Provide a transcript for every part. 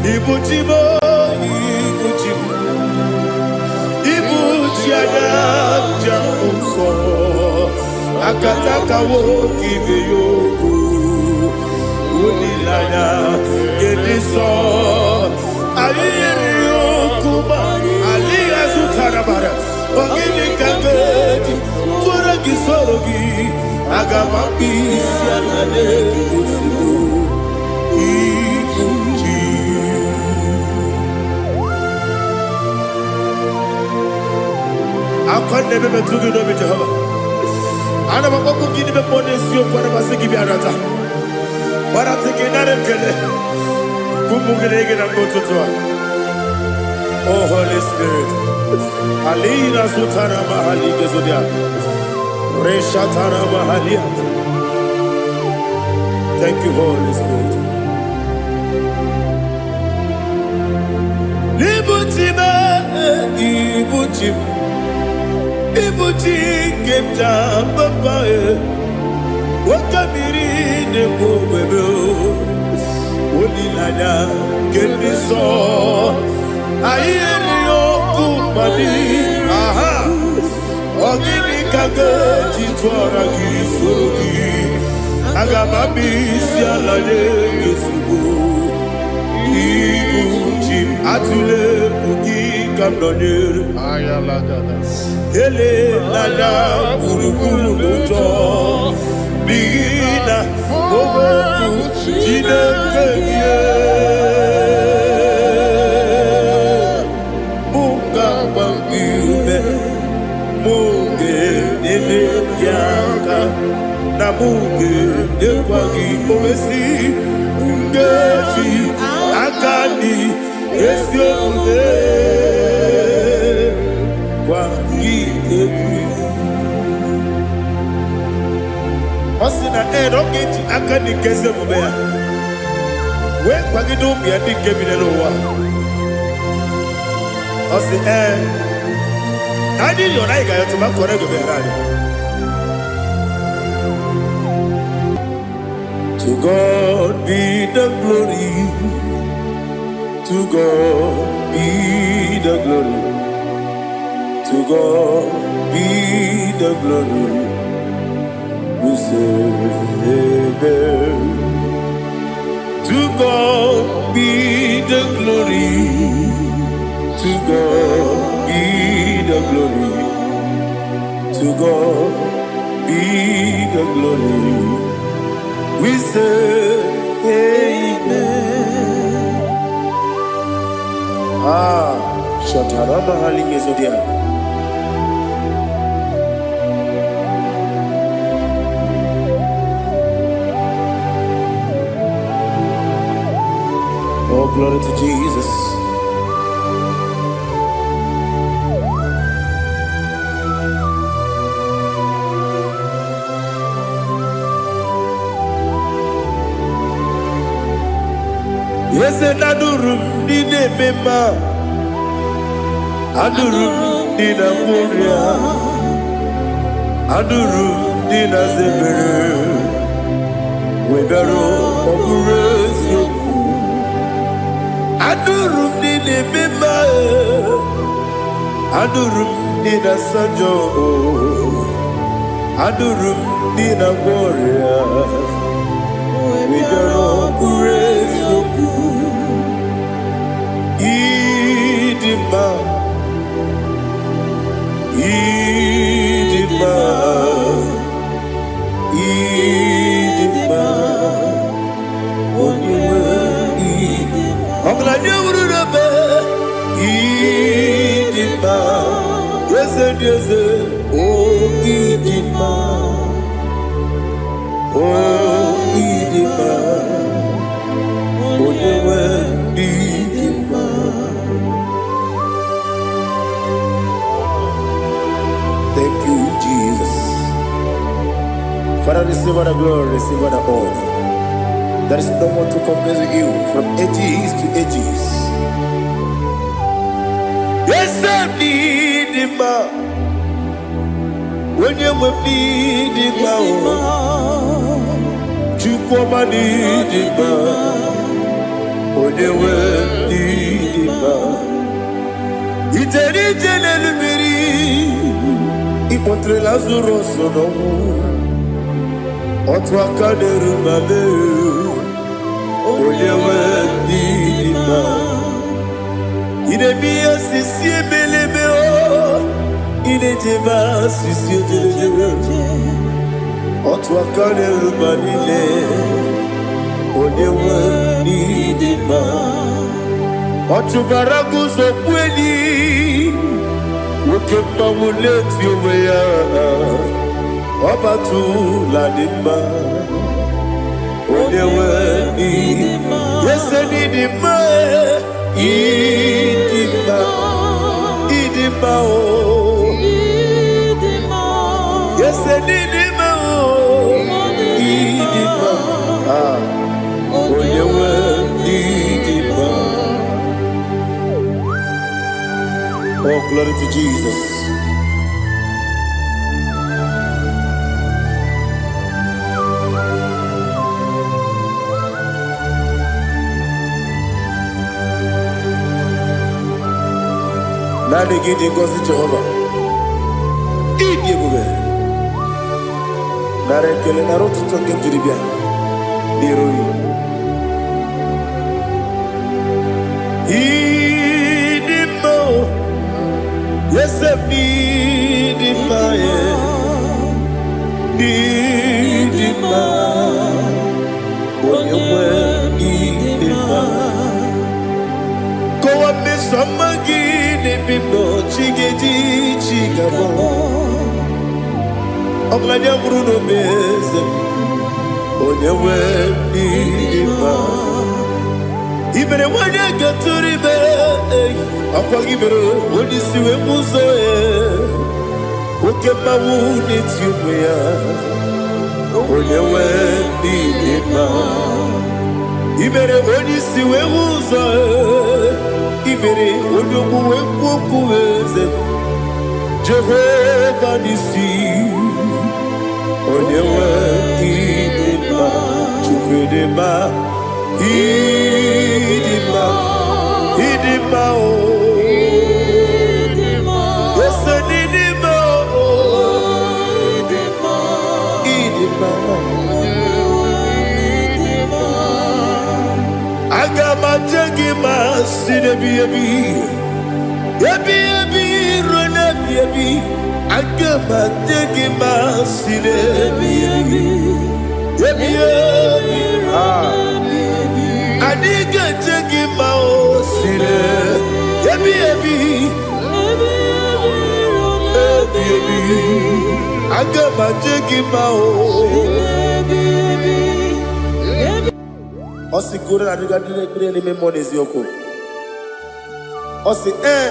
Ibu chi m, ibu chi m, ibu chi anya njem nsọ, akataka nwoke ibe ya okwu, olileanya nke ndị nsọ. Anyị nyere ya okwu ma alịghị azụtara mara. Ọ gịnị ka m ga-eji tụọrọ gị, soro gị? Aga m akpụ isi ala n'ozugbo. Ibu chi. Akwa na-ebe metụ gị n'obi, Jehova. Ana m akpọkụ gị n'ime mmụọ n'eziokwu. Ana m asị gị bịa nata gbarata gị, nara ekele ka ụmụ gị na-ege na mgbe ụtụtụ a. Oh, Holy Spirit. Alina sutara mahali gezodia. Reshatara mahalia. Thank you, Holy Spirit. Ibuchi m, ibuchi m, ibuchi nke m ji papa e. Oke mmiri na-ekwu ogbebe o. Olileanya nke ndị nsọ. Anyị erighị okwu mmadụ. Aha. Ọ gịnị ka ga-eji tụọra gị, soro gị? Aga m abịa isi ala nye gị ozugbo. Ibu chi m, atụla egwu, gị ka m nọnyere. Elela gburugburu n'ụjọ, n'ihi na okwu Chineke gị mụ ga-agba gị ume, mụ ga-enyere gị aka, na mụ ga-enyekwa gị omesi nkeji aka dị ezi omume gwa gị egwu. Ọ sị na ee, na ọ ga-eji aka dị nke ezi omume ya wee kwagide ụmụ ya ndị nke bi n'ụwa. Ọ sị ee, na anyị yọrọ, anyị ga-ayọtụ ma kọrọ ego meghere anyị. To God be the glory, to God be the glory, to God be the glory. We say amen. To God be the glory, to God be the glory, to God be the glory. We say amen. Ah, Shatarama Hali. Oh, glory to Jesus. Eze, na-adụrụ m ndị na-eme mma, adụrụ m ndị na-agwọ ọrịa, adụrụ m ndị na-aza ebere, wee bịaruo, ọ bụrụ eziokwu. Adụrụ m ndị na-eme mma, adụrụ m ndị na-asa njọ, adụrụ m ndị na-agwọ ọrịa, wee bịaruo, ọ bụrụ eziokwu. Ịdị mma, ịdị mma, ịdị mma, onye nwe ọgaranya wuru n'ebe. Ịdị mma, eze dị eze o, ịdị mma, o ịdị mma, onye nwe ịdị mma. Thank you, Jesus. Father, receive all the glory, receive all the honor. There is no one to compare with you from ages to ages. Eze dị mma, onye nwe m dị mma o, Chukwu ọma dị mma, onye nwe Ịkpọtere Lazarọs n'ọnwụ. Otu aka na-eru mba lee, onye nwe ndị dị mma. Ị na-eme ihe osisi ebelebe o, ị na-ejebe asịsị ejelejele. Otu aka na-eru mba niile, onye nwe ndị dị mma. Ọ chụbara guzo kweli, nwoke mmanwụ na-eti onwe ya. Ọbatụla dị mma, onye nwe ndị ese dị mma, ịdị mma, ịdị mma o. Ese dị mma o, ịdị mma. Ah, onye nwe ndị dị mma. Oh, glory to Jesus. Naanị gị dị ngọzi, Jehova. Ịdị ebube. Nara ekele, nara ụtụtụ nke m jiri bịa n'iru gị. Ịdị mma o, eze m, ịdị mma e, ịdị mma, onye nwe, ịdị mma. Kọwa mmeso ọma gị n'ebe m nọ, chi ga-eji chi ga-abọ. Ọgaranya nwụrụ n'obe, eze m, onye nwe, ịdị mma. I mere nwanyị ga-atụrụ ime, ọkwa gị mere onye isi wee mụ ụzọ ya. Oke mmanwụ na-eti onwe ya, onye nwe, ịdị mma. I mere onye isi wee hụ ụzọ, i mere onye okwu wee kwuo okwu, eze m. Jehova n'isi, onye nwe, ịdị mma. Chukwu, ịdị mma, ịdị mma, ịdị mma o. Ese n'ịdị mma o, ịdị mma. Aga m aje gị ma si n'ebi ebi ebi ebi ruo n'ebi ebi. Aga m aje gị ma si n'ebi ebi ebi ebi. Ah. Anyị ga-eje gị ma o si n'ebi ebi ebi ebi. Aga m aje gị ma o. Ọ sị ka unu na-adịga ndị na-ekpere n'ime mmụọ na eziokwu. Ọ sị ee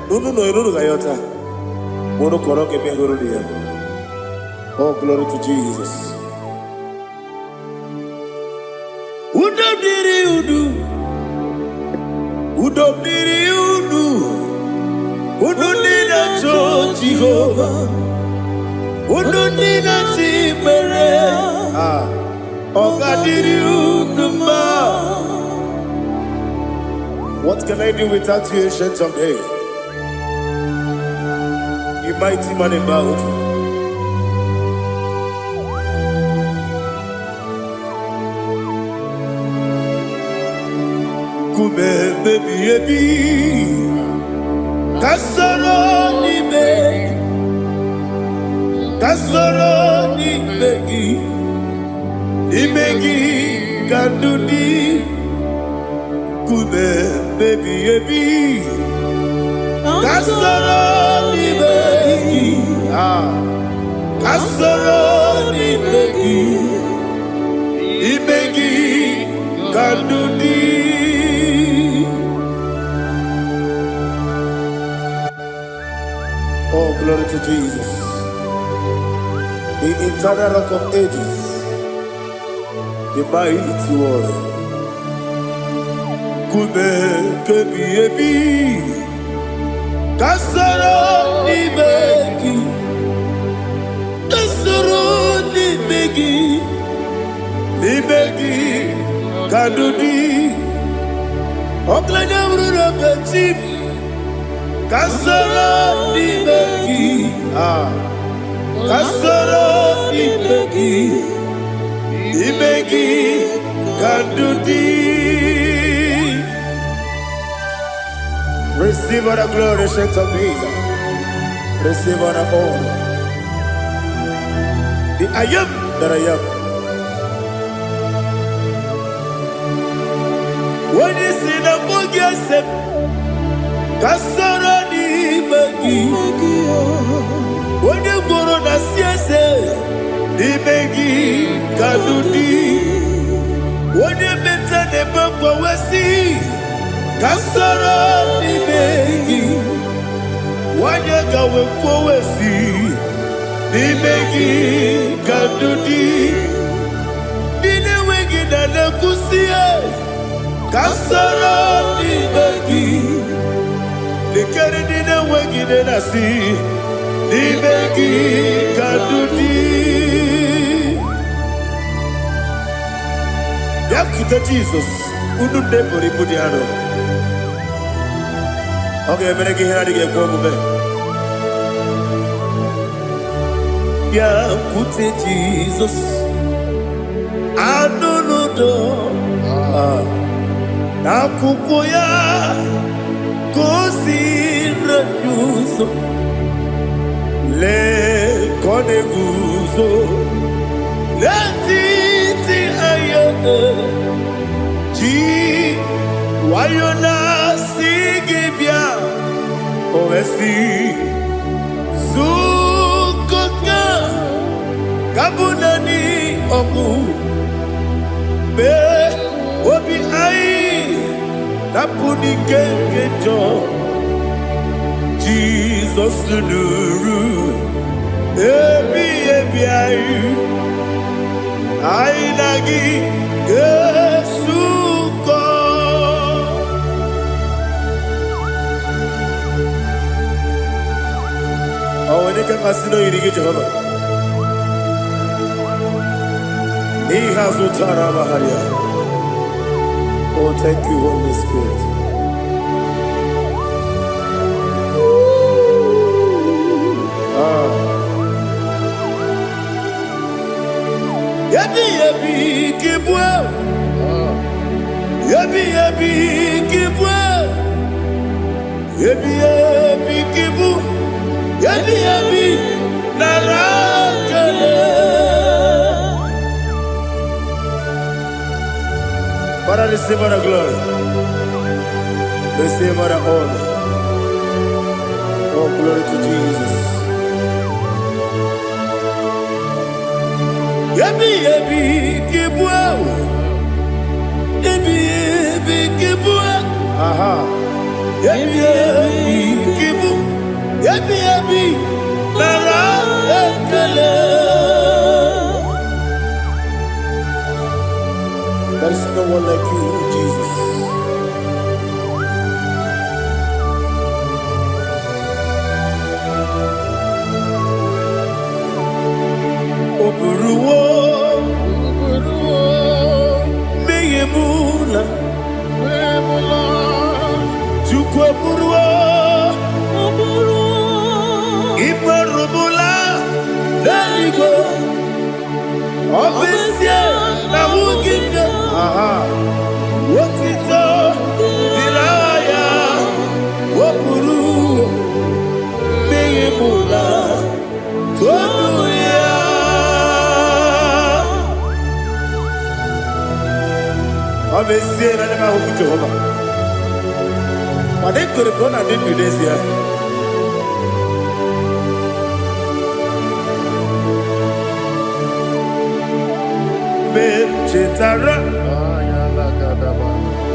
na unu nọ unu ga-ayọta ma unu kọrọ ga-eme hụrụ ya. Oh, glory to Jesus. Udo dịrị unu, udo dịrị unu, unu ndị na-achọ Jehova, unu ndị na-achọ ikpere. Ah, ọ ga-adịrị unu mma. What can I do without you, Ancient of Days? You mighty man in battle. Nkume ebi ebi, ka soro n'ime, ka soro n'ime gị, n'ime gị ka ndụ dị. Nkume ebi ebi, ka soro n'ime gị. Ah, ka soro n'ime gị, n'ime gị ka ndụ dị. Oh, glory to Jesus, the eternal Rock of Ages, the mighty warrior. Nkume kebi ebi, ka soro n'ime gị, ka soro n'ime gị, n'ime gị ka ndụ dị. Ọgaranya bụrụ na chi m, ka soro n'ime gị. Ah. Ka soro n'ime gị, ime gị ka ndụ dị. Receive all the glory, Saint of Jesus. Receive all the honor. The I am that I am. Onye si na mbụ gị ese m, ka soro n'ime gị. Onye gworo na si eze, n'ime gị ka ndụ dị. Onye meta na-ebe mgbanwesị, ka soro n'ime gị. Nwanyị ga wee kwuo si, n'ime gị ka ndụ dị. Ndị na-enweghị na na-ekwusi, ka soro n'ime gị. Lekere ndị na-enweghị nne na-asị, n'ime gị ka ndụ dị. Bịakwute Jizọs, unu nne buru ibu dị arọ. Ọ ga-emere gị ihe na-adịghị ekwe omume. Bịakwute Jizọs, anụ n'udo n'akwụkwọ ya ka o si anyị ụzọ. Lee ka ọ na-eguzo n'etiti anyị, ji nwayọ na-asị gị bịa. O wee sị, zukọta ka bụ naanị ọgwụ mee obi anyị napụ n'ike nke njọ. Jizọs nụrụ ebi ebi anyị, anyị na gị ga-esukọ. Ọ nwere ike mmasị na oyiri gị, Jehova, n'ihe azụ tara amagharịa. Oh, thank you, Holy Spirit. Ah. Ebi ebi kibue, ebi ebi kibue, ebi ebi kibu, ebi ebi nara kele. Father, receive all the glory. Receive all the honor. Oh, glory to Jesus. Ebi ebi kibue, ebi ebi kibue, aha. Ebi ebi kibu, ebi ebi nara ekele. There is no one like you, Jesus. O buruwo mmehie m na Chukwu eburuwo imerụmụla n'eluigwe. Ọ bụ ezie na ahụghị m gị, aha, otito dịrị aha ya. O buru mmehie m na tonu ya. Ọ bụ ezie na anya m ahụghị Jehova, mana ekwere m na ọ na-adị ndụ n'ezie. Mgbe m chetara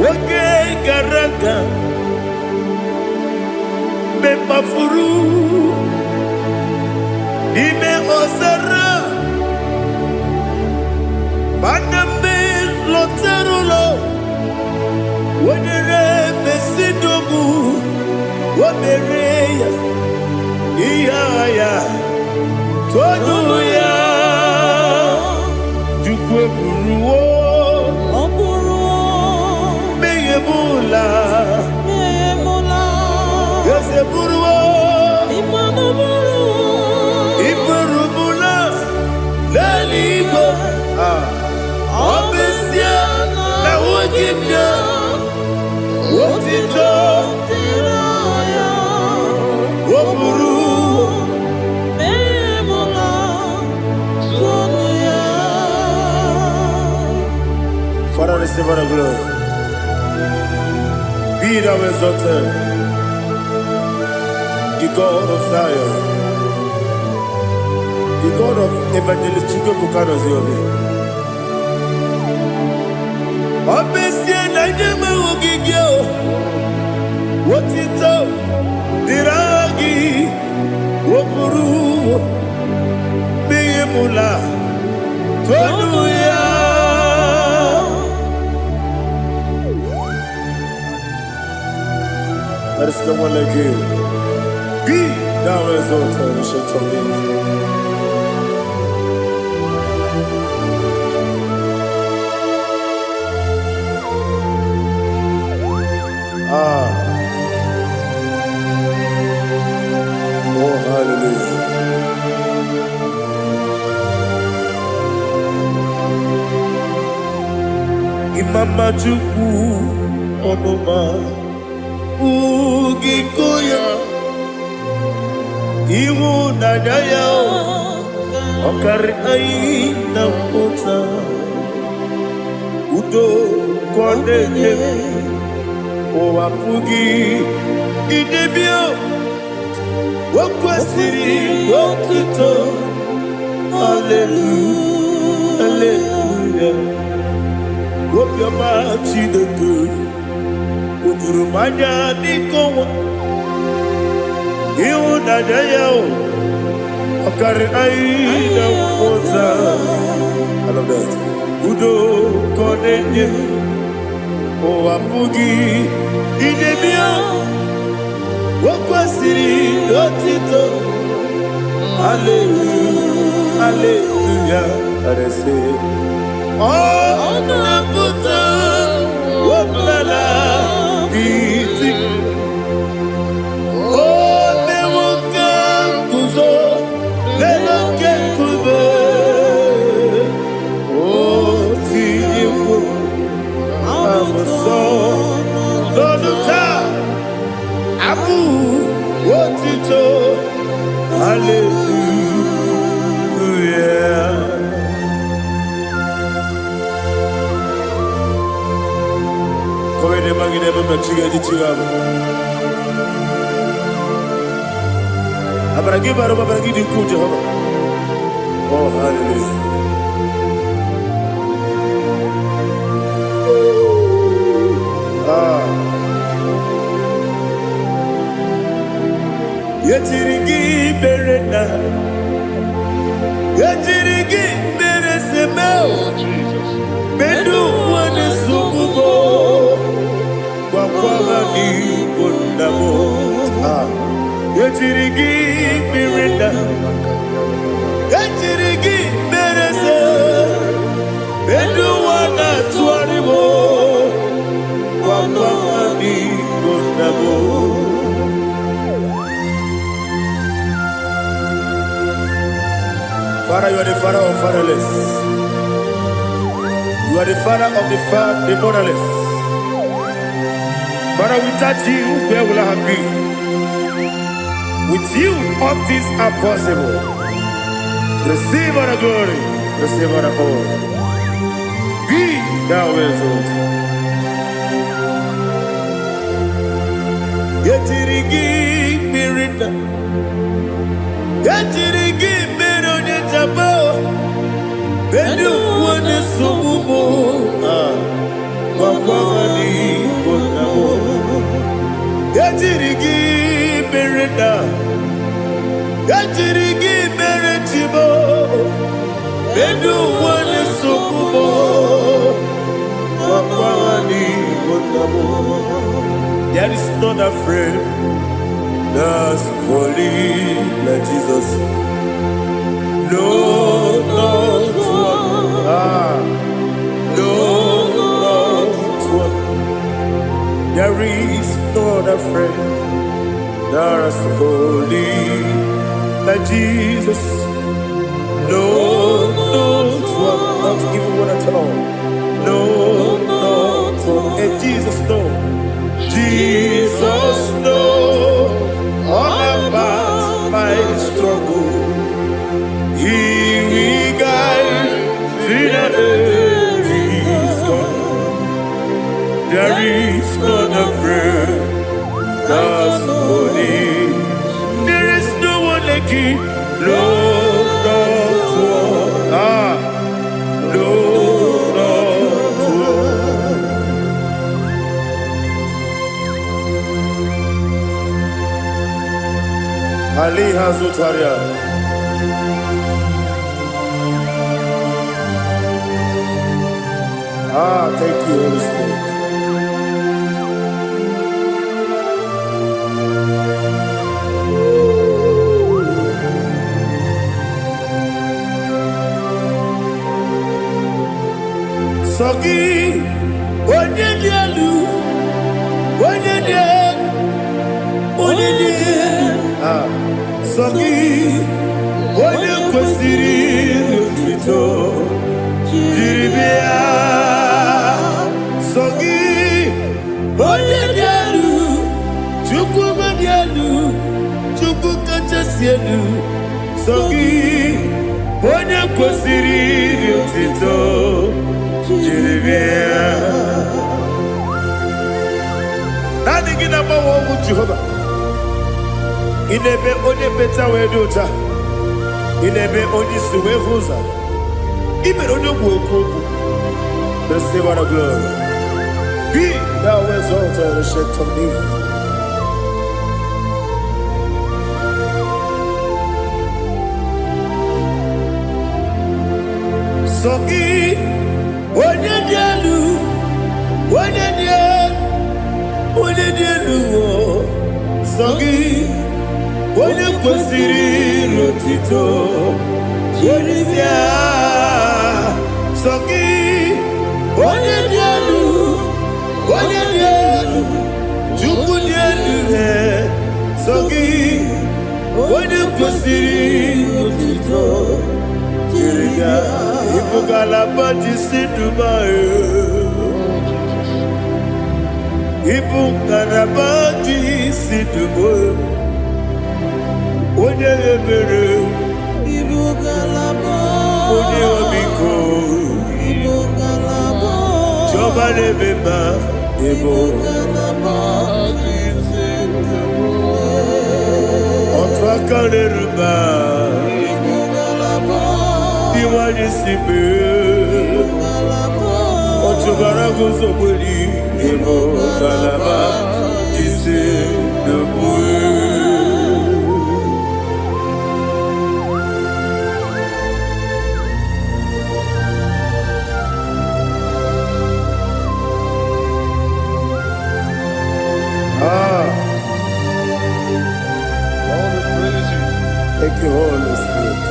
oge gara aga, mgbe m kpafuru n'ime ọzara, mana mgbe m lọtara ụlọ, wenyere mesidogbu o mere ya ihe agha ya tonu ya. Chukwu eburuwo Ọ bụrụ mmehie m ụla. emula. Eze buruwo Ịmanụ bụrụ iburu m. Receive all the glory. Be thou exalted, the God of Zion, the God of Evangelist Chike Bukano Ziobi. Ọ bụ ezie na nye m ogige o, otito dịrị aha gị, o buru n'ihi mụla tonu ya. There is no one like you. Be thou exalted, ancient of days. Ah, oh hallelujah. Imama Chukwu ọnụma ugiko ya, ịhụnanya ya ọkarị anyị na mpụta, udo ka ọ na-enye, ụwa pụghị idebe. O kwesịrị otuto. Hallelujah, hallelujah. Obiọma Chineke o juru m anya dịka ọnwa, ịhụnanya ya o ọkarị anyị na mmụta. I love that. Udo ka ọ na-enye, ụwa pụghị idebe ya. O kwesịrị otito. Hallelujah, hallelujah. Arese ọ na-apụta ọbụla iti o mewo ka nguzo n'elu oke nkume, o tinyewo abụsọ n'ọnụ taa abụ otito. Hallelujah. Kowede magide mama chiga ji chiga bụ. Amara gị bara ụba, amara gị dị ukwuu, Jehova. Oh, hallelujah. Ah. Ejiri gị mere na ejiri gị mere seme. Oh, Jesus. Medu ụwa na-esogbu m, gwakwa ha n'igbo nna m. Ah. Ejiri gị mere na ejiri gị mere se medu ụwa na-atụgharị m, gwakwa ha n'igbo nna m. Father, you are the father of fatherless. You are the father of the motherless. Father, without you, where will I have been? With you, all things are possible. Receive all the glory, receive all the honor. Be thou exalted. Ejiri gị mmiri na ejiri gị mere onye jaba ndị ụwa na-esogbu m. Ah, gwakwa ha n'igbo nna m. Ejiri gị mere na ejiri gị mere chibo ndị ụwa na-esogbu m, gwakwa ha n'igbo nna m. There is none afraid that's holy like Jesus. No, not one. Ah, no, not one. There is no other friend that's holy like Jesus. No, not one, not even one at all. No, not one. And Jesus, no. Jesus, no. All about my struggle. He will guide till the day is gone. Aliha Zutaria. Ah, thank you, Holy Spirit. Sọ gị, onye dị elu, onye dị elu, onye dị elu. Ah, sọ gị, onye kwesịrị otuto jiri bịa. Sọ gị, onye dị elu, Chukwu dị elu, Chukwu kachasị elu. Sọ gị, onye kwesịrị otuto jiri bịa. Naanị gị na-agbanwe ọgwụ Jehova. Ị na-eme onye mkpeta wee dị ụcha. Ị na-eme onye isi wee hụ ụzọ. Ị mere onye ogbu okwu okwu. Receive all the glory. Be thou exalted, ancient of days. Sọ gị, onye dị elu, onye dị elu, onye dị elu, o. Sọ gị, onye kwesịrị otito Jiri bịa. Sọ gị, onye dị elu, onye dị elu, Chukwu dị elu, ee. Sọ gị, onye kwesịrị otito jiri bịa. Ịbụ ngalaba ji si Dubai. Ịbụ ngalaba ji si Dubai. Onye ebere, Ibu ngalaba. Onye ọmịiko, Ibu ngalaba. Chiọma na-eme mma, ịbụ Ibu ngalaba ji otu aka na-eru mba, Ibu ngalaba. Iwanye si mee. Ngalaba. Ọchụbara guzogberi, ịbụ ngalaba ji si Dubai. Ah, Lord, we praise you. Thank you, Holy Spirit.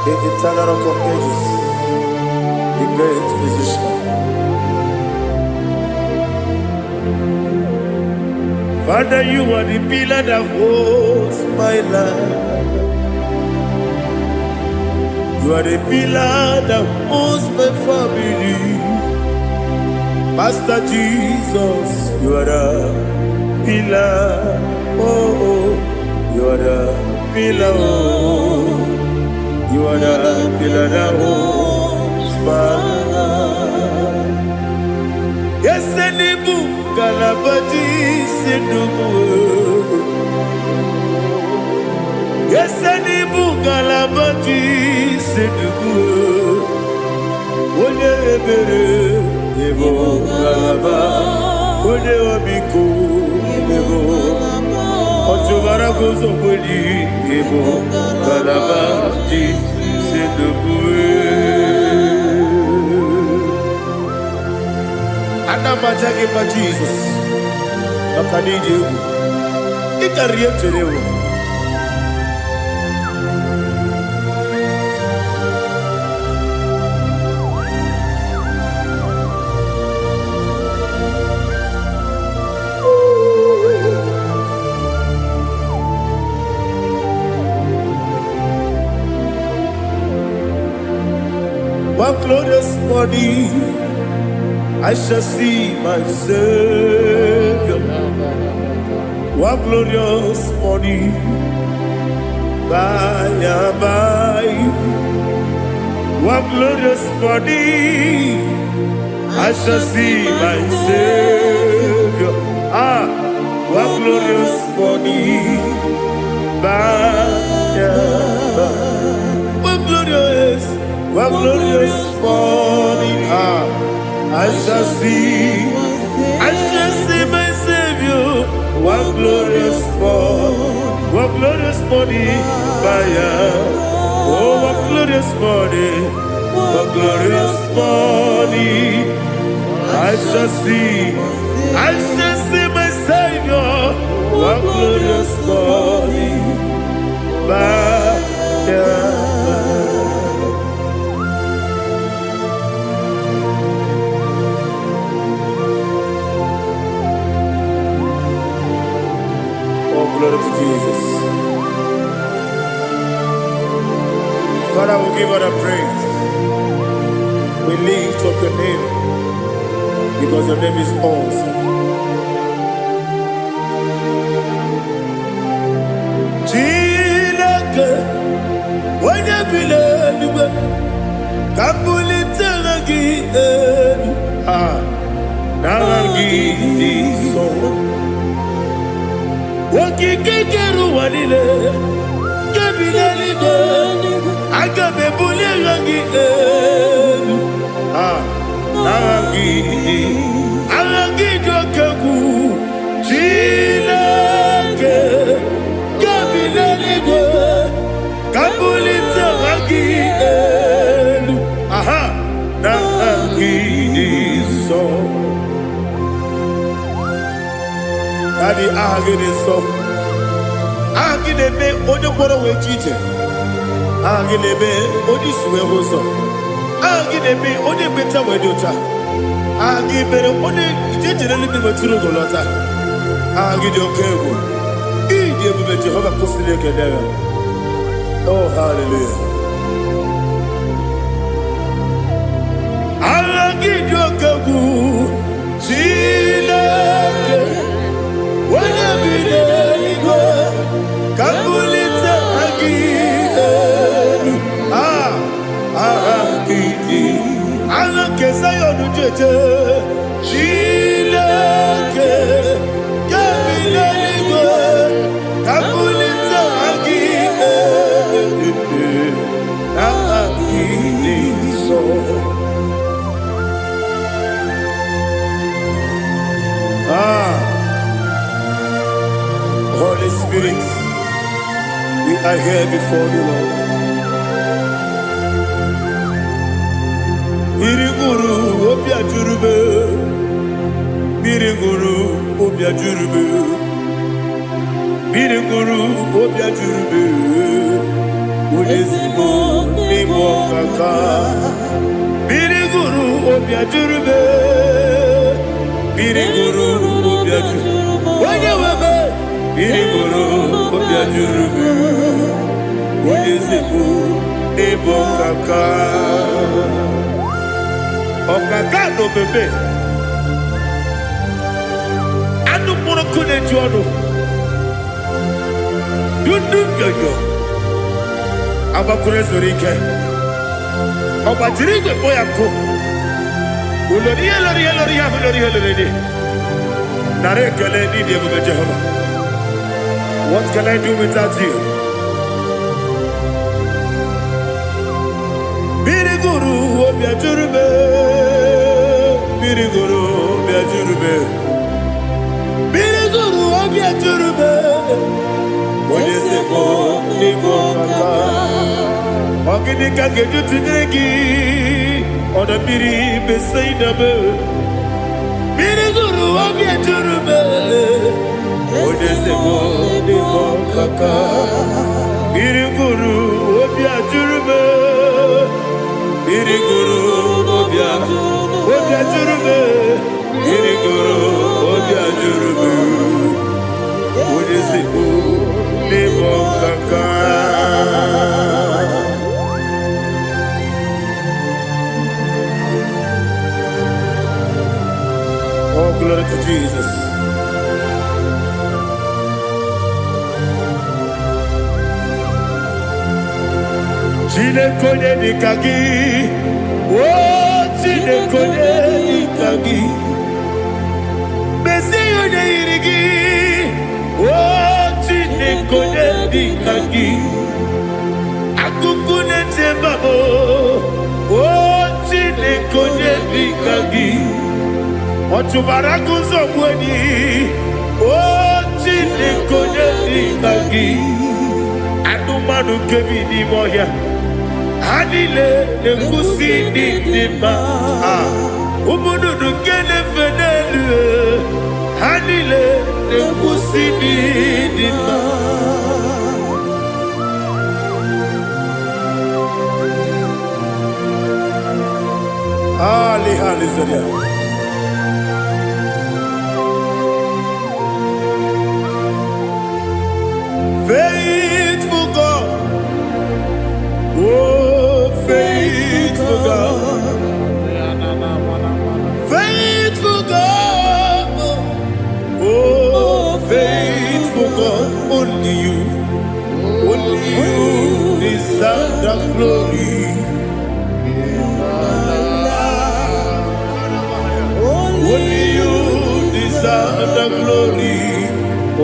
The eternal rock of ages, the great physician. Father, you are the pillar that holds my life. You are the pillar that holds my family. Master Jesus, you are the pillar. Oh, oh, you are the pillar. Oh, you are the pillar that holds my life. Yes, Elibu, Kalabati, Sindubu. Yes, Elibu, Kalabati, Sindubu. Onye ebere, Ebo Kalaba. Onye ọmịiko, Ebo. Ọchụbara guzogbeli, Ebo Kalaba, Ji, Sindubu. Ana m aja gị mma Jizọs maka na ịdị egwu ị karịrị ihe m chere ewu. One glorious morning I shall see my Savior. One glorious morning by and by. One glorious morning I shall see my Savior. Ah, one glorious morning by and by. One glorious, one glorious morning. Ah, I shall see, I shall see my Savior. One glorious morning, what glorious morning by and. Oh, what glorious morning, what glorious morning. I shall see my Savior. What glorious morning by and. Oh, glory to Jesus. Father, we give all the praise. We lift up your name because your name is awesome. Chineke, onye bi n'eluigwe, ka m bulite aha gị elu. Ah, n'aha gị dị nsọ. Okike kere ụwa niile, nke bi n'eluigwe, aga m ebuli aha gị elu. Ah, n'aha gị dị, aha gị dị oke egwu. Chineke, nke bi n'eluigwe, ka m bulite aha gị elu. Aha, n'aha gị dị nsọ. Daddy, aha gị dị nsọ. Aha gị na-eme onye ngwọrọ wee ji ije. Aha gị na-eme onye isi wee hụ ụzọ. Aha gị na-eme onye ekpenta wee dị ụcha. Aha gị mere onye ije jere eluigwe wetụrụ ugo lọta. Aha gị dị oke egwu. Ịdị ebube Jehova kwụsịrị ekele ya. Oh, hallelujah. Aha gị dị oke egwu. Chineke, onye bi n'eluigwe, ka m bulite aha gị elu. Ah, aha gị dị. Aha nke Zion jeje. Chineke, nke bi n'eluigwe, ka m bulite aha gị elu. Aha gị dị nsọ. Ah, Holy Spirit, we are here before you, Lord. Mmiri ṅụrụ obi ajụrụ m. Mmiri ṅụrụ obi ajụrụ m. Mmiri ṅụrụ obi ajụrụ m. Onye ezigbo n'ime ọkaka. Mmiri ṅụrụ obi ajụrụ m. Mmiri ṅụrụ obi ajụrụ. Onye nwe m. Mmiri ṅụrụ obi ajụrụ m. Onye ezigbo n'ime ọkaka. Ọkaka na omeme. Anụ mkpụrụ nkụ na-eju ọnụ. Dundu nyonyo. Agbakwuru ezuru ike. Ọ gbajiri igwe kpọ ya nkụ. Ulori ihe lori ihe lori ihe ahụ lori ihe lori dị. Nara ekele n'ịdị ebube Jehova. What can I do without you? Mmiri gụrụ obi ajụrụ m. Mmiri gụrụ obi ajụrụ m. Mmiri gụrụ obi ajụrụ m. Onye ezigbo n'ime ọkaka. Ọ gịnị ka m ga-eji tụnyere gị? Ọdọ mmiri Besaida m. Mmiri gụrụ obi ejuru m. Onye ezigbo n'ime ọkaka. Mmiri gụrụ obi ajụrụ m. Mmiri gụrụ obi ajụrụ m. Mmiri gụrụ obi ajụrụ m. Onye ezigbo n'ime ọkaka. Oh, glory to Jesus. Chineke onye dịka gị, o Chineke onye dịka gị, mezie onye yiri gị, o Chineke onye dịka gị, akụkụ na-eche mba m, o Chineke onye dịka gị, ọ chụbara agụ ụzọ gbuo enyi, o. Chineke, onye dị ka gị? Anụmanụ nke bi n'ime ọhịa, ha niile na-ekwusi ndị dị mma. Ah, ụmụ nnụnụ nke na-efe n'elu, ha niile na-ekwusi ndị dị mma. Ali, hallelujah. Faithful God, oh, faithful God, faithful God, oh, faithful God, only you deserve the glory. Only you deserve the glory. Oh,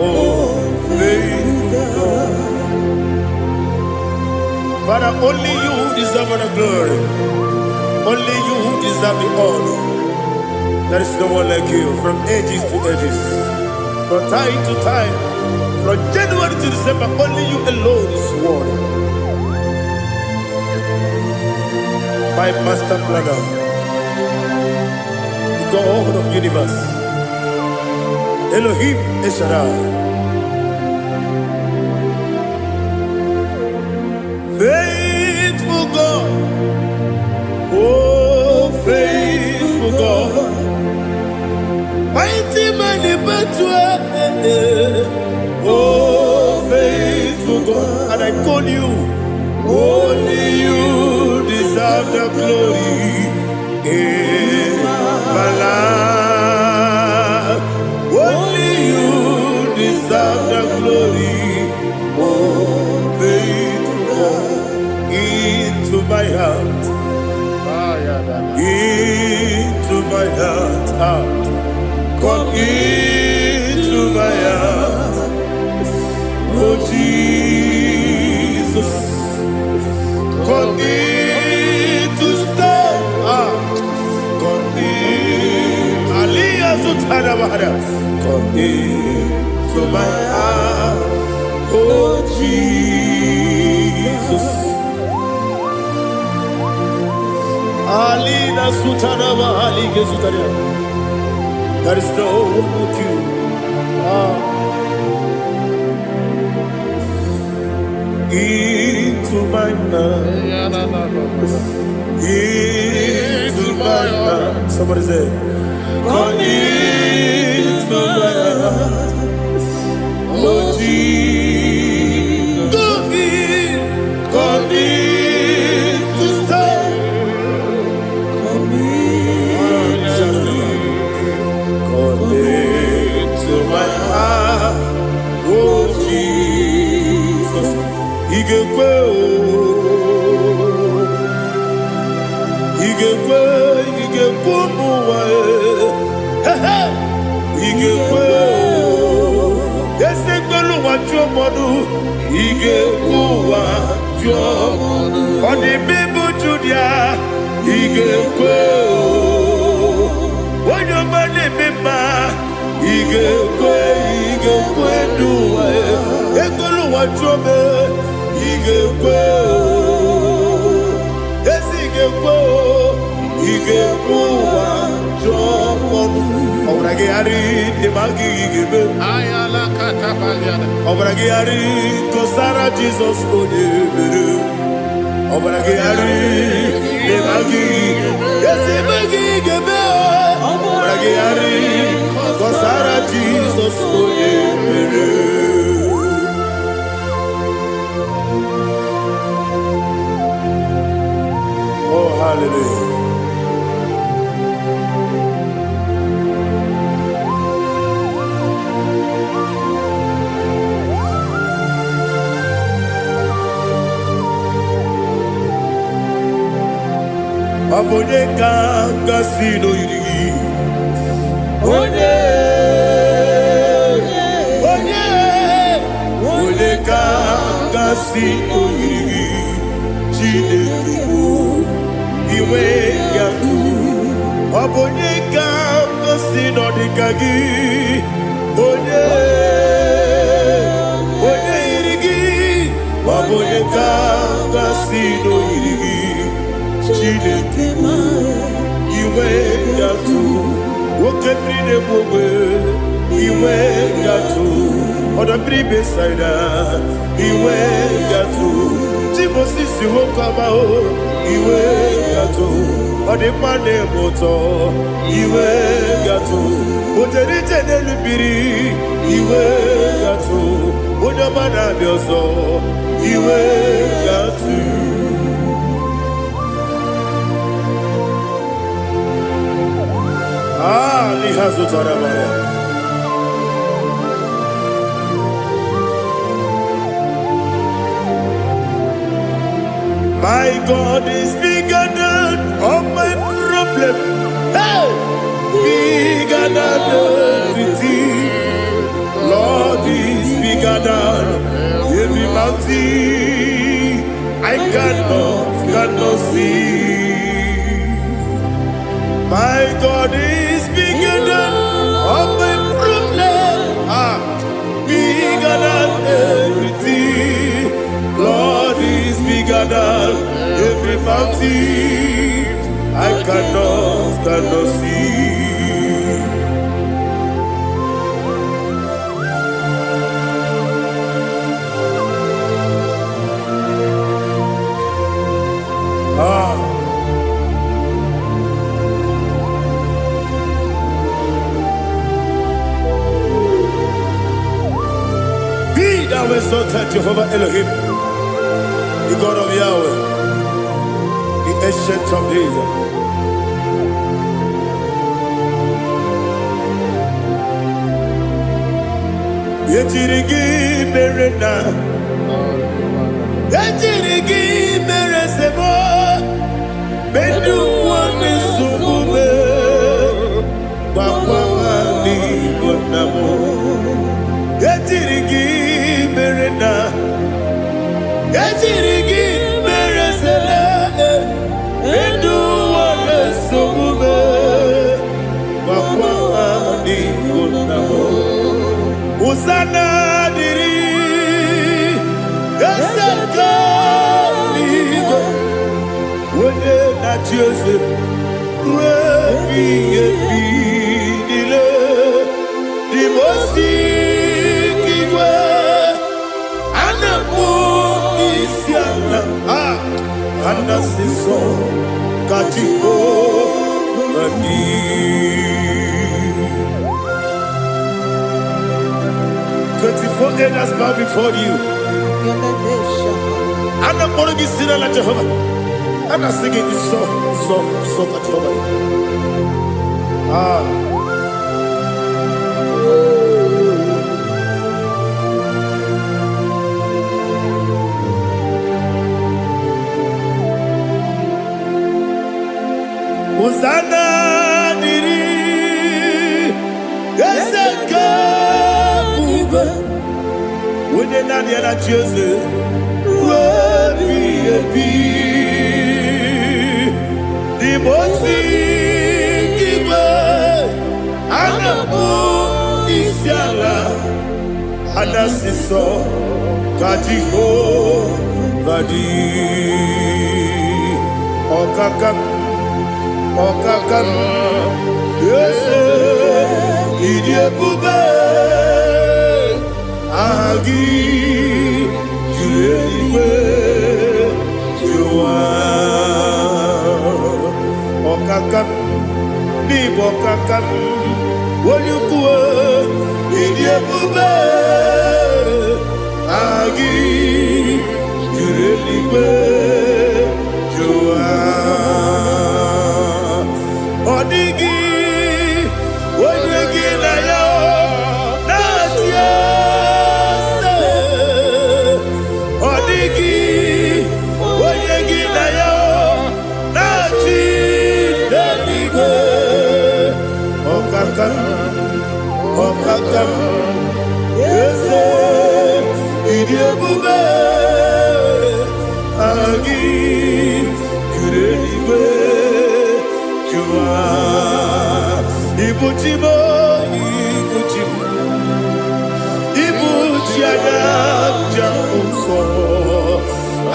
faithful God. Father, only you deserve the glory. Only you deserve the honor. There is no one like you from ages to ages, from time to time, from January to December. Only you alone is worthy. My master planner, the God of universe, Elohim El Shaddai. Faithful God, oh, faithful God, mighty man in battle, oh, faithful God, and I call you, only you deserve the glory in my life. Only you deserve the glory, oh, faithful God, into my heart, into my heart, ah. Come into my heart, oh Jesus. Come in to stay. Ah, come in. Aliyah Zutana Bahada. Come in to my heart, oh Jesus. Alina Sutana Bahali Gezutana. There is no one like you. Ah. Into my heart, into my heart. Somebody say, come into my heart, oh Jesus. Come in to stay. Come in. Come into my heart, oh Jesus. Ị ga-ekwe o, ị ga-ekwe, ị ga-ekwe ụmụ ụwa e. He he! Ị ga-ekwe o, eze kwelu ụwa jụọ mmadụ, ị ga-ekwe ụwa jụọ. Ọ dị mma Judia, ị ga-ekwe o. Onye ọma na-eme mma, ị ga-ekwe, ị ga-ekwe n'ụwa e. Ekwelu ụwa jụọ m, ị ga-ekwe o. Ezi ị ga-ekwe o, ị ga-ekwe ụwa jụọ ọnụ. Ọbara gị ghara ịdị ma gị ga-eme. Ọbara gị ghara kọsara Jizọs onye mere. Ọbara gị ghara ịdị ma gị ezi ma gị ga-eme. Ọbara gị ghara kọsara Jizọs onye mere. Oh, hallelujah. Ọ bụ onye ka gasị n'oyiri gị? Onye, onye, onye ka gasị n'oyiri gị? Chineke bụ inwe ya tụ. Ọ bụ onye ka gasị n'ọdịka gị? Onye, ka gasị n'oyiri gị, Chineke? Inwe gatụ oke mmiri na-egbu ogbe, inwe gatụ ọdọ mmiri Besaida, inwe gatụ Timosisi nwoke ọma o, inwe gatụ ọdịmma na-eme ụtọ, inwe gatụ o jere ije n'elu mmiri, inwe gatụ onye ọma na-abịa ọzọ, inwe gatụ. Ah, n'ihe azụtara mara. My God is bigger than all my problem. Hey! Bigger than everything. Lord is bigger than every mountain I cannot see. My God is bigger than all my problem. Ah, bigger than everything. Lord is bigger than every mountain I cannot see. Ah, be thou exalted, Jehovah Elohim, the God of Yahweh, the Ancient of Days. Ejiri gị mere na ejiri gị mere sebo ndị ụwa na-esogbu m gwakwa ha n'Igbo nna m. Ejiri gị mere na ejiri gị mere sele ndị ụwa na-esogbu m gwakwa ha n'Igbo nna m. Hosanna dịrị eze nke eluigwe, onye na-achị eze ruo ebighị ebi niile. Dị m osi igwe a na-akpọ isi ala a anasị nsọ ka Jehova dị. 24 elders bow before you. A na-akpọrọ gị si n'ala Jehova. A na-asị gị nsọ, nsọ, nsọ ka Jehova dị. Ah. Hosanna dịrị eze nke ebube, onye naanị ya na-achị eze ruo ebighị ebi. N'ime osi igwe a na-akpọ isi ala a na-asị nsọ ka Jehova dị. Ọkaka m, ọkaka m, eze, ịdị ebube, aha gị juru eluigwe juru ụwa. Ọkaka m, n'ịbụ ọkaka m, onye ukwu, ịdị ebube, aha gị juru eluigwe juru ụwa. Ọ dịghị onye gị na ya na-achị eze. Ọ dịghị onye gị na ya na-achị n'eluigwe. Ọkaka m, ọkaka m, eze, ịdị ebube, aha gị juru eluigwe juru ụwa. Ibu chi m, ibu chi m, ibu chi anya njem nsọ.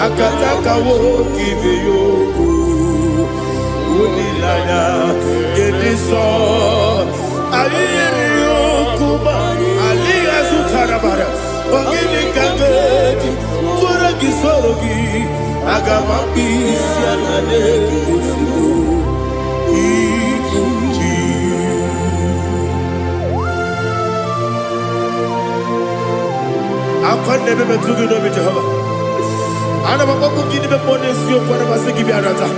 Akataka nwoke ibe ya okwu. Olileanya nke dị nsọ. Anyị yiri ya okwu ma alịghị azụtara bara. Ọ gịnị ka m ga-eji tụọrọ gị soro gị? Aga m akpụ isi ala n'ozugbo. Ibu ji. Akwa na-ebe metụ gị n'obi Jehova. Ana m akpọkwu gị n'ime mmụọ n'eziokwu, ana m asị gị bịa nata.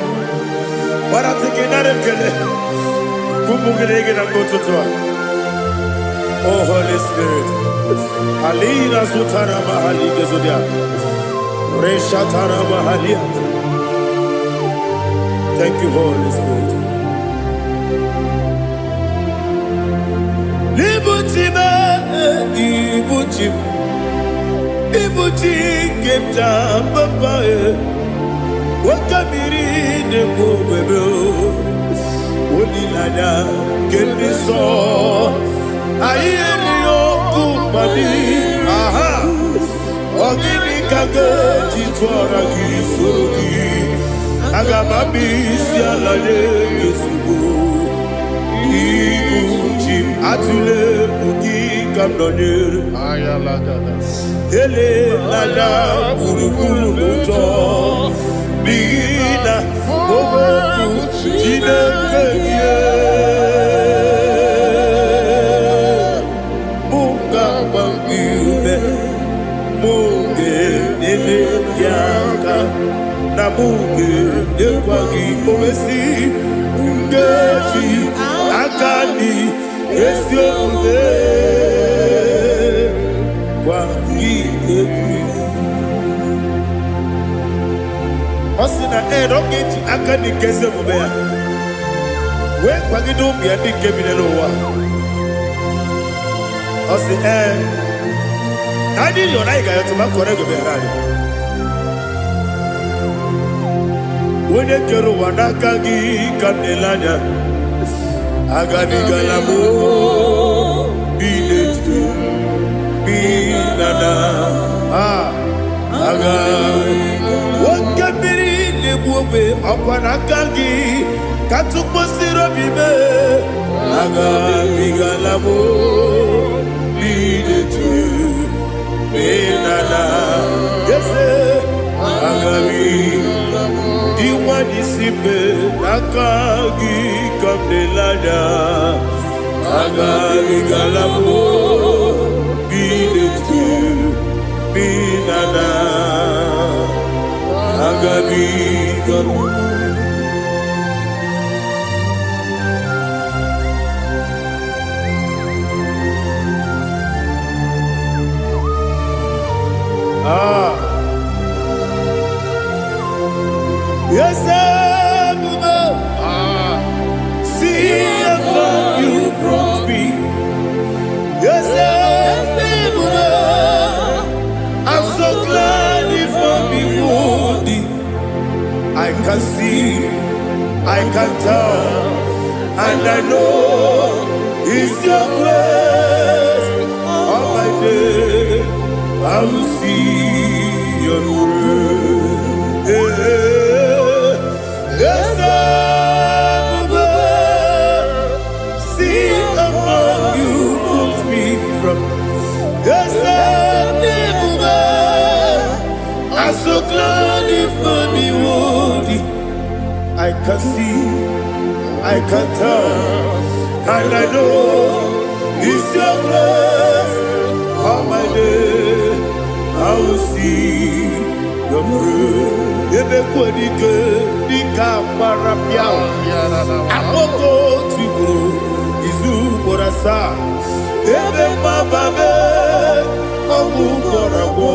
Gbarata gị nara ekele. Kwupụ gị na gị na mgbe ụtụtụ a. Oh Holy Spirit. Alina zutara mahali gezodia. Reshatara mahalia. Thank you, Holy Spirit. Ibuchi m, ibuchi m, ibuchi nke m ji papa e. Nwoke mmiri na-ekwu ogbebe o. Olileanya nke ndị nsọ. Anyị erighị ọkụ mmadụ. Aha! Ọ gịnị ka m ga-eji tụọra gị soro gị? Aga m abịa isi ala nye gị ozugbo. Ibu ji m atụle egwu gị ka m nọnyere. Elela gburugburu n'ụjọ n'ihi na okwu Chineke gị mụ ga-agba gị ume, mụ ga-enyere gị aka, na mụ ga-enyekwa gị owesi nkeji aka dị ezi omume gwa gị egwu. Ọ sị na ee, na ọ ga-eji aka dị nke ezi omume ya wee kwagide ụmụ ya ndị nke bi n'ụwa. Ọ sị ee, na anyị yọrọ anyị ga-ayọtụ ma kọrọ ego bịara anyị. Onye kere ụwa n'aka gị ka m na-ele anya, agabigala m bi n'etu bi na na a aga. Oke mmiri na-egbu ogbe ọkwa n'aka gị ka tụkpọsiri obi mee. Agabigala m bi n'etu bi na na ese agabi. Dị nwanyị si mbe n'aka gị ka m na-ele anya, agabigala m bi n'etu bi na na agabigala m. Ah. Yes, Ebube, see how far you brought me. Yes, Ebube, I'm so glad you found me worthy. I can see, I can tell, and I know it's your grace. All my day, I will see your grace. Yes, Ebube, see how far you put me from. Yes, Ebube, I'm so glad you found me worthy. I can see, I can tell, and I know it's your grace. All my day, I will see your grace. Ebe kwenike dịka agbara pịa, akpọkọ tigburu izu ugboro asaa. Ebe mgbaba mee, ọgwụ gwọrọ agwọ,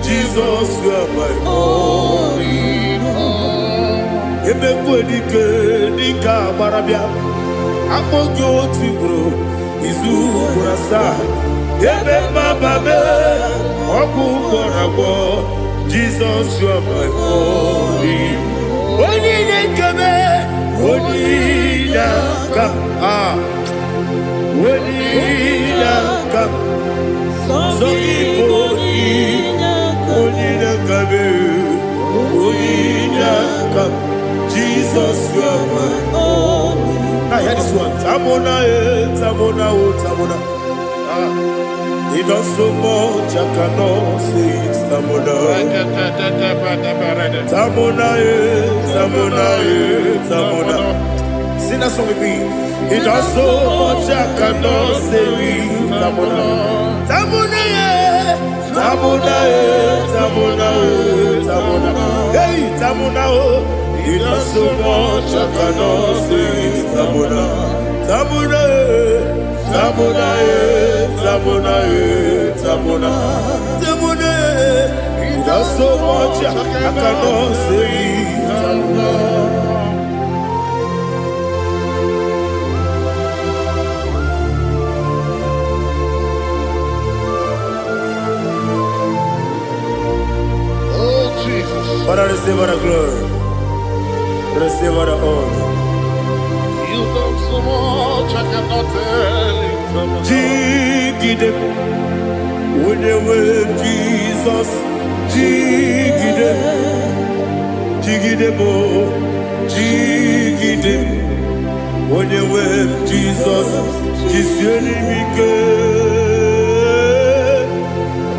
Jizọs you are my all. Ebe kwenike dịka agbara bịa, akpọ gị otu ugboro izu ugboro asaa. Ebe mgbaba mee, ọgwụ gwọrọ agwọ, Jizọs you are my only. Onye na-ekebe, onye na-aka, ah, onye na-aka, sọ gị bụ onye na-akabe. aka. Jesus, you are my. All in Now hear this one. Tamona, eh, Tamona, oh, Tamona. Ah. He does so much, I cannot say it. Tamona. Tamona, eh, Tamona, eh, Tamona. Sing that song with me. He does so much, I cannot say it. Tamona. Tamona, eh, Tamona, eh, Tamona, eh, Tamona. Hey, Tamona, oh. He does so much, I cannot say it. Tamona. Tamona, eh, Tamona, eh, Tamona, eh, Tamona. Tamona, eh. He does so much, I cannot say it. Tamona. Oh, Jesus. Father, receive all the glory. Receive all the honor. You've done so much, I cannot tell it. Jigide, onye Jesus, jigide, jigide mo, jigide, onye nwe Jesus, jisie m ike.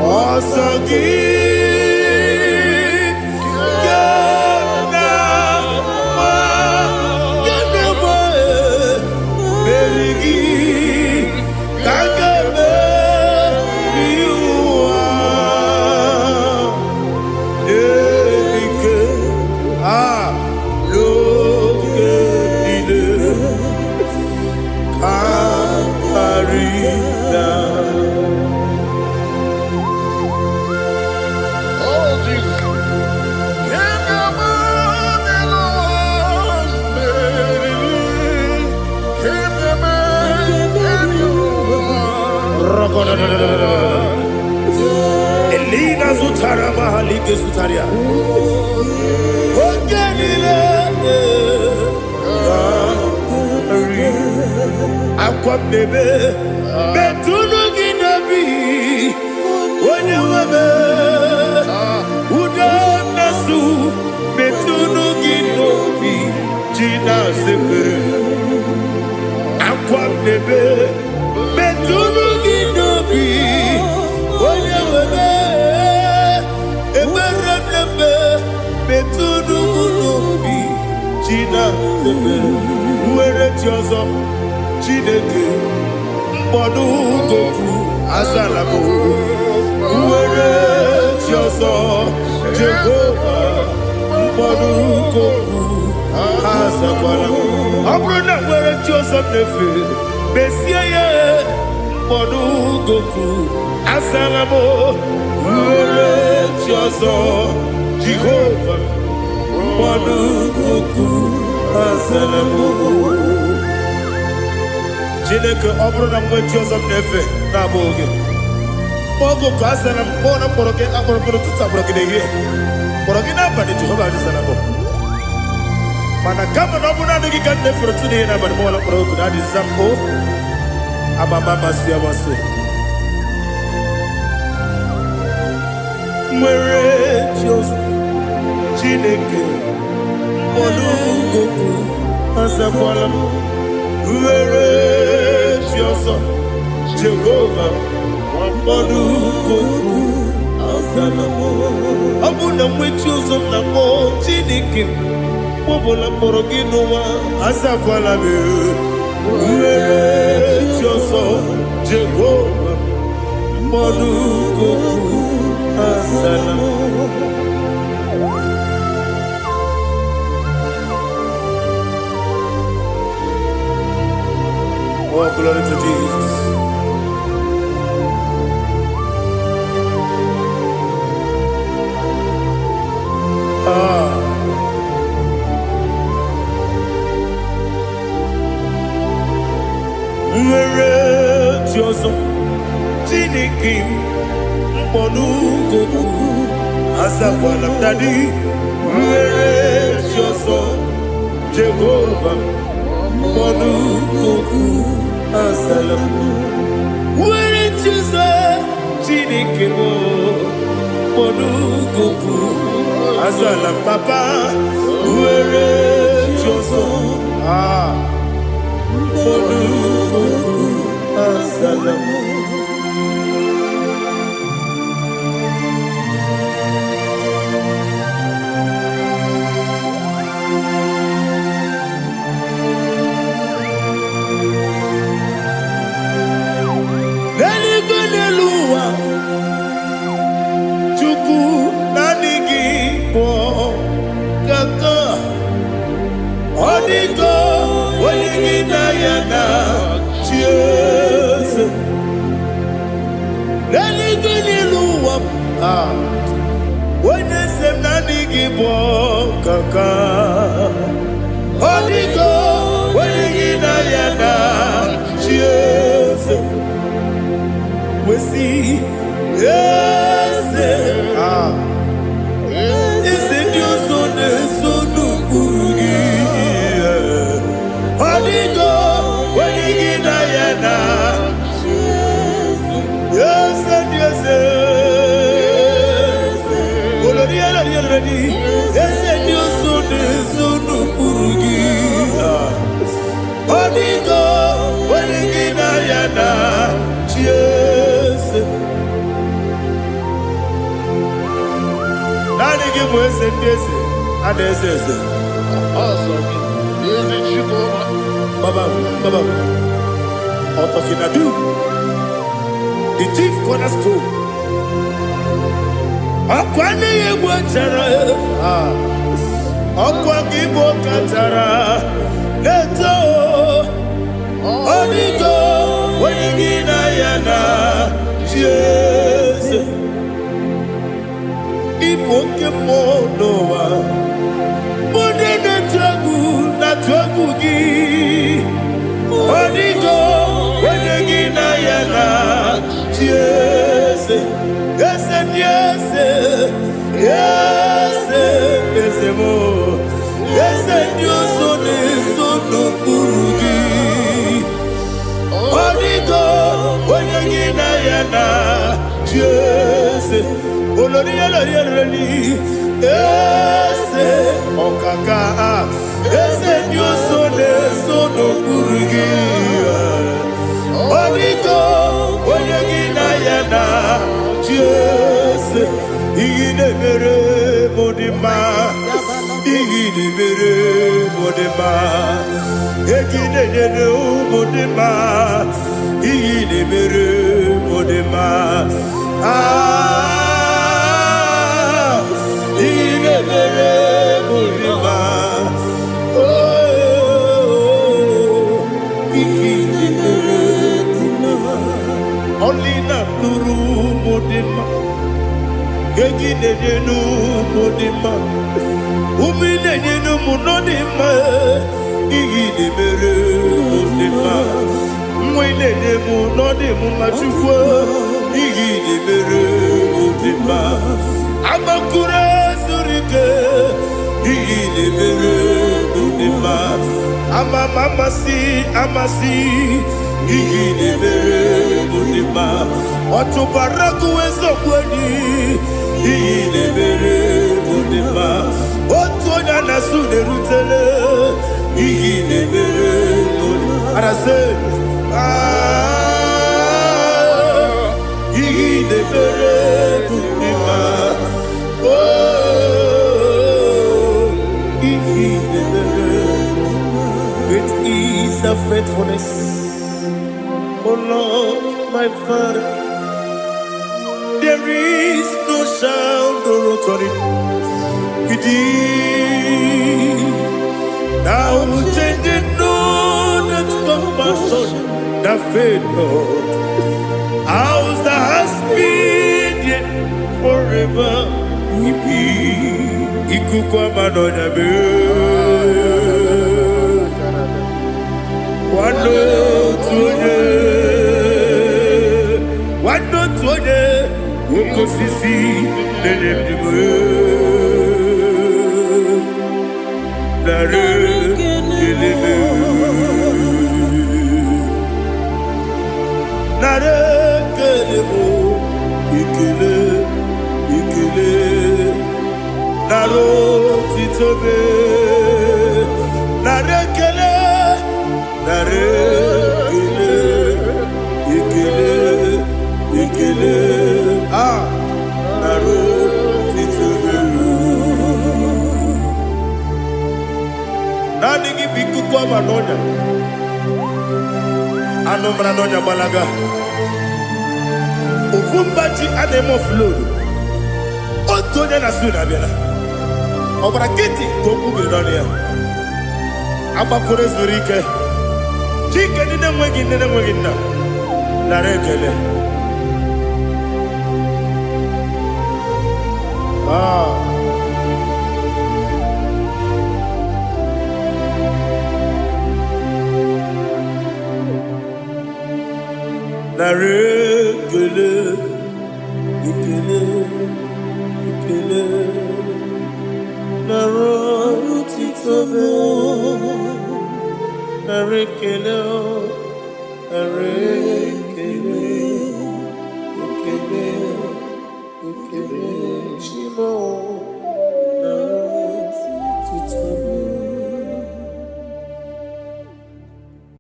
Ọsọ gị ka m na-agba, ka m na-agba, meri gị ka m ga-emeri ụwa. Ike a n'oge niile ka karịa. Oh, Jesus. Can come on and on, baby. Can come and you. Elina zụtara mahalike zụtara ya. Oge niile ka akwa m na-ebe metụnụ gị n'obi onye nwe m ude na-asụ metụnụ gị n'obi ji na-asepere akwa m na-ebe metụnụ gị n'obi onye nwe m ekpere m na-ebe metụnụ m n'obi ji na-asepere nwere chi ọzọ Chineke mkpọdụ goku azala m nwere chi ọzọ Jehova mkpọdụ goku azakwala m ọ bụrụ na nwere chi ọzọ m na-efe mesie ya mkpọdụ goku azala m nwere chi ọzọ Jehova mkpọdụ goku azala m. Chineke, ọ bụrụ na mgbe chi ọzọ m na-efe na-abụghị gị oge ka a sara m kpọọ na mkpọrọ gị akpọrọ mkpọrọ ụtụtụ akpọrọ gị n'ehihie kpọrọ gị n'abalị Jehova azara m mana kama na ọ bụrụ naanị gị ka m na-efere ụtụtụ n'ehihie n'abalị mọla mkpọrọ oku na adịza m o amama amasị amasị nwere chi ọzọ Chineke mkpọrọ goku azakwala m nwere chi ọzọ Jehova mkpọrọ goku azala m ọ bụ na mgbe chi ọzọ m na-akpọ Chineke mkpọbụla mkpọrọ gị n'ụwa azakwala m nwere chi ọzọ Jehova mkpọrọ goku azala m. Oh, glory to Jesus. Ah. Nwere chi ọzọ Chineke m mkpọrọ goku azakwala m daddy nwere chi ọzọ Jehova mkpọrọ goku azala m nwere chi ọzọ Chineke m mkpọrọ goku azala m papa nwere Ah, Olukuku azala m. N'eluigwe n'elu ụwa, Chukwu naanị gị bụ ọkaka. Ọ dịgo onye gị na ya na chi eze. N'eluigwe n'elu ụwa, ah, onye eze m naanị gị bụ ọkaka. Ọ dịgo onye gị na ya na chi eze. Wesi eze, ah, eze ndị ọzọ na-eso n'ụkpụrụ gị. Ọ dịgo onye gị na ya na eze ndị eze. Olori elori elori, eze ndị ọzọ na-eso n'ụkpụrụ gị. Ọ dịgo onye gị na ya na chi eze. Naanị gị bụ eze ndị eze, a na-eze eze. Ọsọ gị, ezi Chukwuma. Baba, Baba, Otokinadu, the chief cornerstone. Ọkwa n'ihe egwu chara, ah, ọkwa gị bụ kachara na-eto. Ọ dịgo onye gị na ya na chi eze. Ịbụ oke mmụọ n'ụwa, onye na-etu egwu na-atụ egwu gị. Ọ dịgo onye gị na ya na chi eze. Eze ndị eze, eze eze m, eze ndị ọzọ na-eso n'okpuru gị. Ọ dịgo onye gị na ya na chi eze. Olori olori olori, eze ọkaka, eze ndị ọzọ na-eso n'okpuru gị. Ọ dịgo onye gị na ya na chi eze. Ihe na-emere m dị mma, ihe na-emere m dị mma, ego ị na-enyere ụmụ dị mma, ihe na-emere m dị mma. Ah, ihe na-emere m dị mma. Oh, ihe na-emere dị mma. Ọlị na-atụrụ ụmụ dị mma, ego ị na-enye n'ụmụ dị mma, ume ị na-enye n'ụmụ nọ dị mma, ihe ị na-emere mụ dị mma, nwa ị na-enye mụ nọ dị m mma. Chukwu, ihe ị na-emere mụ dị mma. Agbakụrụ zuru ike, ihe ị na-emere mụ dị mma. Ama m amasị amasị, ihe ị na-emere mụ dị mma. Ọchụbara gụwa eziokwu enyi, ihe ị na-emere mụ dị mma. Otu onye a na-asụ na-erutele, ihe ị na-emere mụ dị mma. Arasị, ah, ihe ị na-emere mụ dị mma. Oh, ihe ị na-emere. Great is thy faithfulness, O Lord, my Father. There is no sound or authority with thee. Thou changing not that compassion that fail not. House that has been yet forever we be. Ikuku ama n'ọnya mee. Nwanne otu onye, nwanne otu onye, nwoke osisi na-enye ndụ m. Narị ekele m. Narị ekele m, ekele, ekele. Narị otito m, narị ekele. Anụ mara n'ọnya gbalaga. Ofu mba ji a na-eme offload. Otu onye na su na-abịala. Ọ gbara nkịtị ka okwu biri n'ọnụ ya. Agbakọrọ zuru ike. Chike ndị na-enweghị nne na-enweghị nna. Nara ekele. Ah. Nara ekele, ekele, ekele. Nara otito m. Nara ekele, nara ekele, ekele, ekele. Chi m o, nara otito m.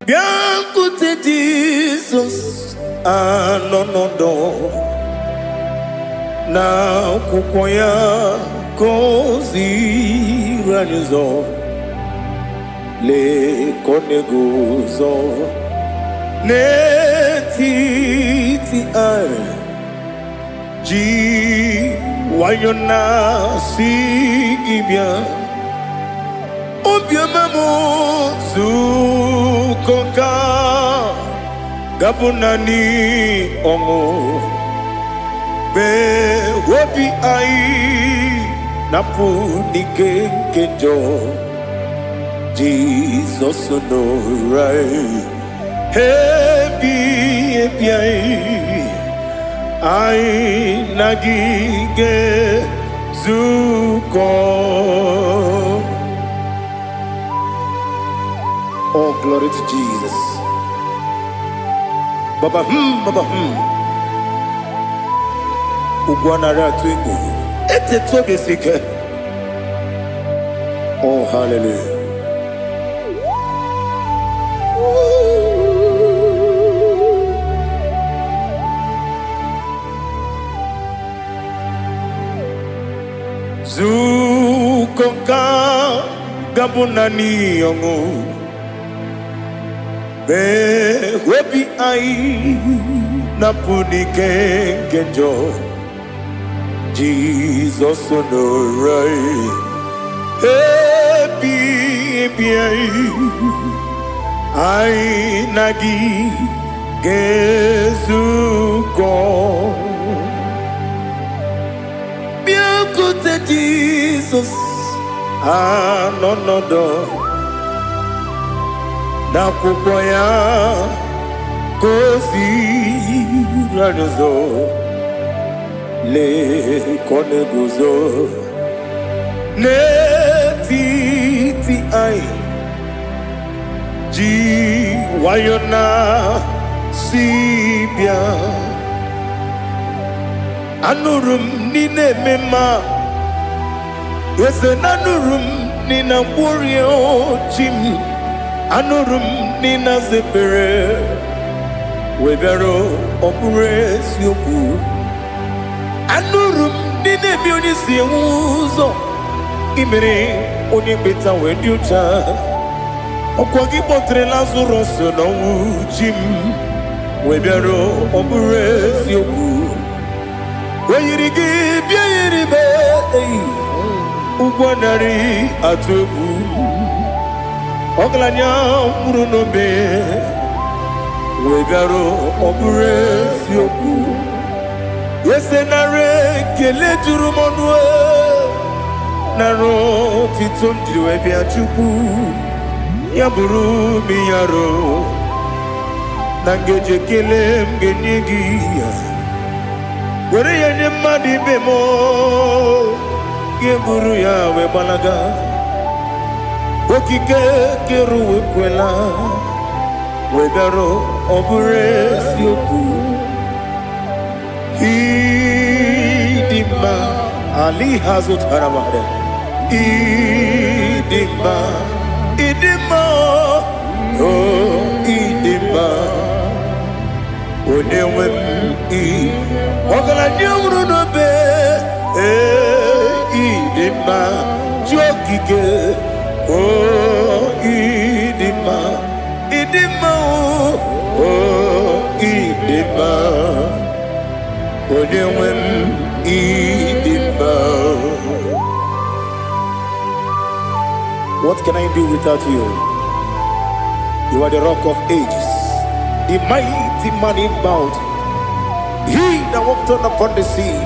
Bịakwute Jizọs anọ n'ọdọ na akwụkwọ ya ka o ziri anyị ụzọ. Lee ka ọ na-eguzo n'etiti anyị ji nwayọ na-asị gị bịa. Obiọma m, zukọ ka gabụ naanị ọṅụ mgbe obi anyị na-apụ n'ike nke njọ. Jizọs nọrọ anyị ebi ebi anyị, anyị na gị ga-ezukọ. Oh, glory to Jesus. Baba baba. Ugwu anaghị atụ egwu. Etetu obi esi ike. Oh, hallelujah. Zukọ ka gabụ naanị ọṅụ mgbe obi anyị na-apụ n'ike nke njọ. Jizọs nọrọ anyị ebi ebi anyị, anyị na gị ga-ezukọ. Bịakwute Jizọs anọ n'ọdọ n'akwụkwọ ya ka o ziri anyị ụzọ. Lee ka ọ na-eguzo n'etiti anyị ji nwayọ na si bịa. Anụrụ m n'ị na-eme mma, eze na anụrụ m n'ị na-agwọrịa chi m. Anụrụ m n'ị na-aza ekpere wee bịara. Ọ bụrụ eziokwu, anụrụ m n'ị na-eme onye si enwe ụzọ imere onye mkpeta wee dị ụcha. Ọkwa gị kpọtere Lazarọs n'ọnwụ, chi m, wee bịara. Ọ bụrụ eziokwu, o yiri gị bịa yiri be eyi ụgwọ narị atụ egwu. Ọgaranya nwụrụ n'obe wee bịara. Ọ bụrụ eziokwu, eze, nara ekele juru m ọnụ, nara otito m jiri wee bịa. Chukwu, ya bụrụ m yaro na ngeji ekele m ga-enye gị ya, were ya nye mmadụ ibe m, ga-eburu ya wee gbalaga. Okike kere ụwa ekwela wee bịarụ. Ọ bụrụ eziokwu, ịdị mma ali ha zụtara mmadụ. Ịdị mma, ịdị mma, o ịdị mma, onye nwe m. Ị ọgaranya nwụrụ n'obe, ee, ịdị mma, chi okike, o ịdị mma, ịdị. Ịdị mma o, ịdị mma. Onye nwe m, ịdị mma. What can I do without you? You are the Rock of Ages, the mighty man in battle, he that walked on upon the sea.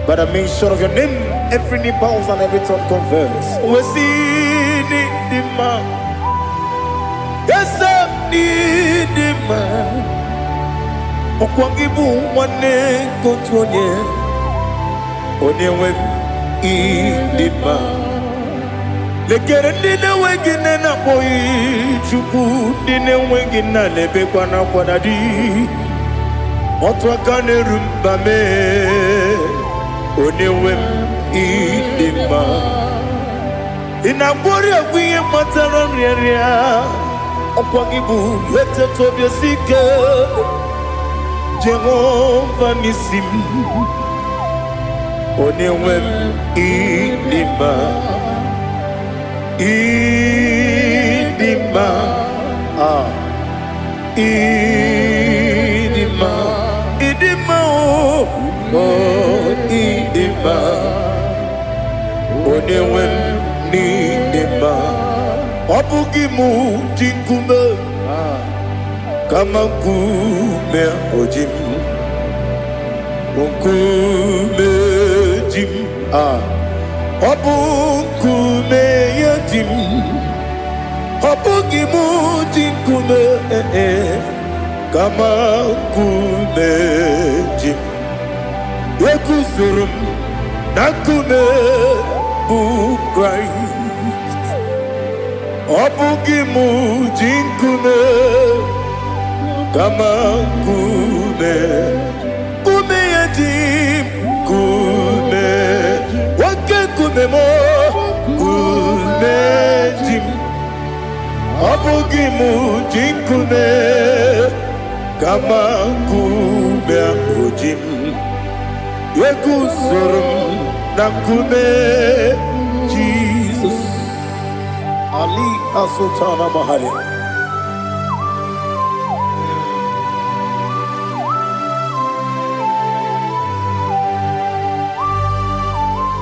By the mention of your name, every knee bows and every tongue confess. We see the man. Yes, ịdị mma. Ọkwa gị bụ nwanne nke otu onye. Onye nwe m, ịdị mma. Lekere ndị na-enweghị nne na-akpọghị Chukwu, ndị na-enweghị nna na-ebekwa n'akwa na di. Otu aka na-eru mba mee, onye nwe m, ịdị mma. Ị na-agwọrị ọgwụ ihe kpatara nrịanrịa. Ọkwa gị bụ eteta obi esi ike, Jehova n'isi m. Onye nwe m, ịdị mma, ịdị mma. Ah, ịdị mma, ịdị mma o, oh, ịdị mma. Onye nwe m, n'ịdị mma. Ọ bụghị mụ ji nkume, kama nkume oji m, nkume ji m. Ah, ọ bụ nkume ya ji m. Ọ bụghị mụ ji nkume, eh, eh, kama nkume ji m. Eguzoro m na nkume bụ Kraịst. Ọ bụghị mụ ji nkume, kama nkume, nkume ya ji m. Nkume, oke nkume m, nkume ji m. Ọ bụghị mụ ji nkume, kama nkume ahụ ji m. Eguzoro m na nkume Jizọs. Ali Asultana Mahali.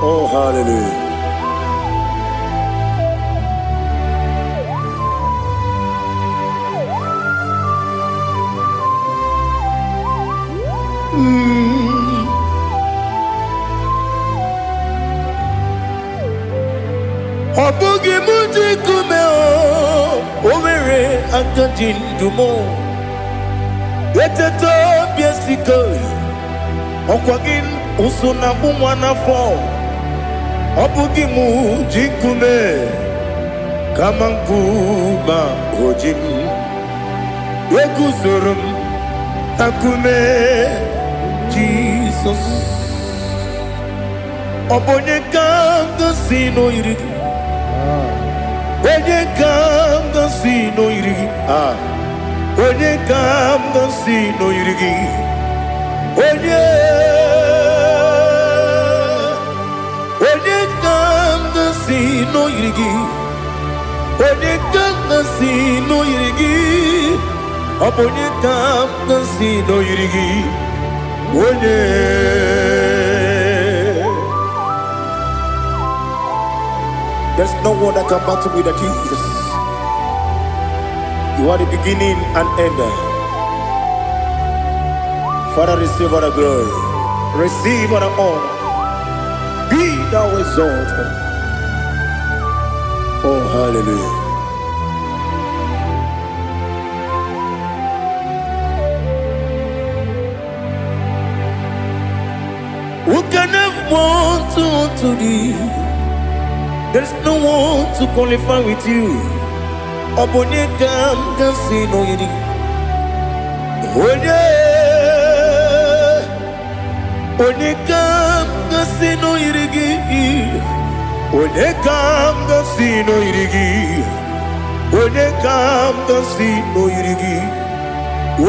Oh, hallelujah. Ọ bụghị mụ ji nkume o, o nwere aka ji ndụ m. Eteta obi esike, ọkwa gị ụsụ na agbụ nwa n'afọ. Ọ bụghị mụ ji nkume, kama nkume o ji m. Eguzoro m na nkume Jizọs. Ọ bụ onye ka m gosi n'oyiri gị? Onye ka m gosi n'oyiri gị? Ah, onye ka m gosi n'oyiri gị? Onye, onye ka m gosi n'oyiri gị? Onye ka m gosi n'oyiri gị? Ọ bụ onye ka m gosi n'oyiri gị? Onye. There's no one that can battle with the Jesus. You are the beginning and end. Father, receive all the glory. Receive all the honor. Be thou exalted. Oh, hallelujah. Who can have one to thee? There's no one to qualify with you. Ọ bụ onye ka m ga-asị n'oyiri? Onye, onye ka m ga-asị n'oyiri gị? Onye ka m ga-asị n'oyiri gị? Onye ka m ga-asị n'oyiri gị?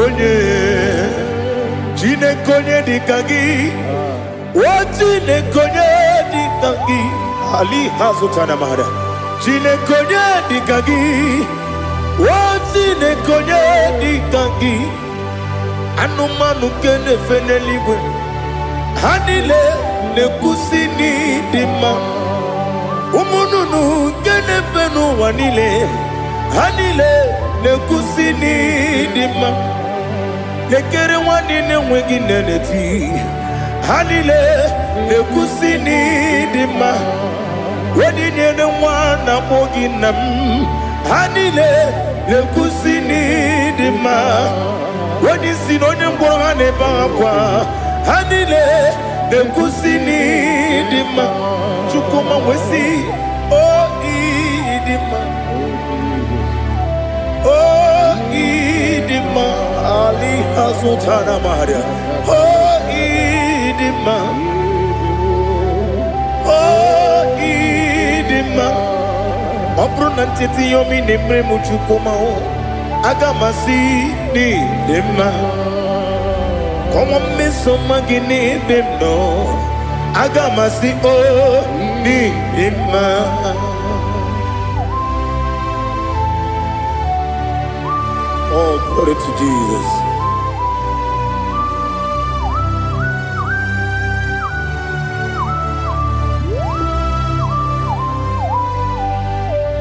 Onye, Chineke, onye dị ka gị? O Chineke, onye dị ka gị? Ali ha zụtara mara. Chineke, onye dị ka gị? O Chineke, onye dị ka gị? Anụmanụ nke na-efe n'eluigwe, ha niile na-ekwusi n'ịdị mma. Ụmụ nnụnụ nke na-efe n'ụwa niile, ha niile na-ekwusi n'ịdị mma. Lekere nwa niile enweghị nne na-eti, ha niile na-ekwusi n'ịdị mma. Onye nyere nwa na-akpọ gị nna m, ha niile na-ekwusi n'ịdị mma. Onye isi na onye ngwọrọ, ha na-ebe akwa, ha niile na-ekwusi n'ịdị mma. Chukwuma nwesị o ịdị mma, o ịdị mma. Ali azụtara maria, o ịdị mma, o ịdị mma. Ọ bụrụ na ncheta ihe omi na-emere m, Chukwuma o, aga m asị n'ịdị mma. Kọnwa mmeso mma gị n'ebe m nọ, aga m asị o n'ịdị mma. Oh, glory to Jesus.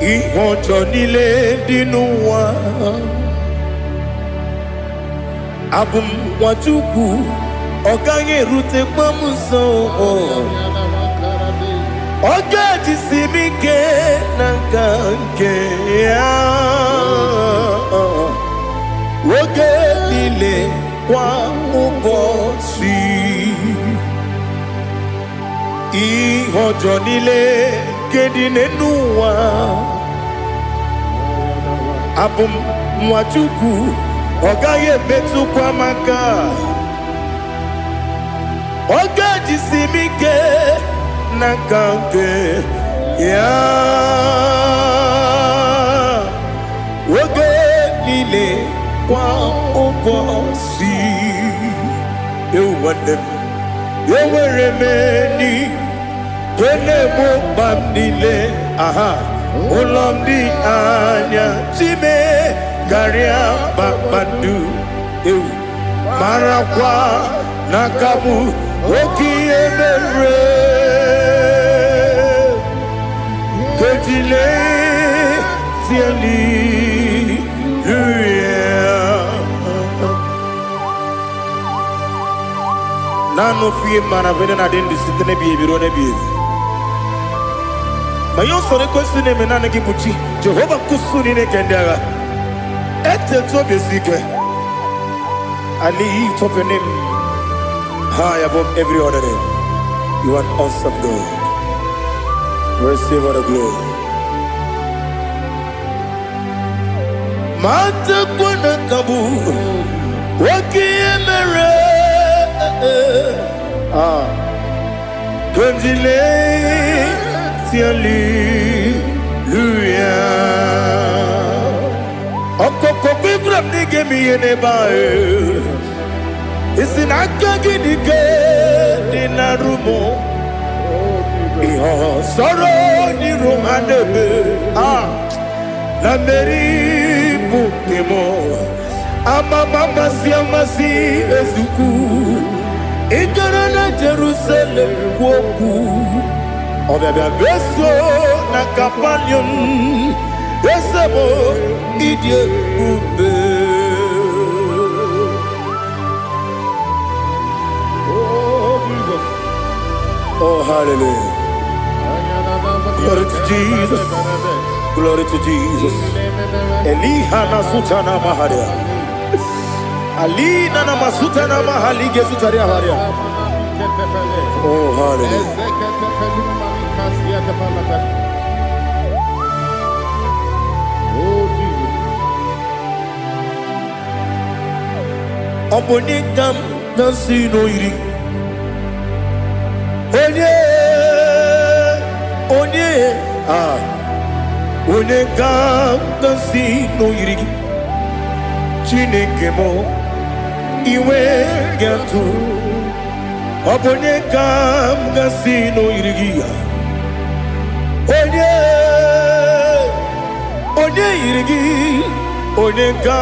Ihe ọjọọ niile dị n'ụwa, abụ m nwa Chukwu, ọ gaghị erutekwa m nso. Ọ ga-ejisi m ike na nka nke ya oge niile, kwa ụbọchị. Ihe ọjọọ niile nke dị n'ụwa, abụ m nwa Chukwu, ọ gaghị emetụkwa m aka. Ọ ga-ejisi m ike na nka nke ya oge niile, kwa ụbọchị. Ewu nwanne m, enwere m enyi nke na-egbo mkpa m niile. Aha ụlọ m dị anya chime karịa kpakpando. Ewu, marakwa na aka bụ oke ihe mere kejile hallelujah. Naanị ofu ihe mara bụ na adị ndụ site n'ebighị ebi ruo n'ebighị ebi. Ma ihe usoro ekwesị na-eme, naanị gị bụ chi Jehova nkusu niile nke ndị agha. Etetu obi esi ike. I lift up your name high above every other name. You are an awesome God. Receive all the glory. Matakwa na ka bụ oke ihe mere. Ah, Kondile hallelujah. Ọkọkọ gbígbà m n'ige m ihe n'ebe ahụ. Isi na aka gị dị ike dị na rumo. Ihe sọ̀rọ̀ n'iru ha na-eme. Ah, na mmeri bụ nke m. Amama amasị amasị ezukwu. Ị gara na Jerusalem kwuo okwu. Ọbịabịa meso na Kapanium. Eze m, ịdị ebube. Oh, Jesus. Oh, hallelujah. Glory to Jesus. Glory to Jesus. Eliha na sutana maharia. Alina na masutana mahalige sutaria haria. Oh, hallelujah. Oh, Jesus. Ọ bụ onye ka m na-asị n'oyiri? Onye, onye, ah, onye ka m na-asị n'oyiri gị? Chineke m, iwe ga-atụ. Ọ bụ onye ka m ga-asị n'oyiri gị? Onye, onye yiri gị? Onye ka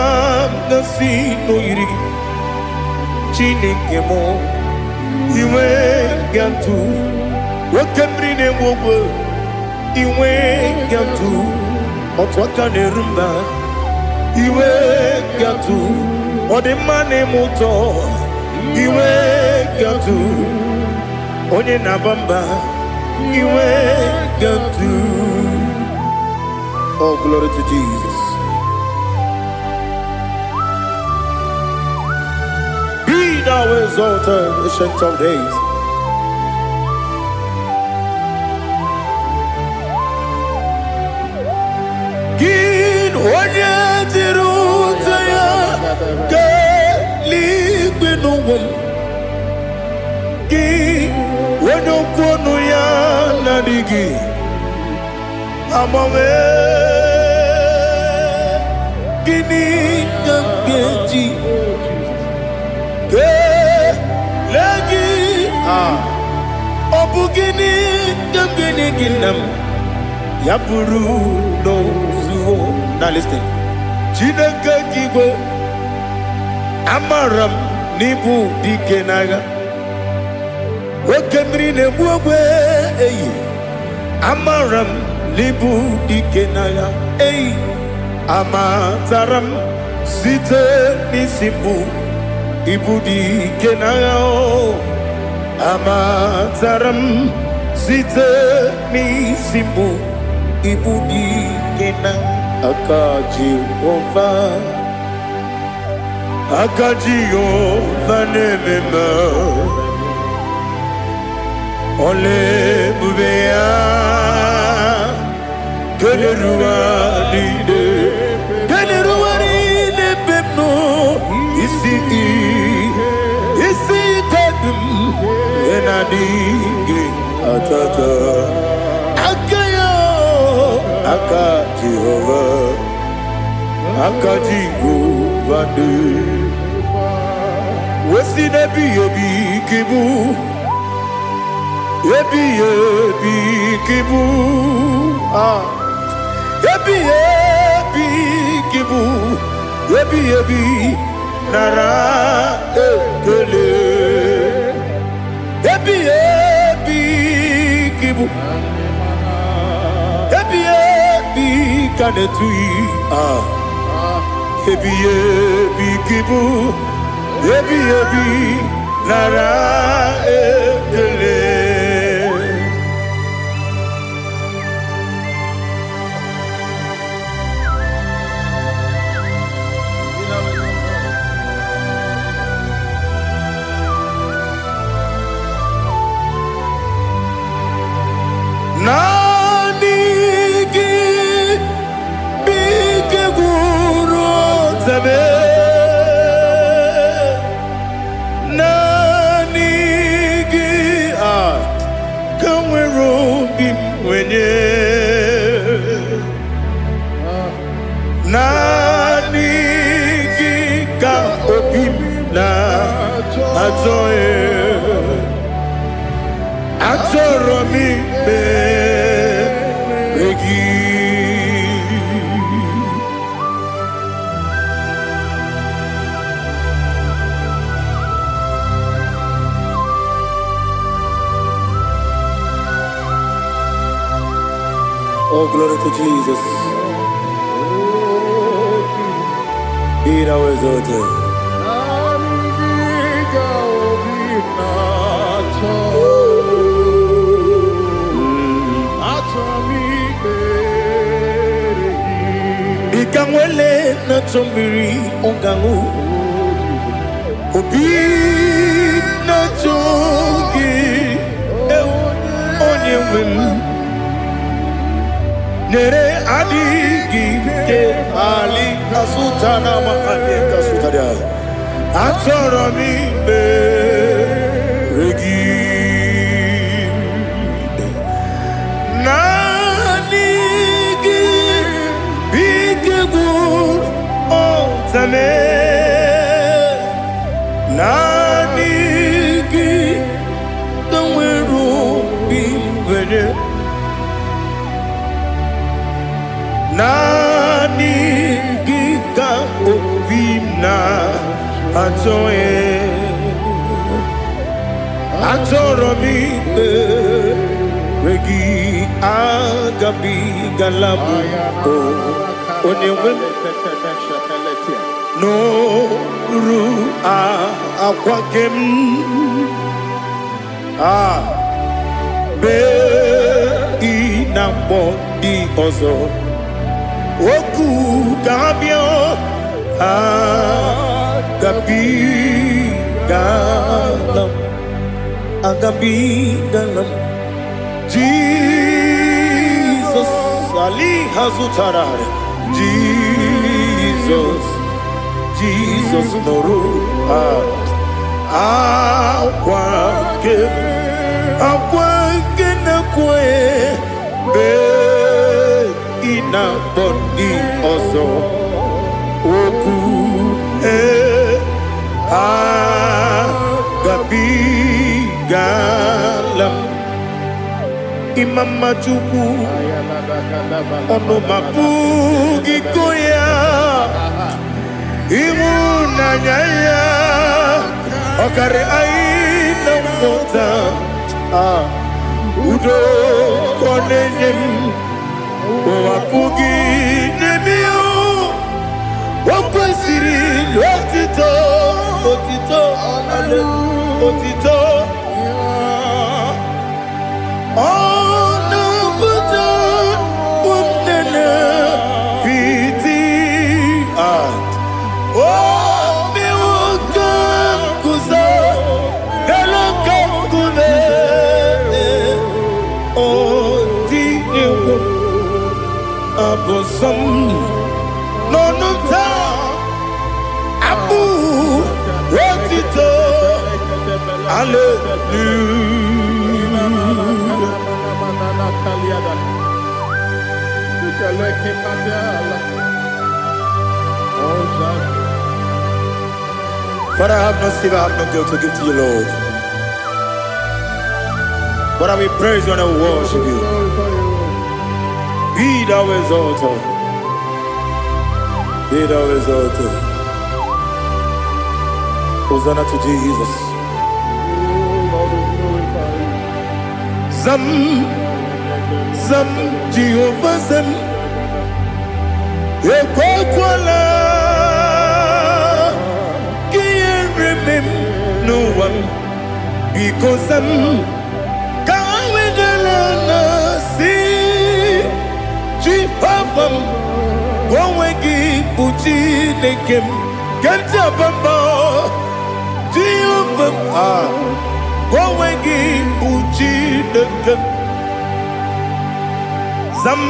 m ga-asị n'oyiri gị? Chineke m, inwe gatụ. Oke mmiri na-egbu ogwe, inwe gatụ. Otu aka na-eru mba, iwe gatụ. Ọ dị mma na-eme ụtọ, iwe gatụ. Onye na-aba mba, iwe gatụ. Oh, glory to Jesus. Be thou exalted, Ancient of Days. Gị onye jiri ụta ya kelee n'ụwa m, gị onye okwu ọnụ ya na-adịghị agbanwe, gịnị ka m ga-eji kelee gị? Ah, ọ bụ gịnị ka m ga-enye gị, nna m, ya bụrụ n'ozuo? Now listen. Chineke gị igwe, amara m n'ịbụ dike n'agha. Oke mmiri na-egbu ogbe eyi, amara m n'ịbụ dike n'agha eyi. Amatara m site n'isi mbụ, ịbụ dike n'agha o. Amatara m site n'isi mbụ, ịbụ dike na aka Jehova, aka Jehova na-eme mma. Ọla ebube ya kelere ụwa niile, kelere ụwa niile ebe m nọ. Isi isi ike dị m ihe na-adịghị atata aka ya. Aka Jehova, aka Jehova dị wesi n'ebighị ebi ka ịbụ, ebighị ebi ka ịbụ. Ah, ebighị ebi ka ịbụ, ebighị ebi, nara ekele. Ebighị ebi ka ịbụ, ebighị ebi ka na-etughị. Ah, ebighị ebi ka ịbụ, ebighị ebi, nara ekele. Naanị gị bụ ike gwụrụ ọtabe. Naanị gị a ka nwere obi m nwenye. Naanị gị ka obi m na-achọ. Achọrọ m ikpere gị. Oh, glory to Jesus. Be thou exalted. Naanị gị ka obi na-achọ. Achọ m ikpere gị. Dịka nwele na-achọ mmiri ọ ga-aṅụ, obi na-achọ gị, ewu, onye nwe m. Nyere adịghị ike ali kasuta na ma ali kasuta dia. Achọrọ m ikpere gị. Naanị gị bụ ike gwụrụ ọtame. Naanị gị ka nwere obi nwere. Naanị gị ka Achọghị, achọrọ m ikpere gị, agabigala m o onye nwe m n'oru akwa gị m a bee ị na-akpọ ndị ọzọ okwu ka ha bịa. Agabigala m, agabigala m. Jizọs ali ha zụtara. Jizọs, Jizọs, nụrụ akwa nke, akwa nke na-ekwe mgbe ị na-akpọ ndị ọzọ okwu ee agabigala m. Ịma mma Chukwu, ọnụ ma pụghị ịkọ ya. Ịhụnanya ya ọkarị anyị na nghọta. Ah, udo ka ọ na-enye m, ụwa pụghị n'ebe ya. O kwesịrị otito, otito, otito. Ọ na-apụta ụmụnne piti. Ah, o mewo ka m guzo elu ka nkume. O tinyewo abụ nsọ m n'ọnụ m taa, abụ otito, hallelujah. Father, I have no silver, I have no gold to give to you, Lord. But I will praise you and I will worship you. Be thou exalted. Be thou exalted. Hosanna to Jesus. Zam, Zam, Jehovah Zam. Ekwekwala ka ihere mee m n'ụwa m. Biko zam, ka wedala na si Jehova m, ka onwe gị bụ Chineke m nke m ji aba mba. Jehova m, ah, ka onwe gị bụ Chineke m. Zam,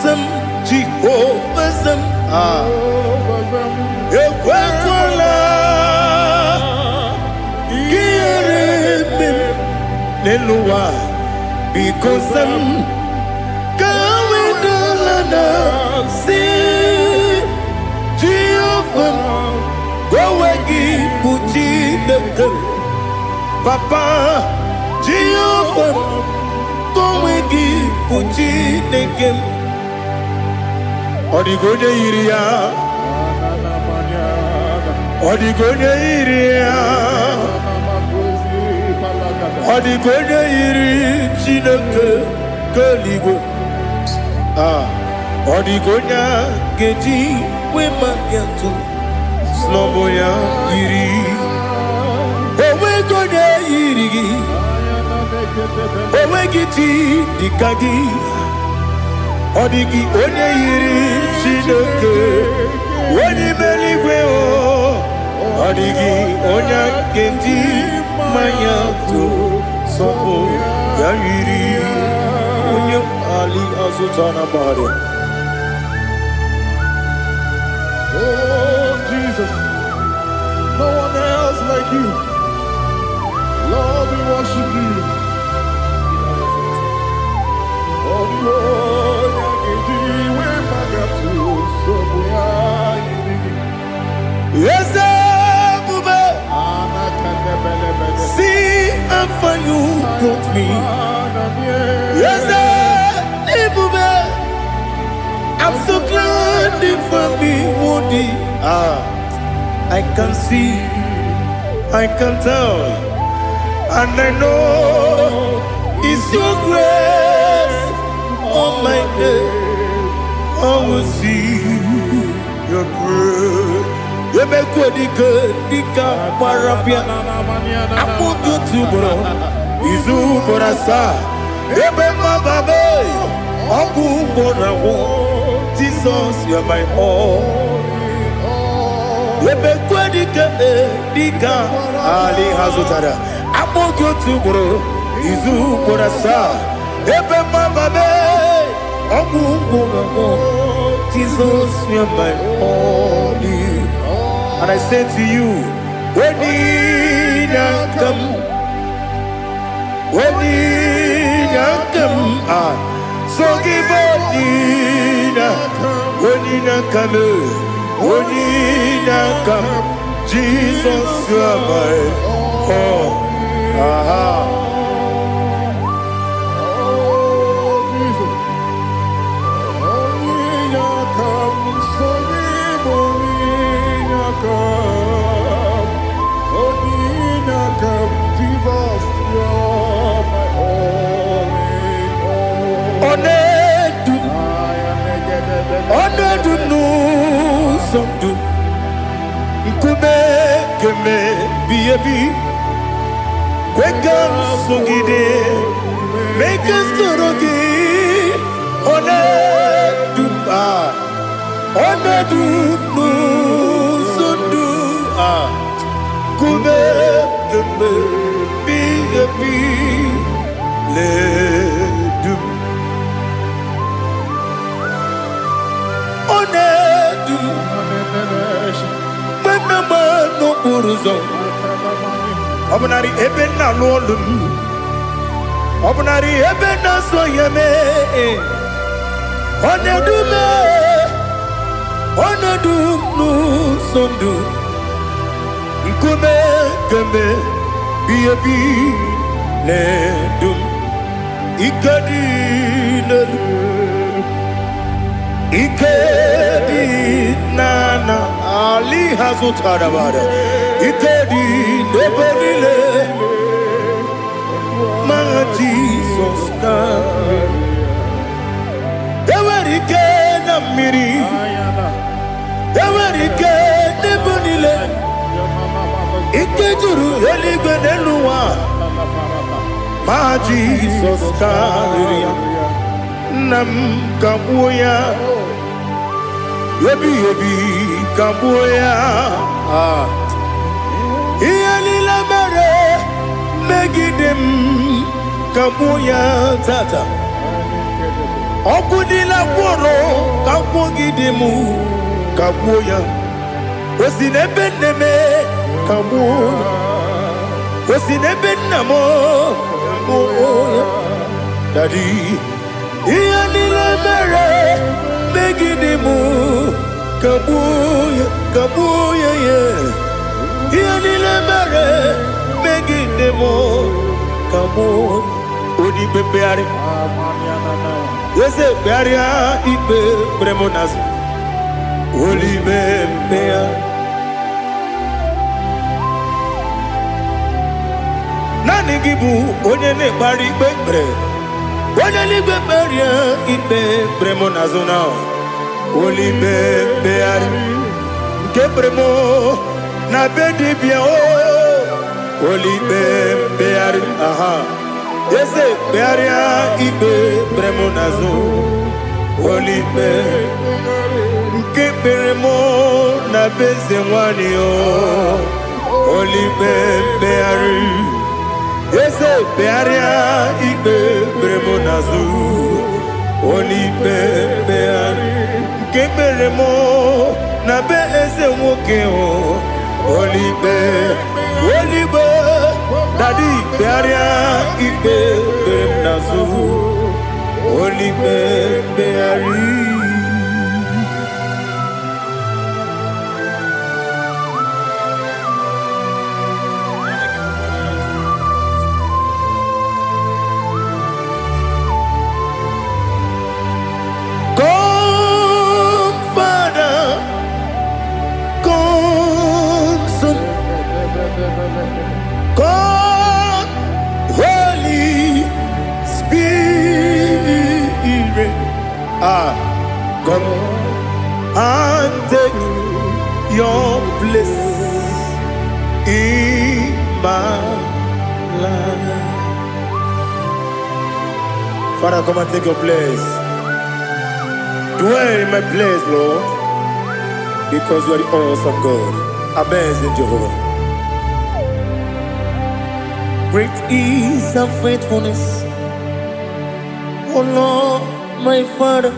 zam, Jehova zam, ah, ekwekwala ka ihere mee m n'elu ụwa. Biko zam, ka wedala na si Jehova m, ka onwe gị bụ Chineke m. Papa, Jehova m, ka onwe gị bụ Chineke m. Ọ dịghị onye yiri ya, ọ dịghị onye yiri ya, ọ dịghị onye yiri Chineke nke eluigwe. Ah, ọ dịghị onye a ga-eji wee maka atụ snọbụ ya yiri. Onweghị onye yiri gị, onweghị chi dịka gị. Ọ dịghị onye yiri Chineke onye ime eluigwe o. Ọ dịghị onye a ga-eji mmanya tụ sọpụ ya yiri onye ali azụta na gbara. Oh, Jesus, no one else like you. Lord, we worship you. Oh, the onye ga-eji wee magatu nsogbu ya yiri gị. Eze ebube, Anakadebelebele. See how far you brought me. Eze ebube, I'm so glad you found me worthy. Ah. I can see, I can tell, and I know it's your grace on my day. I will see your grace. Emekwe dike dike gbara bịa akpụkpọ otu ugboro izu ugboro asaa ebe mmababe ọgwụ ugboro agwụ. Jesus, you're my all. Emekwe dike dike ali ha zụtara akpụkpọ otu ugboro izu ugboro asaa ebe mmababe ọgwụ ugboro agwụ. Jesus, you're my all. And I say to you, when you come, when you come, ah, so give up, when you come, when you come, Jesus, you are my all. Aha. Oh, Jesus. Onye aka m, so gị bụ onye aka m. Onye aka m, Jesus, you're my all in all. Ọ na-edu m, ọ na-edu m n'ụzọ ndụ nkume keme bi ebi kwe ka m sogide mee ka m soro gị. Ọ na-edu m, ah, ọ na-edu m n'ụzọ ndụ a nkume keme bi ebi na-edu m. Ọ na-edu m mgbe nna m n'okporo ụzọ ọ bụnarị ebe nna alụ ọlụ m ọ bụnarị ebe na-azụ ya mee ọ na-edu m, ọ na-edu m n'ụzọ ndụ nkume keme bi ebi na-edu m. Ike dị n'elu ike dị n'ana ali ha zụtara bara ike dị n'ebe niile ma Jizọs ka enwere ike na mmiri enwere ike n'ebe niile ike juru eluigwe n'elu ụwa ma Jizọs karịrị ya. Nna m kagbuo ya ebighị ebi kagbuo ya. Ah. Ihe niile mere megide m kagbuo ya tata ọgwụ niile gwụrụ kagbuogide m kagbuo ya o si n'ebe nne m kagbuo ya o si n'ebe nna m kagbuo ya. Daddy, ihe niile mere megide m kagbuo ya kagbuo ya ya ihe niile mere megide m kagbuo. Onye ikpe mkpegharị eze kpegharịa ikpe kpere m n'azụ olibe mkpegharị naanị gị bụ onye na-ekpegharị ikpe kpere onye n'igwe kpegharịa ikpe kpere m n'azụ na olibe mkpegharị nke kpere m na be dibịa o olibe mkpegharị aha eze kpegharịa ikpe kpere m n'azụ olibe nke kpere m na be eze nwanyị o olibe mkpegharị eze kpegharịa ikpe kpere m n'azụ olibe mkpegharị nke kpere m na be eze nwoke o olibe olibe. Daddy, kpegharịa ikpe kpere m n'azụ olibe mkpegharị. Come, Father, Come and take your place in my life. Father, come and take your place. Dwell in my place, Lord, because you are the awesome God, amazing Jehovah. Great is thy faithfulness, O Lord, my Father.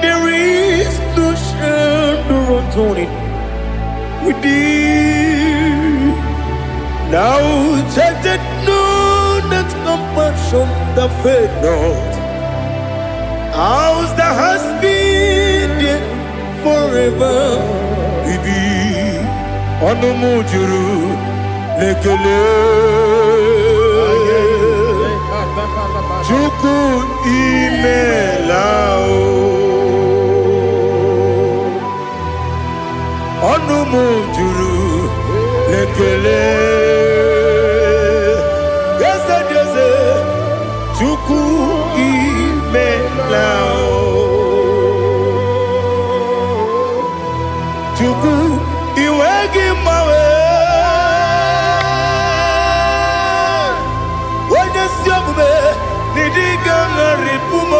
There is no shadow of turning with thee. Thou changest not thy compassions, they fail not. As thou hast been there forever, be. Ọnụ m juru n'ekele. Chukwu, imela o. Ọnụ m juru n'ekele. Eze dị eze, Chukwu, imela o. Chukwu, iwe gị mgbanwe. Onye ezi omume n'ịdị ga-agharịpụ m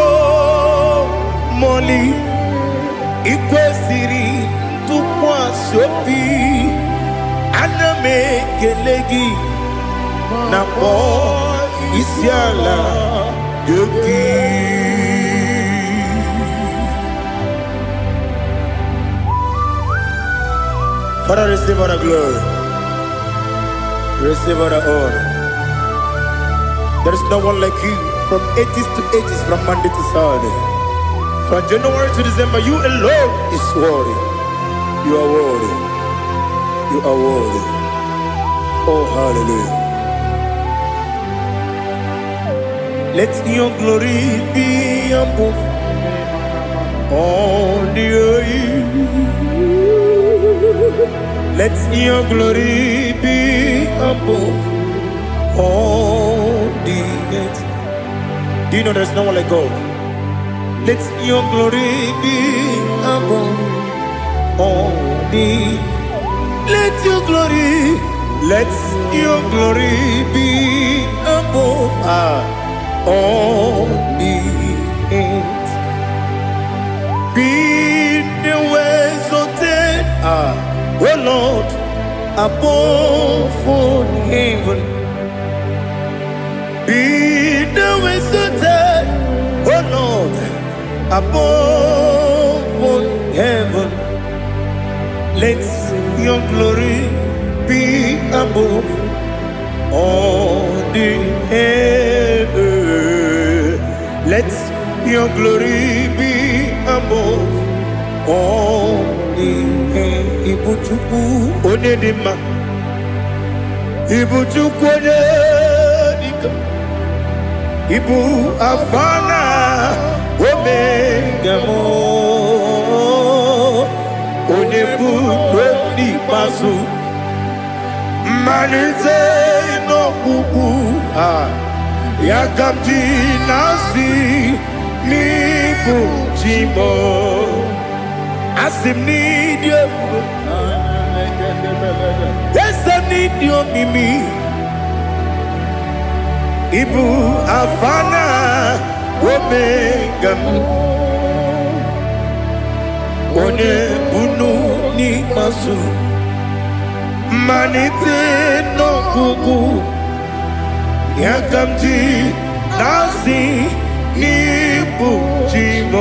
mọli. Ikwesịrị ntụkwasị obi, ana m ekele gị na kpọọ isi ala nye gị. Father, receive all the glory. Receive all the honor. There is no one like you from ages to ages, from Monday to Saturday. From January to December, you alone is worthy. You are worthy. You are worthy. Oh, hallelujah. Let your glory be above all the earth. Let your glory be above all the earth. Do you know there's no one like God? Let your glory be above all the. Let your glory, let your glory be above all the earth. Be thou exalted, O Lord, above all heaven. Be thou exalted, O Lord, above all heaven. Let your glory be above all the heaven. Let your glory be above all the heaven. Ibu Chukwu onye dị mma. Ibu Chukwu onye dịka. Ibu Alfa na Omega m. Onye bụ n'ikpeazụ. Mmalite n'ọgwụgwụ a. Ya ka m ji na-asị n'ịbụ chi m. Asị m n'ịdị ebube. Eze m, n'ịdị omimi. Ibu Alfa na Omega m. Onye bunu n'ikpeazụ. Mmalite n'ọgwụgwụ. Ya ka m ji na-asị n'ịbụ chi m.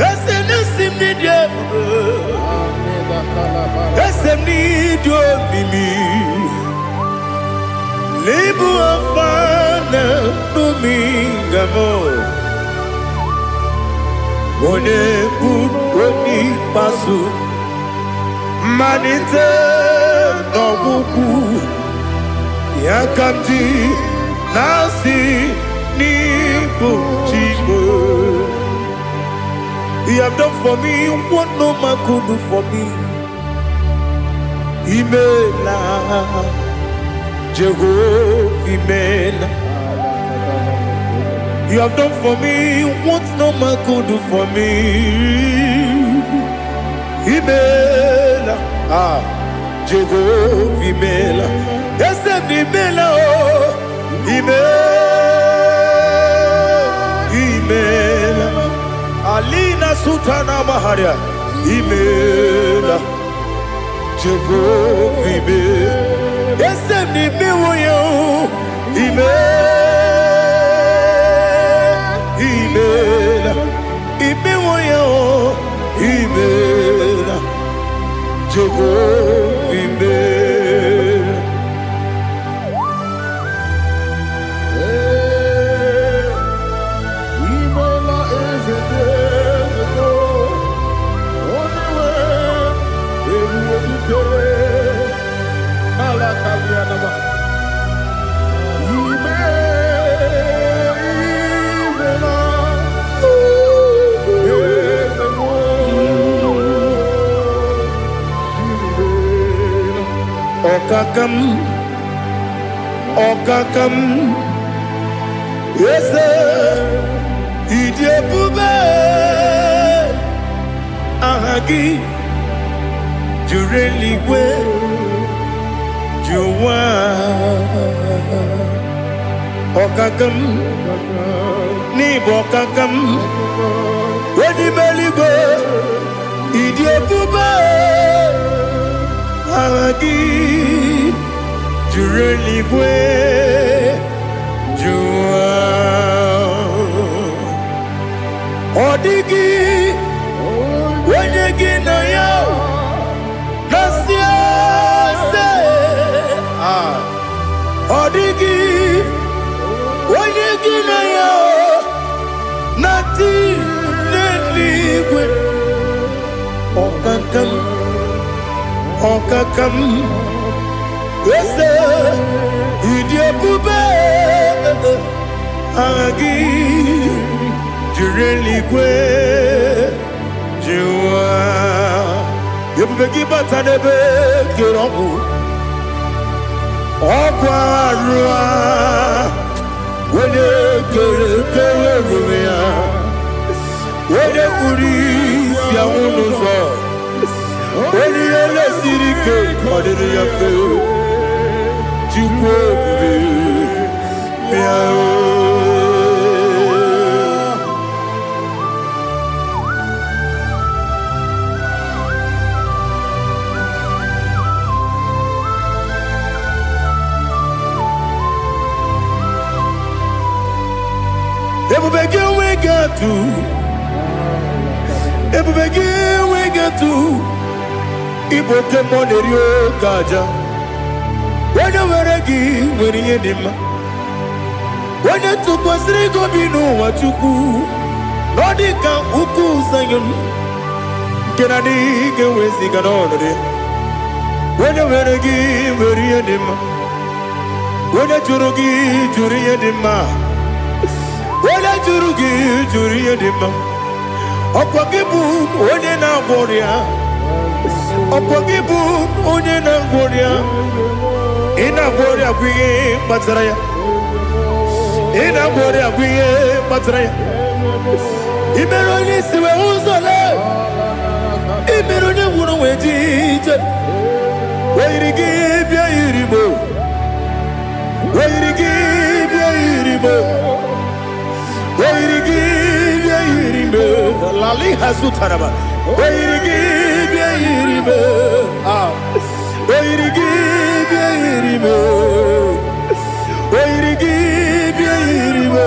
Eze na-esi m n'ịdị ebube. Eze m, n'ịdị omimi. N'ịbụ Alfa na Omega m. Onye bụ onye ikpeazụ. Mmalite n'ọgwụgwụ. Ya ka m ji na-asị n'ịbụ chi m. You have done for me what no man could do for me. Imela, Jehovah, imela. You have done for me what no man could do for me. Imela, ah, Jehovah imela. Eze m imela o, imela, imela. Alina Sultana Maharia, imela, Jehovah imela. Eze m imewo ya o, imela, imela, imewo ya o, imela, Jehovah imela. Ee, imela eze dị eze, onye nwe ebube dike n'ala kalianama. Ime, imela, eze m, imela. Ọkaka m, ọkaka m, eze, ịdị ebube, aha gị juru eluigwe ju ụwa. Ọkaka m, n'ịbụ ọkaka m, onye ime eluigwe, ịdị ebube, aha gị juru eluigwe ju ụwa. Ọ dịghị onye gị na ya na-asị eze. Ah, ọ dịghị onye gị na ya na-atị n'eluigwe. Ọkaka m, ọkaka m, eze, ịdị ebube, aha gị juru eluigwe ju ụwa. Ebube gị bata n'ebe kere ọgwụ, ọgwụ arụ a, onye kere kere ebube ya, onye kpuru isi anwụ n'ụzọ, onye ihe na-esiri ike ọ dịrị ya mfe. Chukwu ebube, bịa o. Ebube gị enweghị atụ, ebube gị enweghị atụ. Ịbụ oke mmụọ na-eri oke aja. Onye nwere gị nwere ihe dị mma. Onye tụkwasịrị gị obi n'ụwa, Chukwu, na ọ dị ka ugwu Zayọn nke na adịghị ga-eweziga n'ọnọdụ ya. Onye nwere gị nwere ihe dị mma. Onye jụrụ gị jụrụ ihe dị mma. Onye jụrụ gị jụrụ ihe dị mma. Ọkwa gị bụ onye na-agwọ ọrịa, ọkwa gị bụ onye na-agwọ ọrịa. Ị na-agwọ ọrịa bụ ihe kpatara ya. Ị na-agwọ ọrịa bụ ihe kpatara ya. Ị mere onye isi wee ụzọ lee, ị mere onye nwụrụ wee ji ije. Oyiri gị bịa yiri mo, oyiri gị bịa yiri mo, oyiri gị bịa yiri mo. Lali hazutaraba. Oyiri gị bịa yiri mo. Ah, oyiri gị bịa yiri mo, oyiri gị bịa yiri mo.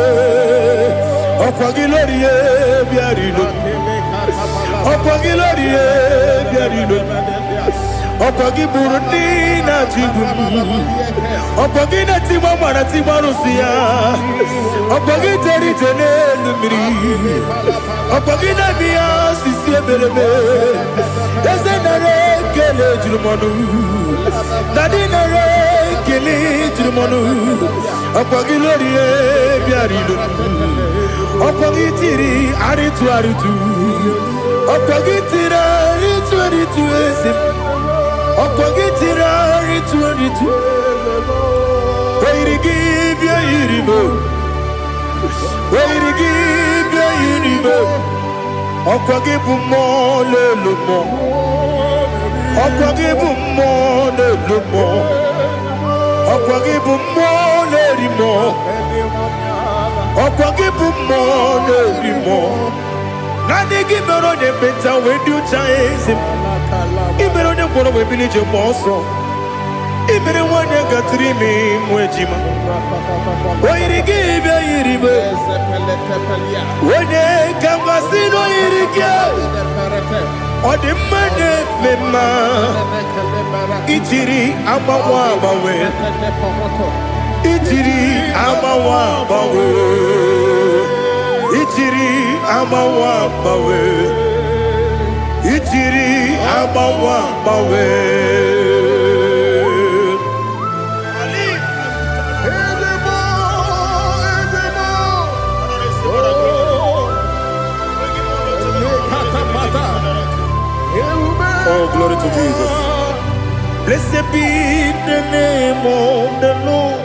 Ọkwa gị lórí ye bịa rilo, ọkwa gị lórí ye bịa rilo, ọkwa gị gburu ndị na-achị igbu m, ọkwa gị na-etigba mara tigba arụsị ya, ọkwa gị jere ije n'elu mmiri, ọkwa gị na-eme ya osisi emereme. Eze, nara ekele juru m ọnụ. Daddy, nara ekele juru m ọnụ. Ọkwa gị lórí bịara ilo, ọkwa gị tiri arịtụ arịtụ, ọkwa gị tiri arịtụ arịtụ. Eze m, ọkwa gị tiri arịtụ arịtụ. Oyiri gị bịa yiri m. O yiri gị bịa yiri ibe. Ọkwa gị bụ mmụọ na-elu mmụọ. Ọkwa gị bụ mmụọ na-elu mmụọ. Ọkwa gị bụ mmụọ na-eri mmụọ. Ọkwa gị bụ mmụọ na-eri mmụọ. Naanị gị mere onye ekpenta wee dị ụcha, eze m. Ị mere onye ngwọrọ wee bili ije gba ọsọ. Ị mere nwaanyị gatụrụ ime ịmụ ejima. O yiri gị bịa yiri ibe. Onye ka mmasị na o yiri gị. Ọ dị mma na-eme mma. Ijiri agbanwe agbanwe. Ijiri agbanwe agbanwe. Ijiri agbanwe agbanwe. Ijiri agbanwe agbanwe. Ezemo, Ezemo. Lekatapata. Oh, glory to Jesus. Blessed be the name of the Lord.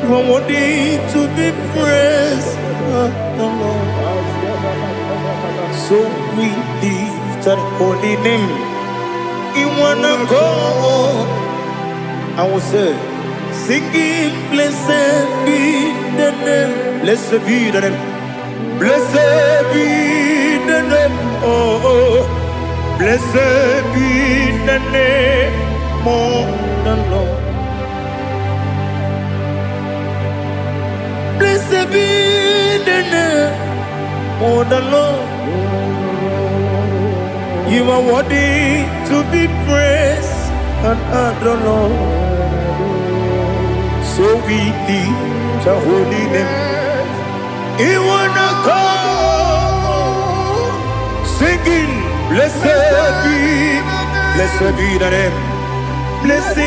You are worthy to be praised, the Lord. So we lift that holy name. In one accord, I will say, singing, blessed be the name, blessed be the name, blessed be the name, oh, blessed be the name of the Lord. Blessed be the name of the Lord. You are worthy to be praised and adored, Lord. So we lift the holy name. You wanna come singing, blessed be the name. Blessed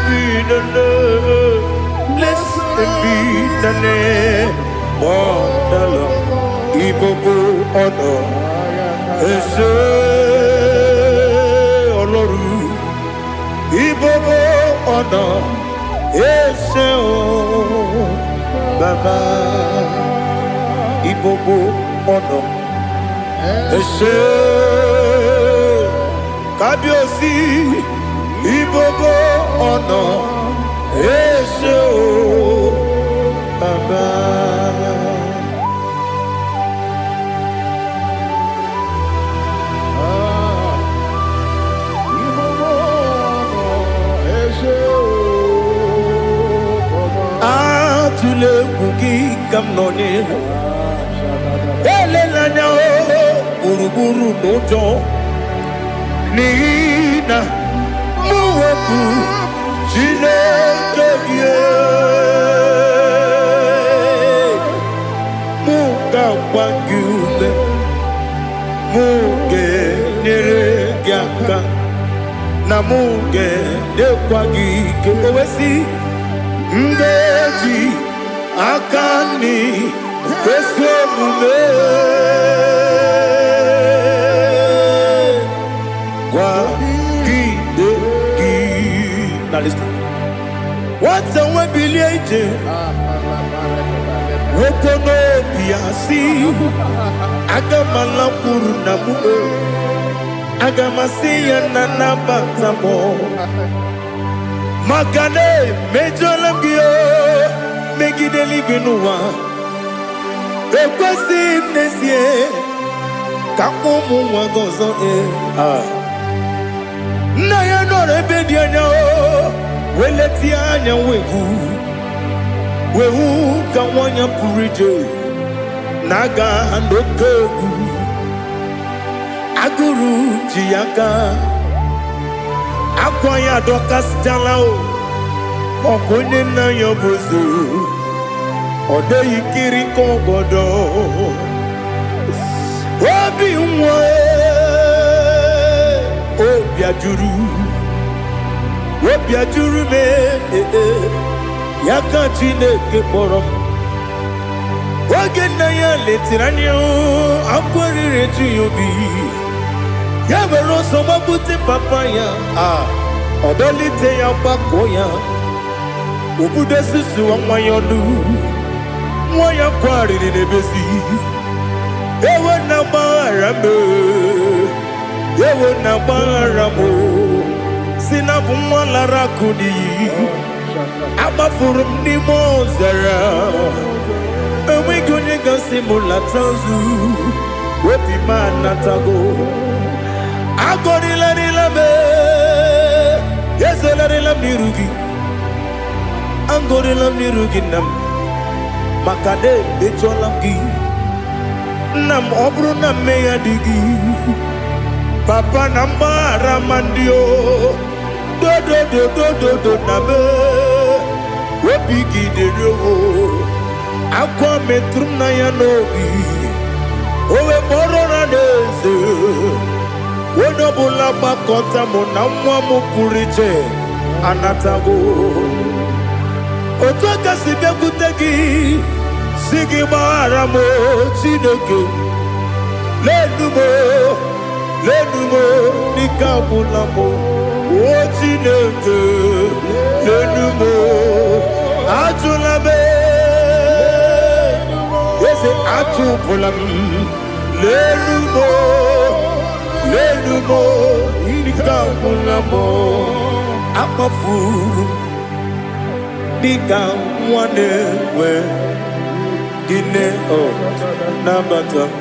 be the name. Blessed be the name of the Lord. Ìgbogbo ọ̀nà ẹ ṣé Ọlọ́run. Ìgbogbo ọ̀nà ẹ ṣé o Bàbá. Ìgbogbo ọ̀nà ẹ ṣé Kábíyèsí. Ìgbogbo ọ̀nà ẹ ṣé o Bàbá. Ah, ìgbogbo ọ̀nà ẹ ṣé o, Bàbá. Atụla egwu, gị ka m nọ n'ihu. Elela anya o gburugburu n'ụjọ, n'ihi na mụ wepụ Chineke gị, mụ ga-agba gị ume, mụ ga-enyere gị aka, na mụ ga-enyekwa gị ike. O wee sị, m ga-eji aka nri ezi omume kwagide gị. Now listen. Nwata nwe bilie ije, nwoke n'obi ya si, aga m alakwuru nna m o. Aga m asị ya na nabata m, maka na emejọla m gị o megide eluigwe n'ụwa. Ekwesịghị m n'ezie ka ụmụ nwa gị ọzọ. Ee. Ah. Nna ya nọrọ ebe dị anya o wee letie anya wee hụ ka nwa ya pụrụ ije na-aga n'oke egwu. Agụrụ ji ya aka, akwa ya adọkasịchala o. Ọkụ onye nna ya bụ eze, ọ dịghị kiri ka ọgọdọ obi nwa. Obi ajụrụ, obi ajụrụ m. Ee, ya ka Chineke kpọrọ m. Oge nna ya letiri anya, akwa riri eju ya obi. Ya were ọsọ gbapute papa ya, a ọ dọlite ya, gbakọọ ya. Obodo susuwa nwa ya ọnụ, nwa ya kwarịrị n'ebezi. Ewo na gbaghara m, ewo na gbaghara m, si na bụ nwa lara akụ n'iyi. Agbafuru m n'ime ọzara, enweghị onye gasị m lata ozu. Obi m anatago. Agọrịlarịla m, ezelarịla m n'iru gị. Agọrịla m n'iru gị, nna m, maka na emejọla m gị, nna m. Ọ bụrụ na mmehie dị gị, papa, na mgbaghara ma ndị o dodododododo na m obi gị dịrị o. Akwa metụrụ m na ya n'obi, o wee kpọrọ na n'eze onye ọbụla gbakọta mụ na nwa m pụrụ iche anatago. Otu aka si bịakwute gị, si gị gbaghara m, Chineke. Lenu m, lenu m, n'ike agwụla m. O Chineke, lenu m, ajụla m. Eze, achụpụla m. Lenu m, lenu m, n'ike agwụla m. Akpafuru m dịka nwa na-enwe gịnị. O nabata m,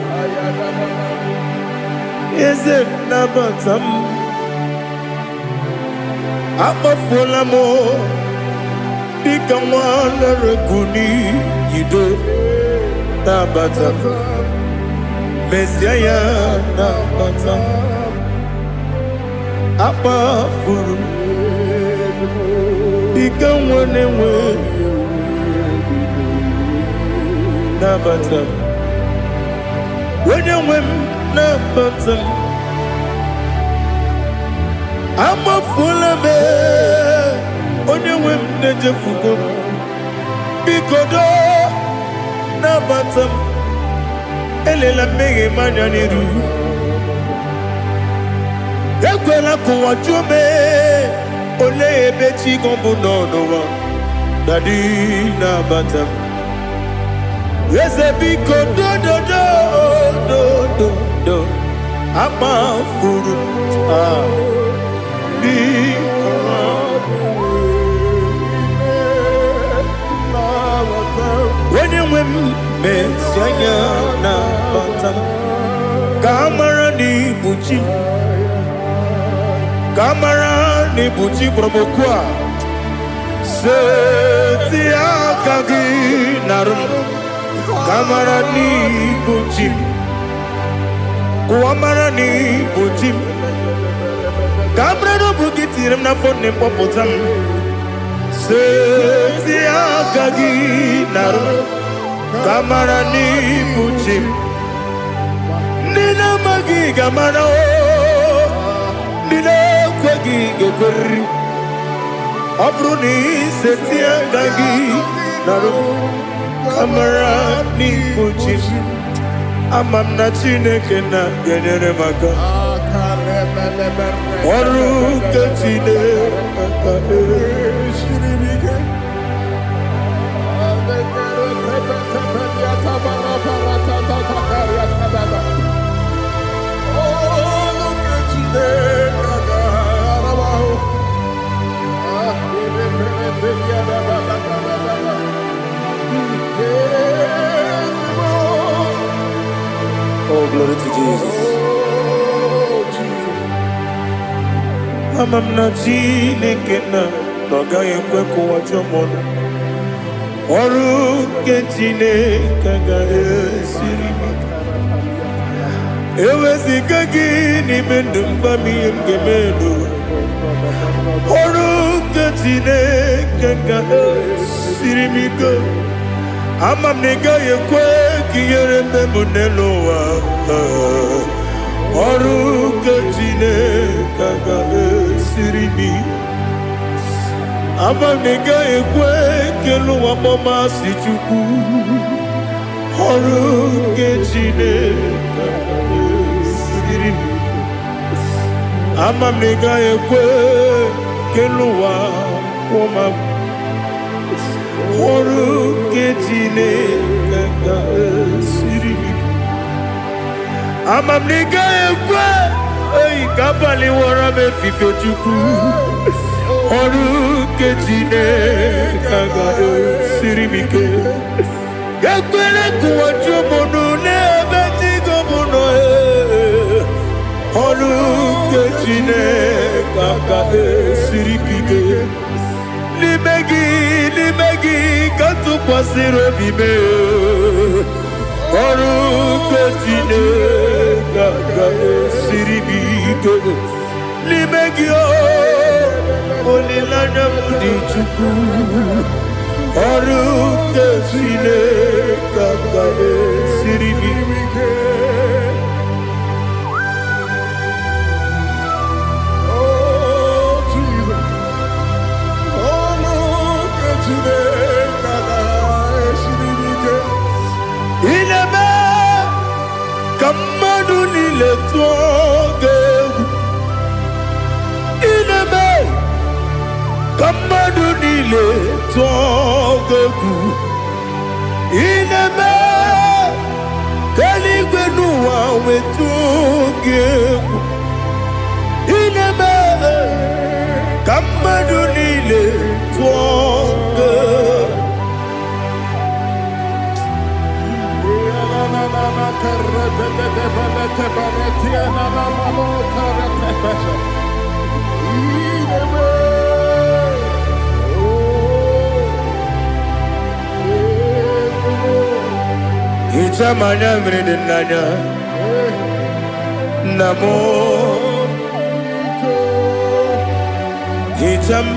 eze, nabata m. Akpafuola m dịka nwa lere n'iyido. Nabata m, mezie ya, nabata m. Akpafuru m dịka nwa na-enwe, nabata m. Onye nwe m, nabata m. Amafuola m, onye nwe m, na-ejefugo m. Biko doo, nabata m. Elela mmehie m anya n'iru. Ekwela ka ụwa jụọ m, olee ebe chi gị bụ nọ n'ụwa. Daddy, nabata m. Eze, biko, dododo dododo. Akpafuru m, ah, biko. Onye nwe m, mezi anya, nabata m, ka a mara na ibu chi m, ka a mara na ibu chi kpọrọ m okwu a. Seti aka gị narụ m, ka a mara na ibu chi m. Kụwa mara na ibu chi m, ka a mara na ọ bụ gị tinyere m n'afọ nne m, kpọpụta m. Seti aka gị narụ m, ka a mara na ibu chi m. Ndị na-amaghị ga-amara o, ndị na-ekweghị ga-ekweriri. Ọ bụrụ na iseti aka gị narụ m, ka mara n'ibu chi m. Ama m na Chineke na ga-enyere m aka. Ọrụ nke Chineke. Oh, glory to Jesus. Ama m na Chineke na ọ gaghị ekwe ka ụwa jụọ m ọnụ. Ọrụ nke Chineke agaghị esiri m ike. Eweziga gị n'ime ndụ m, gwa m ihe m ga-eme n'ụwa. Ọrụ nke Chineke ga-esiri m ike. Ama m na ị gaghị ekwe ka ihere mme m n'elu ụwa. Ọrụ nke Chineke ga-esiri m ike. Ama m na ị gaghị ekwe ka elu ụwa kpọmasị Chukwu. Ọrụ nke Chineke ga-esiri m ike. Ama m na ị gaghị ekwe ka elu ụwa kwụọ m. Ọrụ nke Chineke ga-esiri m ike. Ama m na ị gaghị ekwe eyi ka abalị wọrọ m efife. Chukwu, ọrụ nke Chineke ga-esiri m ike. Ekwele ka ụwa jụọ m ọnụ n'ebe chi gị bụ nọ. Ee. Ọrụ nke Chineke ga-esiri m ike. N'ime gị, n'ime gị ka m tụkwasịrị obi m. Ee. Ọrụ nke Chineke ga-esiri m ike. N'ime gị o, olileanya m dị. Chukwu, ọrụ nke Chineke ga-esiri m ike. Oh, Jesus. Oh, look at Chineke ga-esiri m ike. Ị na-eme ka mmadụ niile tụọ gị egwu. Ị na-eme ka mmadụ niile tụọ gị egwu. Ị na-eme ka eluigwe n'ụwa wee tụọ gị egwu. Ị na-eme ka mmadụ niile tụọ gị egwu. Hichaa m anya mmiri dị n'anya, nna m. Hichaa m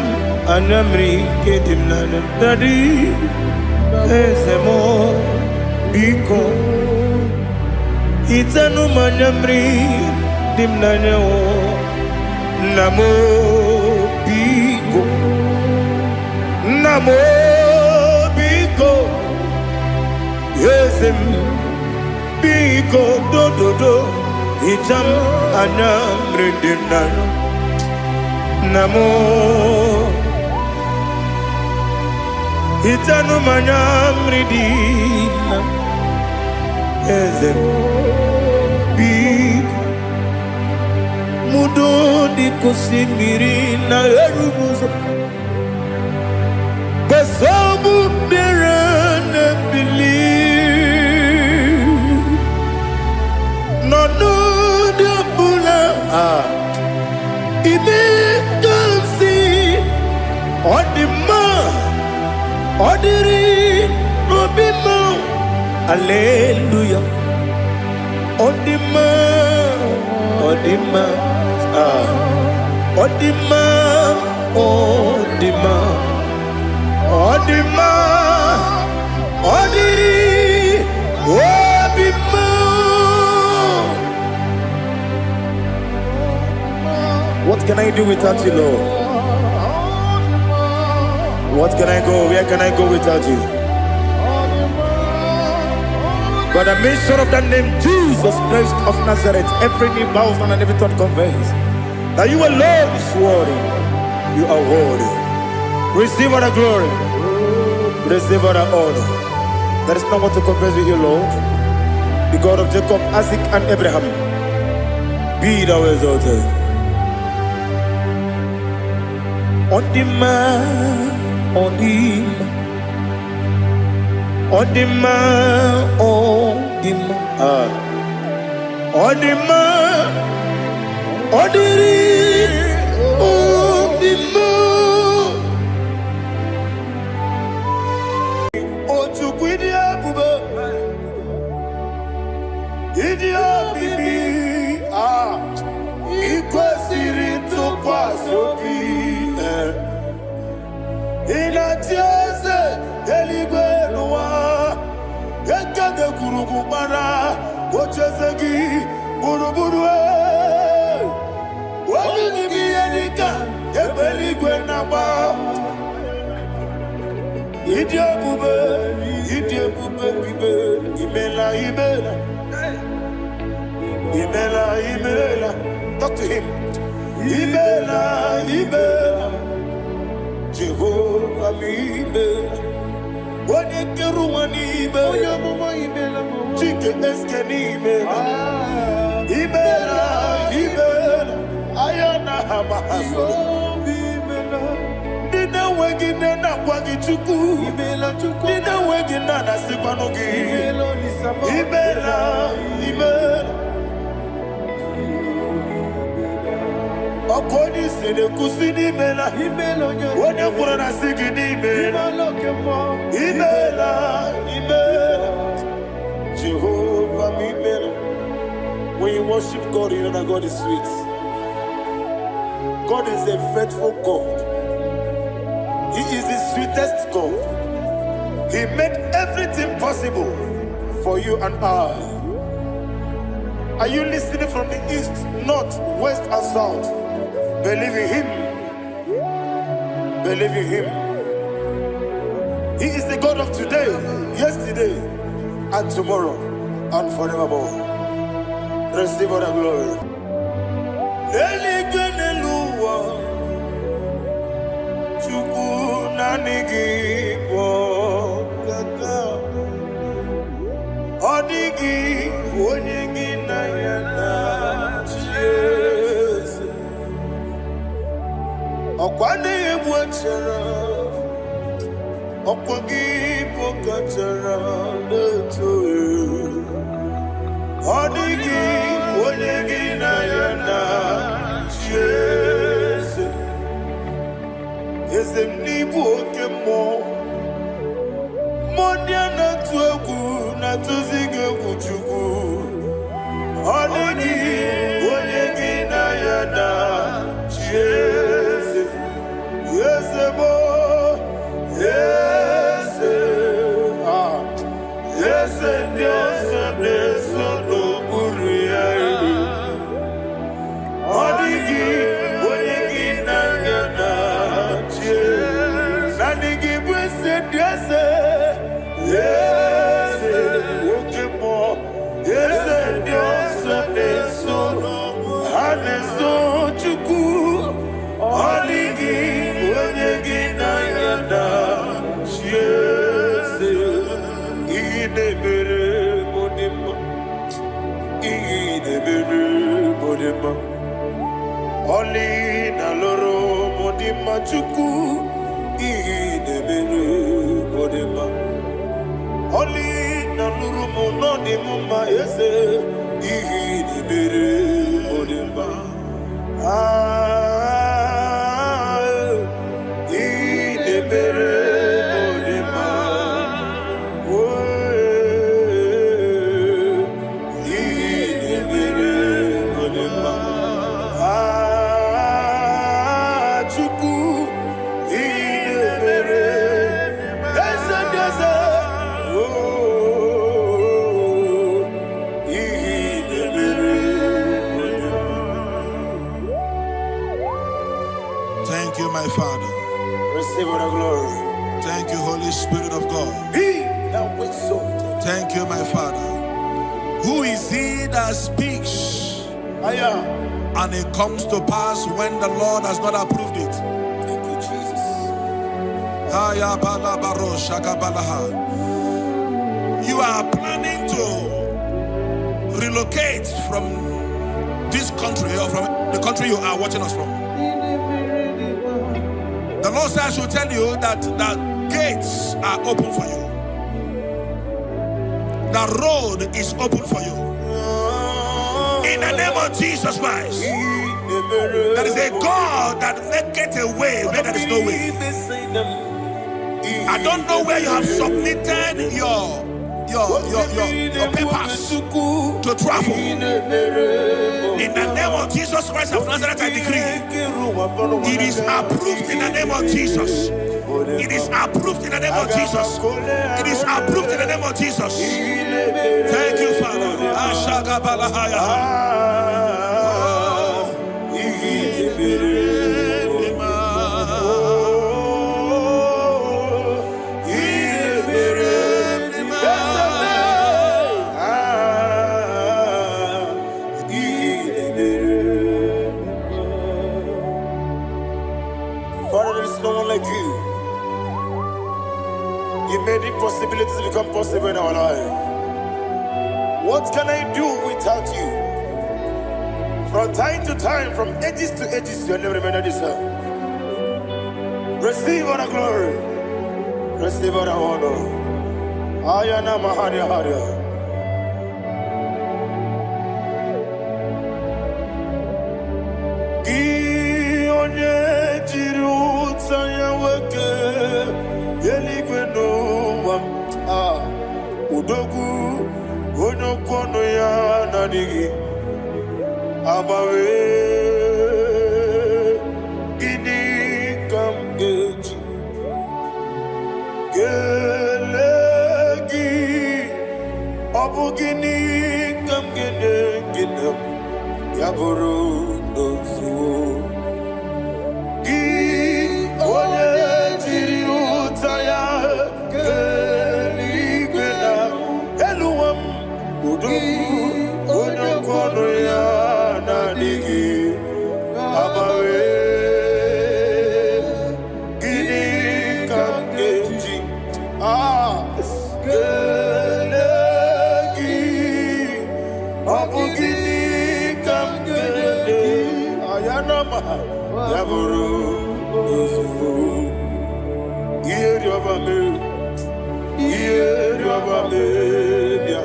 anya mmiri nke dị m n'anya, Daddy, eze m, biko hichanụ m anya mmiri dị m n'anya o. Nna m, biko, nna m, biko, eze m, biko, dododo, hichaa m anya mmiri dị m n'anya, nna m. Hichanụ m anya mmiri dị na eze m, biko. Mudo dị ka osimiri na-eru n'ụzọ gbasọbụ mmiri na-ebili n'ọnọdụ ọbụla. Ah, ime ka m si ọ dị mma, ọ dịrị n'obi m. Aleluya, ọ dị mma, ọ dị mma. Ah, ọ dị mma, ọ dị mma, ọ dị mma, ọ dịrị obi m. What can I do without you, Lord? What can I go? Where can I go without you? By the mention of that name, Jesus Christ of Nazareth, every knee bows down and every tongue confess that you alone is worthy. You are worthy. Receive all the glory. Receive all the honor. There is no one to compare with you, Lord. The God of Jacob, Isaac, and Abraham. Be thou exalted. Ọ dị mma, ọ dị mma, ọ dị mma, ọ dị mma. Ah. Ọ dị mma, ọ dịrị obi m. O Chukwu, ịdị ebube, ịdị omimi, ah, ị kwesịrị ntụkwasị obi. Eh. Ị na-achị eze eluigwe n'ụwa, ekede gwurugwu gbara ocheeze gị gburugburu. Eh. Olu gị bụ ihe dịka egbe eluigwe na-agba. Ịdị ebube, ịdị ebube bibe, imela, imela, imela, imela. Talk to him. Imela, imela, Jehova m, imela. Onye kere ụwa n'ime. Onye amụma, imela m. Chike eske n'ime. Ah, Imela, imela. Aya na ha ma ha soro. Jehova, imela. Ndị na-enweghị nne na-akwa gị Chukwu. Imela, Chukwu. Ndị na-enweghị nna na-asịkwanụ gị. Imela, Olisa m. Imela, imela. Ọkụ onye isi na-ekwusi n'imela. Imela, onye Onye kwuru na sị gị n'imela. Imela, oke mmụọ. Imela, imela. Jehovah, imela. When you worship God, you know that God is sweet. God is a faithful God. He is the sweetest God. He made everything possible for you and I. Are you listening from the east, north, west, and south? Believe in Him. Believe in Him. He is the God of today, yesterday, and tomorrow, and forevermore. Receive all the glory. Eluigwe n'elu ụwa, Chukwu naanị gị bụ ọkaka. Ọ dịghị onye gị na ya na-achị eze. Ọkwa na-egbu achara, ọkwa gị bụ kachara na-eto. Ọ dịghị onye gị na ya na-achị eze. Eze m n'ịbụ oke mmụọ. Mmụọ ndị a na-atụ egwu na-atụzi gị egwu Chukwu. Ọ dịghị onye gị na ya na-achị eze. Eze bụ eze. Ah. Eze ndị ọzọ na-eso n'okpuru ya. Ọ dịghị onye gị na ya na-achị eze. Naanị gị bụ eze ndị eze. Eze oke mmụọ. Eze ndị ọzọ na-eso, ha na-eso Chukwu. Ọ dịghị onye gị na ya na-achị eze. Ihe na-emere m dị mma. Ihe na-emere m dị mma. Ọlị na lụrụ m dị mma Chukwu. Ihe na-emere m dị mma. Ọlị na lụrụ m nọ dị m mma eze. Ihe na-emere m dị mma. Ah, ihe na-emere m dị mma. Oh, ihe na-emere m dị mma. Ah, Chukwu, ihe na-emere eze ndị eze. Oh, ihe na-emere m dị mma. Thank you, my Father. Receive all the glory. Thank you, Holy Spirit of God. Be thou exalted. Thank you, my Father. Who is he that speaks Aya. and it comes to pass when the Lord has not approved it? Thank you, Jesus. Aya bala baro shaka balaha. You are planning to relocate from this country or from the country you are watching us from. The Lord says I should tell you that the gates are open for you. The road is open for you. In the name of Jesus Christ, there is a God that maketh a way where there is no way. I don't know where you have submitted your papers to travel. In the name of Jesus Christ of Nazareth, I decree it is approved in the name of Jesus. It is approved in the name of Jesus. It is approved in the name of Jesus. Thank you, Father. Ashagabalahaya. Ah, Father, there is no one like you. You made impossibilities become possible in our life. What can I do without you? From time to time, from ages to ages, your name remained the same. Receive all the glory. Receive all the honor. Ayana Maharia Haria. Gị onye jiri ụta ya nwoke eluigwe n'ụwa m, ah, odogwu onye okwu ọnụ ya na-adịghị agbanwe. Gịnị ka m ga-eji kelee gị? Ọ bụ gịnị ka m ga-enye gị na ya bụrụ n'ozuo? Gị onye jiri ụta ya kee eluigwe na elu ụwa m, odogwu onye okwu ọnụ ya na-adịghị agbanwe. Gịnị ka m ga-eji kelee gị? Ọ bụ gịnị ka m ga-enye ayanama ya bụrụ n'ozugbo? Ihe rịọba mee, ihe rịọba mee bịa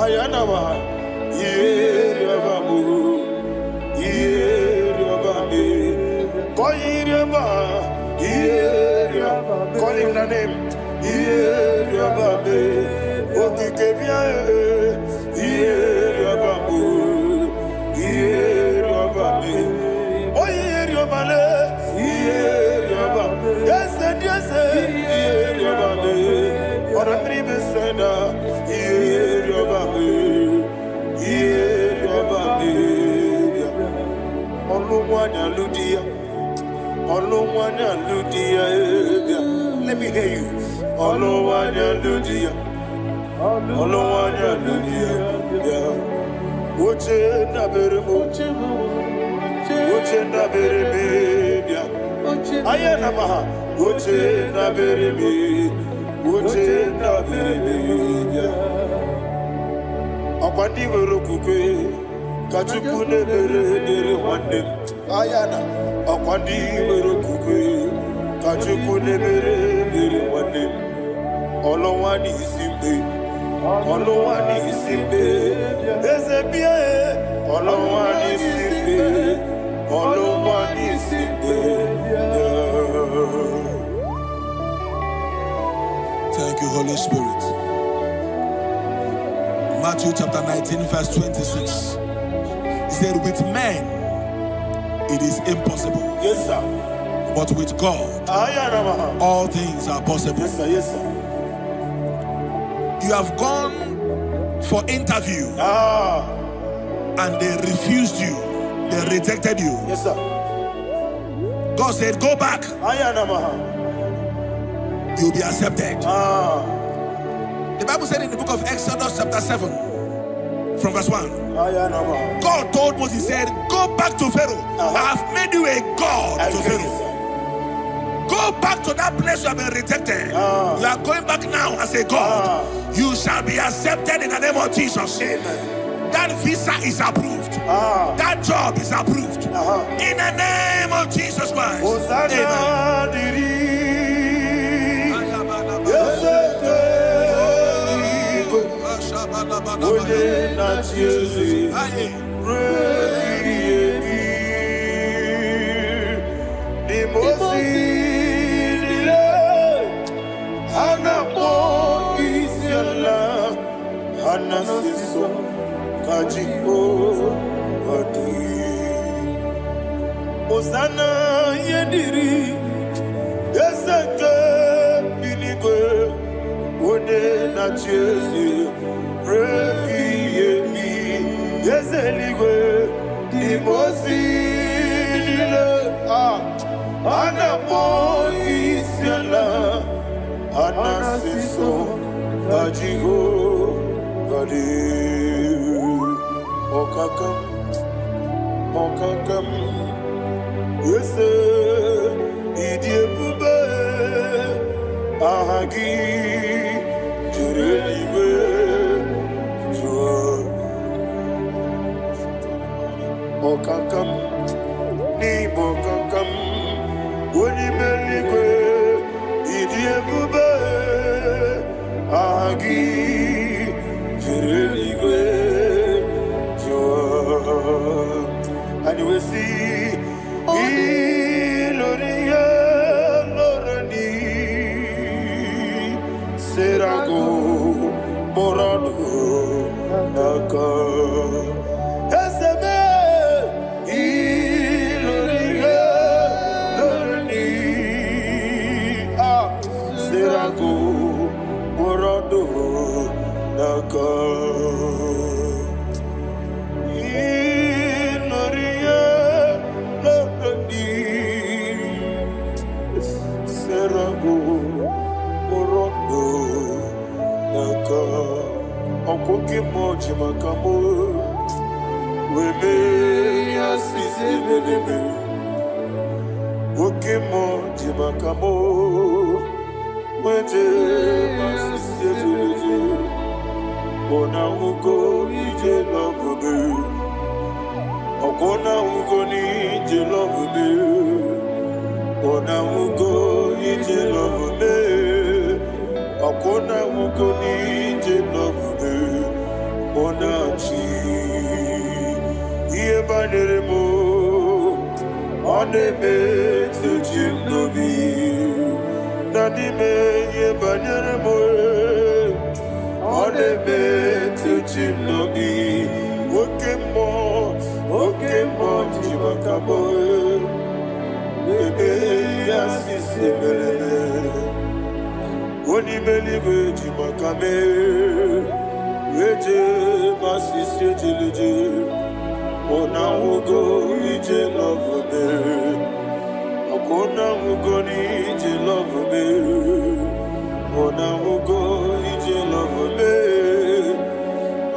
ayanama, ihe rịọba mụ, ihe rịọba mee, kọ ihe rịọba, ihe rịọba. Call him the name. Ihe rịọba mee, okike bịa, ihe rịọba mụ, ihe rịọba mee, onye rịọba le, ihe rịọba, eze dị eze, ihe rịọba mee, ọ̀rọ̀ mmiri mesena, ihe rịọba mee, ihe rịọba mee bịa. Ọlụ nwanyị alụ di ya, ọlụ nwanyị alụ di ya, bịa. Let me hear you. Ọlụ nwanyị alụ di ya, ọlụ nwanyị alụ di ya, bịa. Oche ndabere m, oche ndabere m, bịa. Anya na ma ha, oche ndabere m, oche ndabere m, bịa. Ọkwa ndị nwere okwukwe ka Chukwu na-emere dịrị nwanne m. Anya na ọkwa ndị nwere okwukwe ka Chukwu na-emere dịrị nwanne m. Ọlụnwa n'isi mgbe, ọlụnwa n'isi mgbe, eze bịa e. Ọlụnwa n'isi mgbe, ọlụnwa n'isi mgbe, bịa. Thank you, Holy Spirit. Matthew chapter 19, verse 26. He said, with men it is impossible, Yes, sir. but with God Aya na ma ha. all things are possible. Yes, sir. Yes, sir. You have gone for interview and they refused you, they rejected you. Yes, sir. God said, go back, Aya na ma ha. you'll be accepted. The Bible said in the book of Exodus chapter 7, from verse 1, Aya na ma ha. God told Moses, he said, go back to Pharaoh. I have made you a God I to get Pharaoh. it, sir. Go back to that place you have been rejected. You are going back now as a God. You shall be accepted in the name of Jesus. Amen. That visa is approved. That job is approved. In the name of Jesus Christ. Hosanna Amen. dịrị eze eluigwe, onye na-achị eze ruo ebighị ebi. N'ime ozi niile ha na-akpọ isi ala, ha na-asị nsọ ka Jehova dị. Hosanna ihe dịrị eze nke eluigwe, onye na-achị eze ruo ebighị ebi. Eze eluigwe, n'ime ozi niile a na-akpọ isi ala, a na-asị nsọ ka Jehova dị. Ọkaka m, ọkaka m, eze ịdị ebube, aha gị Mmụọ ji maka mụ wee mee ya sisi ebelebe. Oke mmụọ ji maka mụ wee jee ma sisi ebelebe. Ọ na-ahụgo ije lọbụbe. Ọkwọ na-ahụgo n'ije lọbụbe. Ọ na-ahụgo ije lọbụbe. Ọkwọ na-ahụgo n'ije lọbụbe. Ọ na-achị ihe banyere m, ọ na-emetụ chi m n'obi na n'ime ihe banyere m, ọ na-emetụ chi m n'obi. Oke mmụọ, oke mmụọ ji maka m ebe ya sisi mereme. Onye ime eluigwe ji maka mee eje masisi ejeleje. Ọ na-ahụgo ije lọvụbe. Ọkwa ọ na-ahụgo n'ije lọvụbe. Ọ na-ahụgo ije lọvụbe.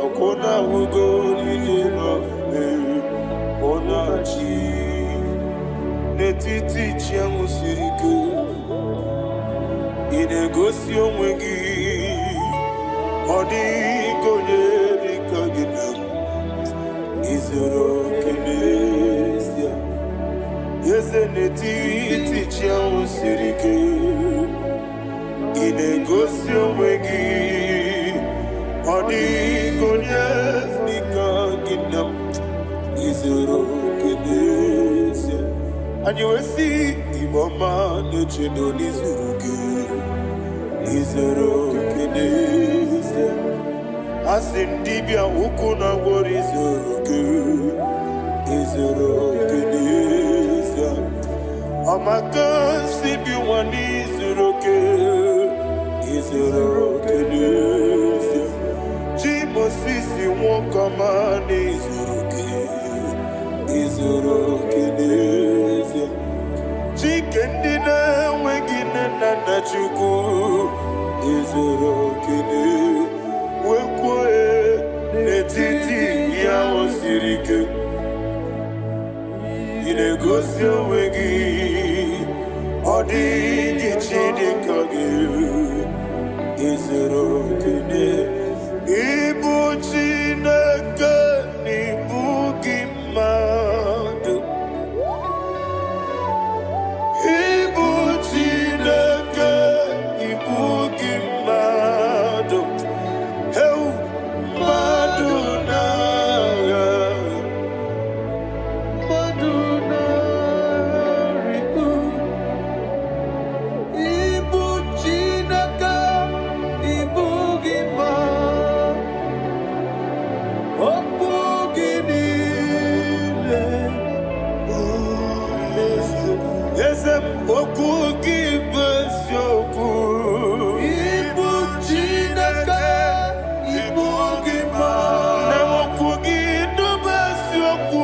Ọkwa ọ na-ahụgo n'ije lọvụbe. Ọ na-achị n'etiti chi ahụ siri ike. Ị na-egosi onwe gị, ọ dịghị onye dị ka gị na izuru oke n'ezie. Eze n'etiti chi ahụ siri ike, ị na-egosi onwe gị, ọ dịghị onye dị ka gị na izuru oke n'ezie. Anyị wee sị Igbo ọma na-eche na n'izuru gị, izuru oke n'ezie. A sị m dibịa ukwu na gwọrọ izuru gị, izuru oke n'ezie. Ọmaka si bi nwa n'izuru oke, izuru oke n'ezie. Chi Mosisi nwoke ọma n'izuru oke, izuru oke n'ezie. Chike ndị na-enweghị nne na nna Chukwu, izuru oke n'ezie. Wee kwuo n'etiti ihe ahụ siri ike, ị na-egosi onwe gị, ọ dịghị chi dị ka gị, izuru oke n'ezie. Ịbụ Chineke na ịbụ gị mmadụ. Ịbụ Chineke, ịbụ gị mmadụ. Heu, mmadụ na-agha. Mmadụ na-arịgo. Ịbụ Chineke, ịbụ gị mmadụ. Okwu gị niile bụ eziokwu. Eze m, okwu gị bụ eziokwu. Ịbụ Chineke, ịbụ gị mmadụ. Na okwu gị bụ eziokwu.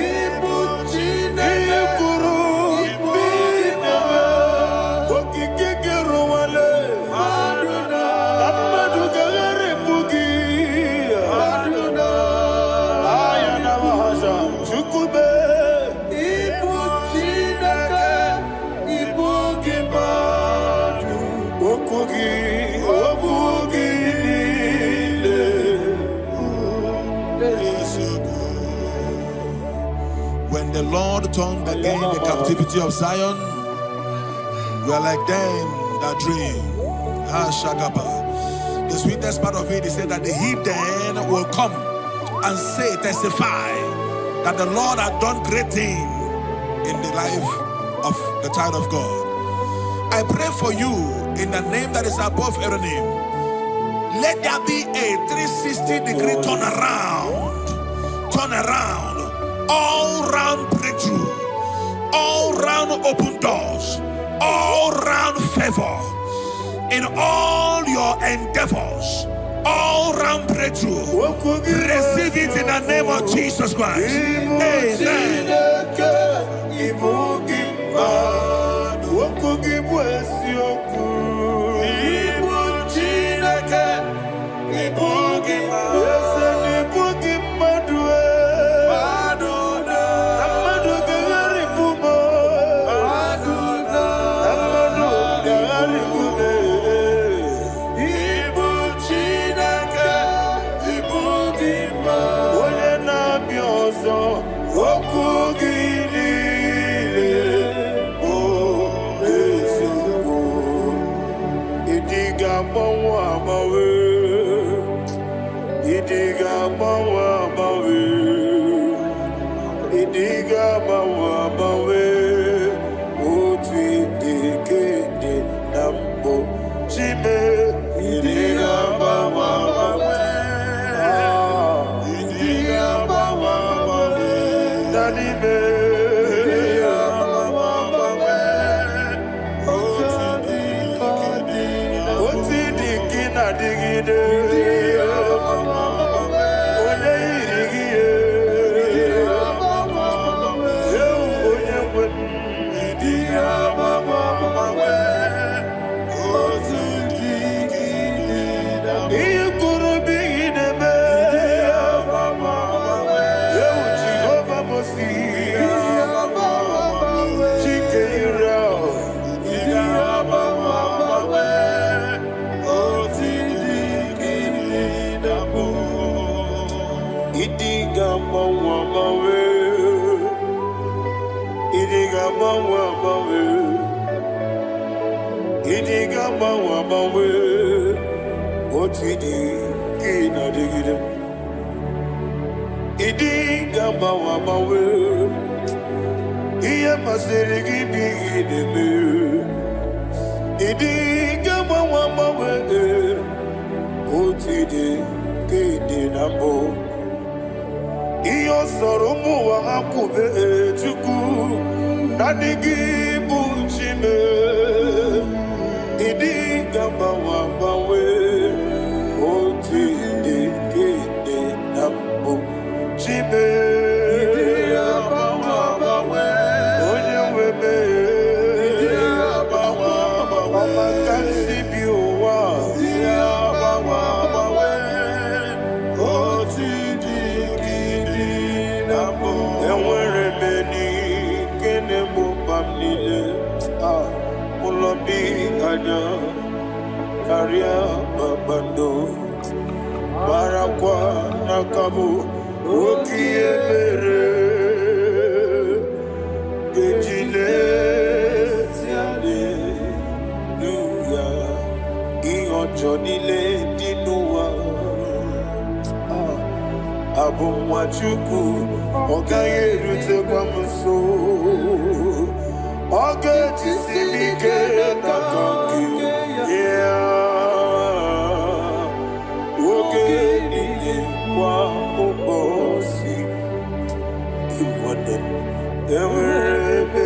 Ịbụ Ihe Chineke, kwuru ịbụ bụ gị ime. mmadụ. Okike gị rụwale. Mmadụ Na mmadụ ga-agharịpụ gị. Mmadụ Aya na wahaza. Chukwu mee. Ịbụ Chineke, ịbụ gị mmadụ. Okwu gị, okwu gị niile. When the Lord turned again the captivity of Zion, we are like them that dream. Ah, Shagaba. The sweetest part of it is said that the heathen will come and say, testify that the Lord had done great thing in the life of the child of God. I pray for you in the name that is above every name. Let there be a 360-degree turnaround. Turn around. All round breakthrough. All round open doors. All round favor. In all your endeavors. All round breakthrough. Okwu gị bụ Receive it in the name of eziokwu. Jesus Christ. Ịbụ Amen. Chineke, ịbụ gị mmadụ. Okwu gị bụ eziokwu. Ịbụ Chineke, ịbụ gị Agbanwe agbanwe. Ịdị ga-agbanwe agbanwe. Otu ịdị ka ị na-adịgide. Ịdị ga-agbanwe agbanwe. Ihe masịrị gị bụ ihe ị na-eme. Ịdị ga-agbanwe agbanwe. Otu ịdị ka ị dị na mbụ. Ihe ọ sọrọ ụmụ ụwa ha kwube, Chukwu, naanị gị bụ Chime. Ịdị ga-agbanwe agbanwe. Otu ịdị ka ị dị na mbụ. Chime. Agbanwe agbanwe. Onye nwe m. Agbanwe agbanwe. Ọma ka m si bi ụwa. Agbanwe agbanwe. Otu dị gị dị na mbụ. Enwere m enyi nke na-egbo mkpa m niile. Ah, ụlọ bi anya karịa kpakpando. Marakwa n'aka bụ oke ihe mere eji na-eti aleluya. Ihe ọjọọ niile dị n'ụwa. Ah, abụ nwa Chukwu, ọ gaghị erutekwa m nso. Ọ ga-ejisi m ike n'aka nke ya oge niile, kwa ụbọchị. Nwanne m, enwere ebe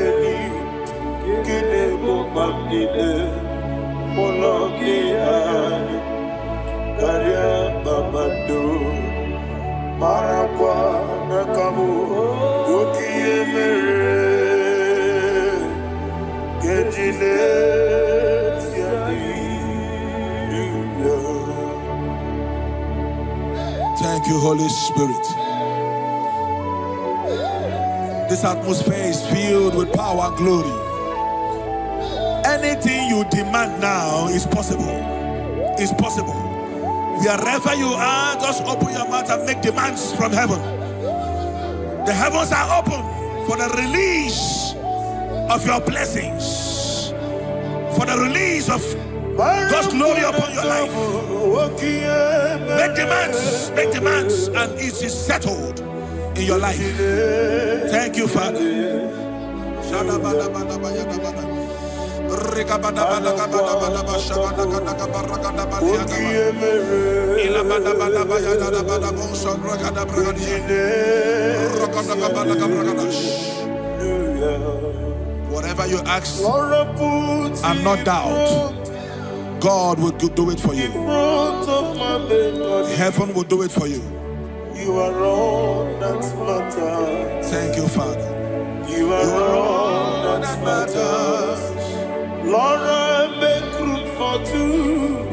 nke na-egbo mkpa m niile. Ụlọ gị anyị karịa kpakpando. Marakwa n'aka bụ oke ihe mere keji na-eti aleluya. Thank you, Holy Spirit. This atmosphere is filled with power and glory. Anything you demand now is possible. Is possible. Wherever you are, just open your mouth and make demands from heaven. The heavens are open for the release of your blessings, for the release of God's glory upon your life. Make demands, and it is settled in your life. Thank you, Father. Oke ihe mere keji na-eti aleluya. Whatever you ask Lord, I put and not in doubt, front, God will do it for in you. front of my melody. Heaven will do it for you. You are all that matters. Thank you, Father. You are You are all all that that matters. matters. Lord, I make room for two.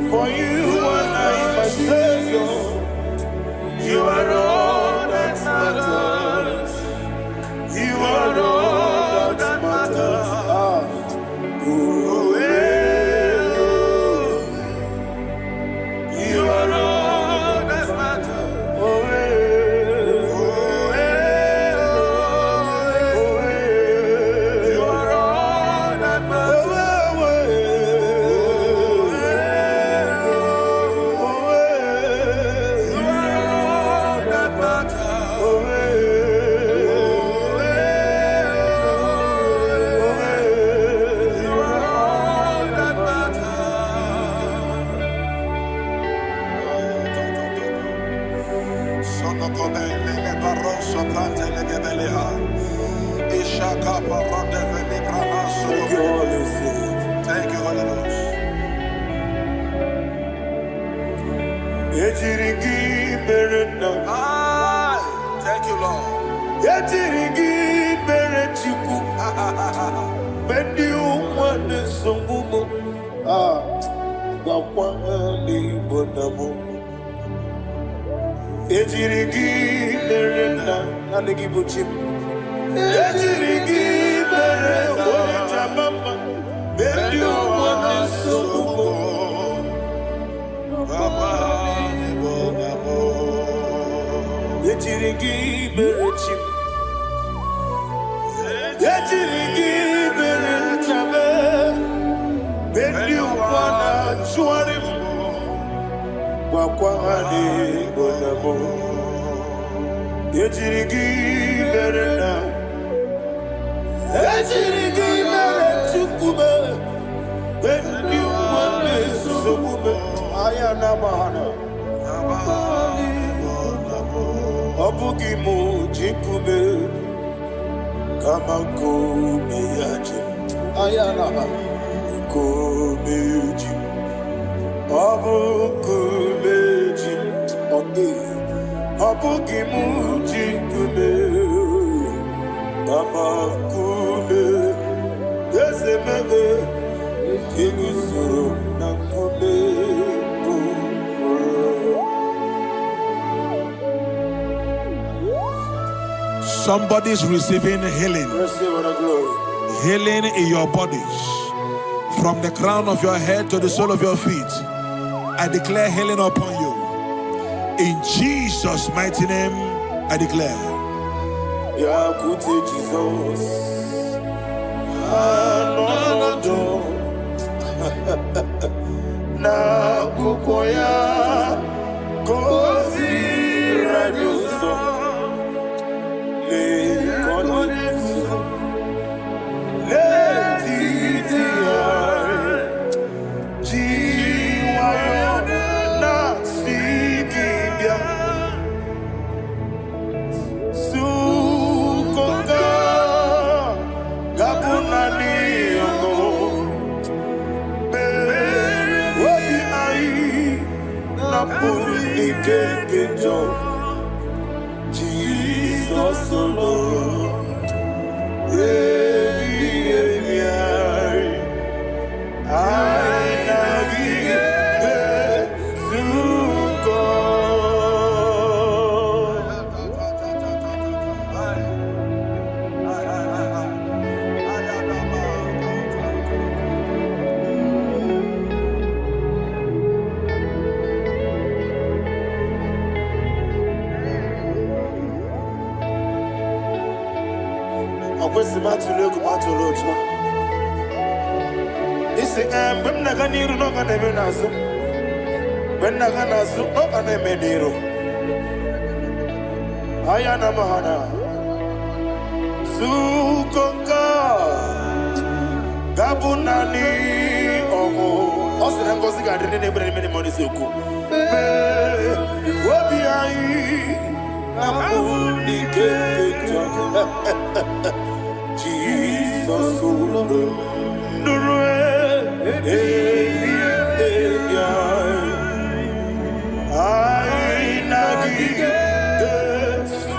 For you and I, my Savior. You are all that matters. You are all that matters. Ah. Oh, eh, oh. You are all that matters. Oh, eh, Oh, eh, oh, eh. oh, eh. You are all that Oh, matters. eh, Oh, eh, oh. oh, eh. You are all that matters. Oh, eh, Oh, eh, oh, eh. oh, eh. You are all that matters. Sono come le barroso prante le gebeleha. Ishaka parande veli pranaso. Thank you, Holy Spirit. Thank you, Holy Ghost. Ejiri gị mere nna. Aye. Thank you, Lord. Ejiri gị mere Chukwu. Mgbe ndị ụwa na-esogbu m, ah, gwakwa ha n'Igbo na mụ. Ejiri gị mere nna, naanị gị bụ chi m. Ejiri gị mere onye jama mma. Mgbe ndị ụwa na-esogbu m, Papa, n'Igbo na mụ. Ejiri gị mere chi m. Ejiri gị mere nchebe, mgbe ndị ụwa na-achụgharị m, gwakwa ha na ịbụ nna m. Ejiri gị mere nna, ejiri gị mere Chukwu m, mgbe ndị ụwa na-esogbu m, anya na-agba ha na. Ọ bụghị m ji nkume, kama nkume ya ji m. Anya na-agba nkume ji m. Ọ bụ nkume ji m. Ọ dị. Ọ bụghị m ji nkume, kama nkume eze mebe iguzoro na nkume bụ ụlọ. Somebody's receiving healing. Receive all the glory. Healing in your bodies. From the crown of your head to the sole of your feet. I declare healing upon you. In Jesus' mighty name, I declare. Bịakwute Jizọs, anọnọdụ n'akwụkwọ ya ka o ziri anyị ụzọ. Lee ka ọ dị nso n'etiti anyị, ji nwayọọ na-asị gị bịa. Nzukọ ga-abụ naanị ọṅụ. Obi anyị napụ ike nke njọ. Jizọs lụrụ ebighị ebi anyị. Anyị na gị ga-ezukọ. Ọ kwesịrị m atụrụ egwu m atụrụ ụjọ. Isi ee, mgbe m na-aga n'iru na ọ ga na-eme n'azụ, mgbe m na-aga n'azụ ọ ga na-eme n'iru. Anya na mahana zukọ nke a ga-abụ naanị ọṅụ. Ọ sị na ngọzi ga-adị ndị na-ebere n'ime n'ime n'eziokwu. Mee obi anyị na mpụ n'ike nke njọ. Jizọs ụlọ nụrụ ebi ebi anyị. Anyị na gị ga-ezukọ.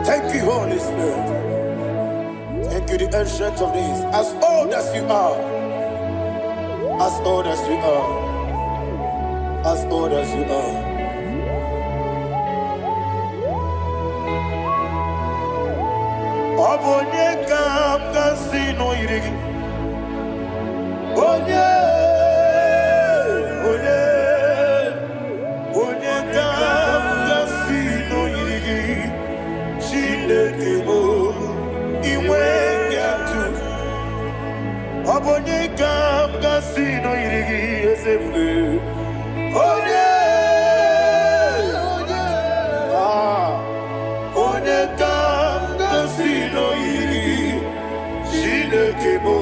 Thank you, Holy Spirit. Thank you, the Ancient of Days. As old as you are, as old as you are, as old as you are. Ọ bụ onye ka m ga-asị na o yiri gị? Onye, onye, onye ka m ga-asị na o yiri gị? Chineke bụ inwe atụ. Ọ bụ onye ka m ga-asị na o yiri gị, eze ebube? Onye, ah, onye ka m ga-asị na o yiri gị? Chineke bụ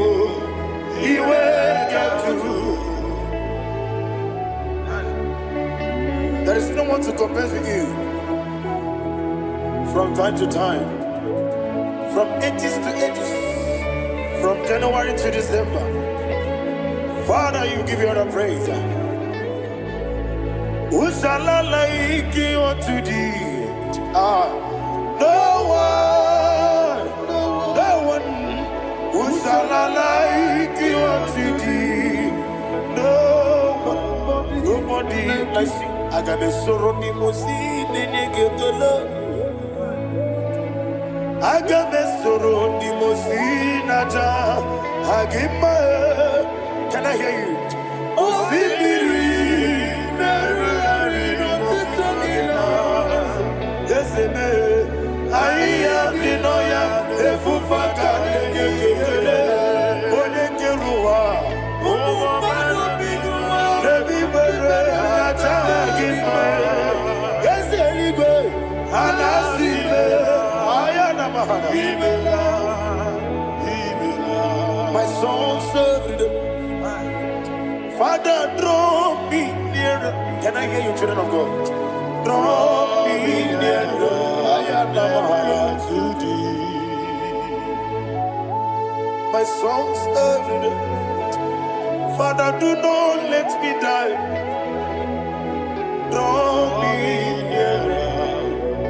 iwe atụ. There is no one to compare with you. From time to time, from ages to ages, from January to December, Father, you give you all the praise. Who shall I like unto thee? Ah, no one, no one. Who shall I like unto thee? No one, nobody like you. Aga m esoro ndị mozi na-enye gị ekele. Aga m esoro ndị mosi n'aja ha gị mma. Can I hear you? Osimiri na-erugharị n'ọtụtụ gị na eze mee ahịhịa dị n'ọhịa efufe aka na-enye gị ekele onye kere ụwa Ụmụ mmadụ bi n'ụwa n'ebe igbere na-aja gị mma eze eluigwe ha na-asị ime ahịa na mahana. Imela, imela. My songs every day. Father, draw me nearer. Can I hear you, children of God? Draw me nearer. Ayana mahana. To thee. My songs every day. Father, do not let me die. Draw me nearer,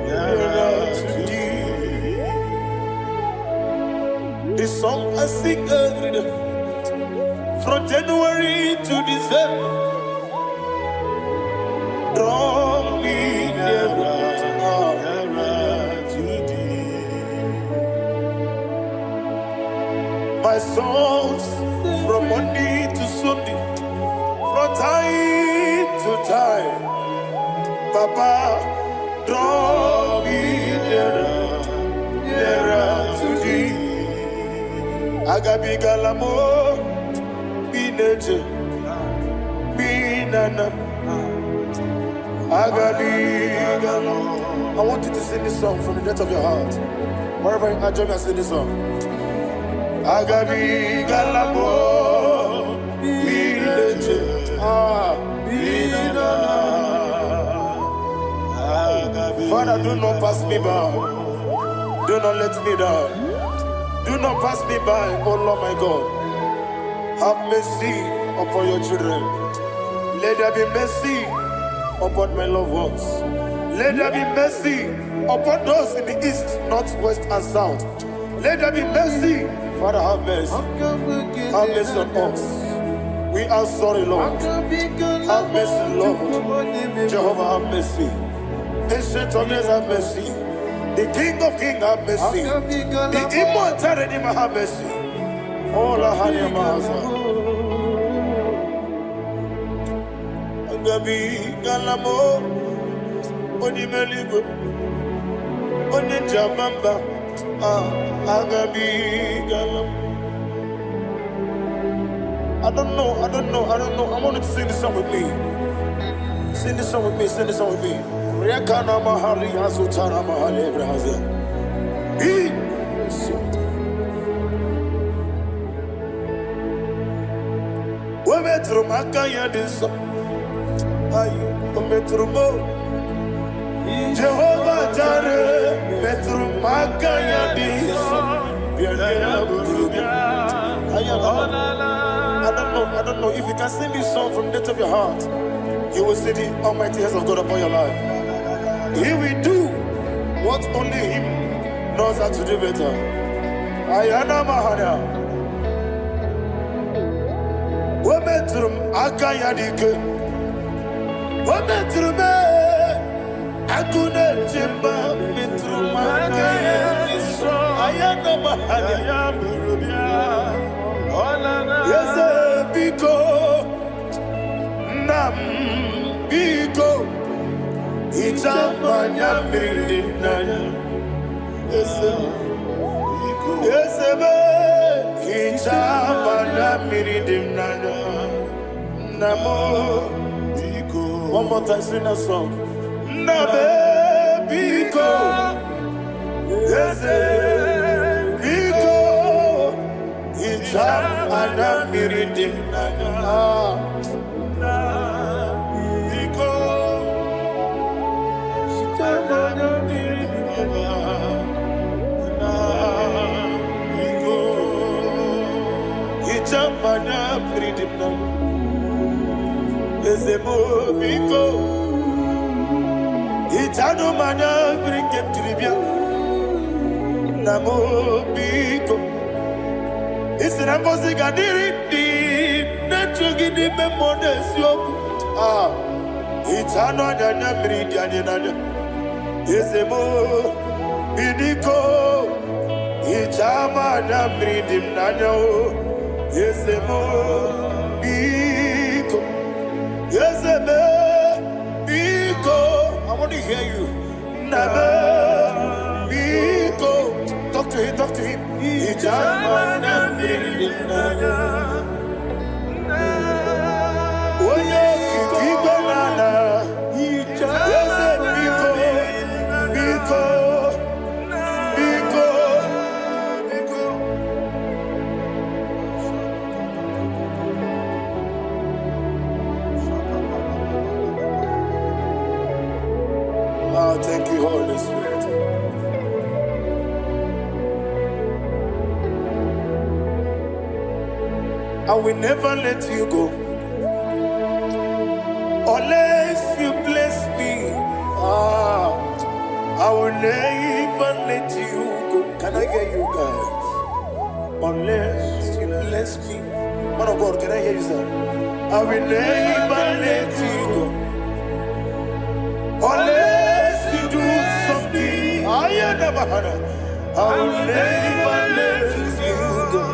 nearer to thee. The song I sing every day, from January to December. Draw me nearer. Nearer to thee. My songs from Monday to Sunday, from time to time. Papa, draw me nearer, nearer to thee. Agabigala mo, bineje, binana. Agabigala. I want you to sing this song from the depth of your heart. Wherever you are, join me and sing this song. Agabigala mo, bineje. Ah. Father, do not pass me by. Do not let me down. Do not pass me by, oh Lord my God. Have mercy upon your children. Let there be mercy upon my loved ones. Let there be mercy upon those in the east, north, west, and south. Let there be mercy. Father, have mercy. Have mercy on us. We are sorry, Lord. Have mercy, Lord. Jehovah, have mercy. Ancient of days, have mercy. The King of Kings, have mercy. The immortal Redeemer, have mercy. All our Maza. Agabigala mo, onye meligwe, onye jamamba, ah, agabigala mo. I don't know, I don't know, I don't know. I want you to sing this song with me. Sing this song with me, sing this song with me. Rekana mahali azutara mahali ebrahazia. He O metụrụ m aka ya dị nsọ. Ayi, o metụrụ m o. Jehova Jare metụrụ m aka ya dị nsọ. Bịa nyere buru bịa. Aya, I don't know, I don't know. If you can sing this song from the depth of your heart, you will see the almighty hands of God upon your life. He will do what only Him knows how to do better. Ayana Mahana. O metụrụ m aka ya dị ike. O metụrụ m ee, agụ na-eche mba metụrụ m aka ya dị nsọ. Ayana Mahana. Eze biko, nna m biko, hichaa m anya mmiri dị m n'anya. Eze m, eze m, hichaa m anya mmiri dị m n'anya. Nna m, one more time, sing that song. Nna m, biko, eze biko, hichaa m anya mmiri dị m n'anya. Ah. Biko, anya mmiri dị m n'anya. Biko, Hichaa m anya mmiri dị m n'anya. Eze m biko, hichanụ m anya mmiri nke m jiri bịa. Nna m biko, isi na ngọzi ga-adịrị ndị na-echu gị n'ime mmụọ na eziokwu. Ah, hichanụ anya anya mmiri dị anyị n'anya. Eze m biko. Hichaa m anya mmiri dị m n'anya o. Eze m, biko. Eze m, biko. I want to hear you. Nna m, biko. Talk to him, talk to him. Hichaa m anya mmiri dị m n'anya. Onye okike igwe na ala. Eze, biko, biko, biko. Biko. Oh, thank you, Holy Spirit. I will never let you go unless you bless me. Ah, I will never let you go. Can I hear you guys? Unless you bless me. Man of God, can I hear you, sir? I will never let you go unless you do something. I never had. I will never let you go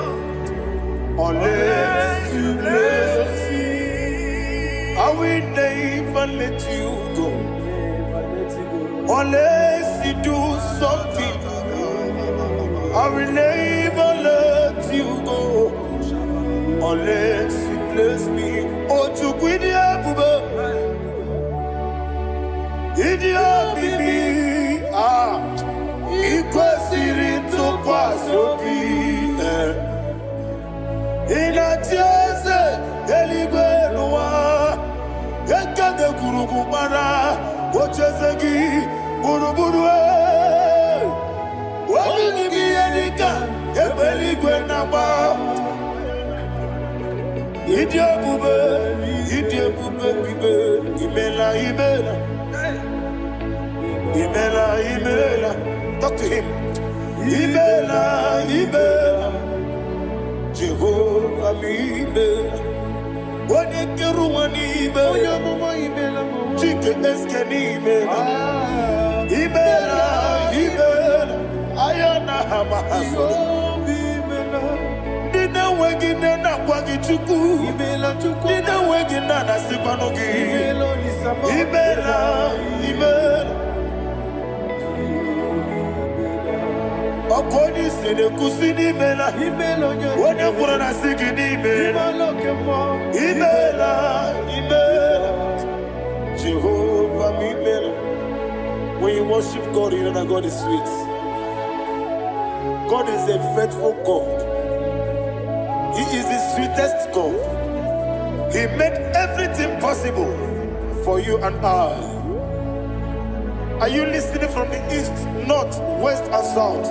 unless you bless me. I will never let you go unless you do something. I will never let you go unless you bless me. Oh, Chukwu ịdị ebube, ịdị omimi, ah, ị kwesịrị ntụkwasị obi. Eh. Ị na-achị eze eluigwe n'ụwa, ekede gburugburu gbara ocheeze gị gburugburu. Eh. Onye gị bụ ihe dịka egbe eluigwe na-agba. Ịdị ebube, ịdị ebube bibe, imela, imela, imela, imela. Talk to him. Imela, imela, Jehova m, imela. Onye kere ụwa n'ime, Onye amụma, imela m. Chike eske n'imela, imela, imela. Aya na ha ma ha soro. Obi imela. Ndị na-enweghị nne na-akwa gị Chukwu. Imela, Chukwu. Ndị na-enweghị nna na-asịkwanụ gị. Imela, Olisa m. Imela, imela. Ọkụ onye isi na-ekwusi n'imela. Imela, onye Onye kwuru na sị gị n'imela. Imela, oke mmụọ. Imela, imela. Jehova m, imela. When you worship God, you know that God is sweet. God is a faithful God. He is the sweetest God. He made everything possible for you and I. Are you listening from the east, north, west, and south?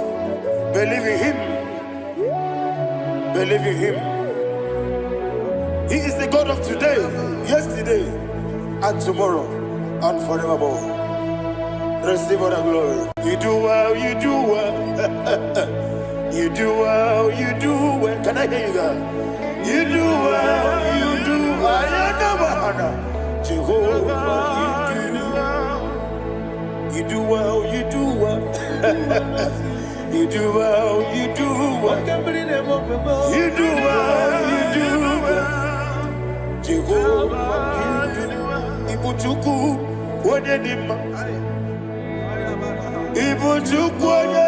Believe in Him. Believe in Him. He is the God of today, yesterday, and tomorrow, and forevermore. Receive all the glory. You do well, you do well. You do well, you do well. Can I hear you guys? You do well, you do well. Jehovah, you do well. You do well, you do well. You do well, you do well. Oke mmiri na-eme ofe m. You do well, you do well. Jehovah, you do well. Ibu Chukwu, onye dị mma. Ibu Chukwu onye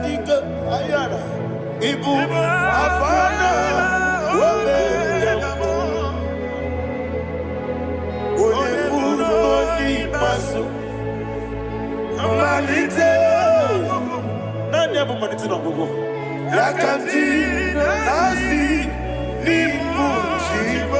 dị ike. Ayara. Ibu Alfa na Omega. Onye mbụ na onye ikpeazụ. Mmalite. Naanị ya bụ mmalite na ọgwụgwụ. Ya ka m ji na-asị n'ịbụ chi m.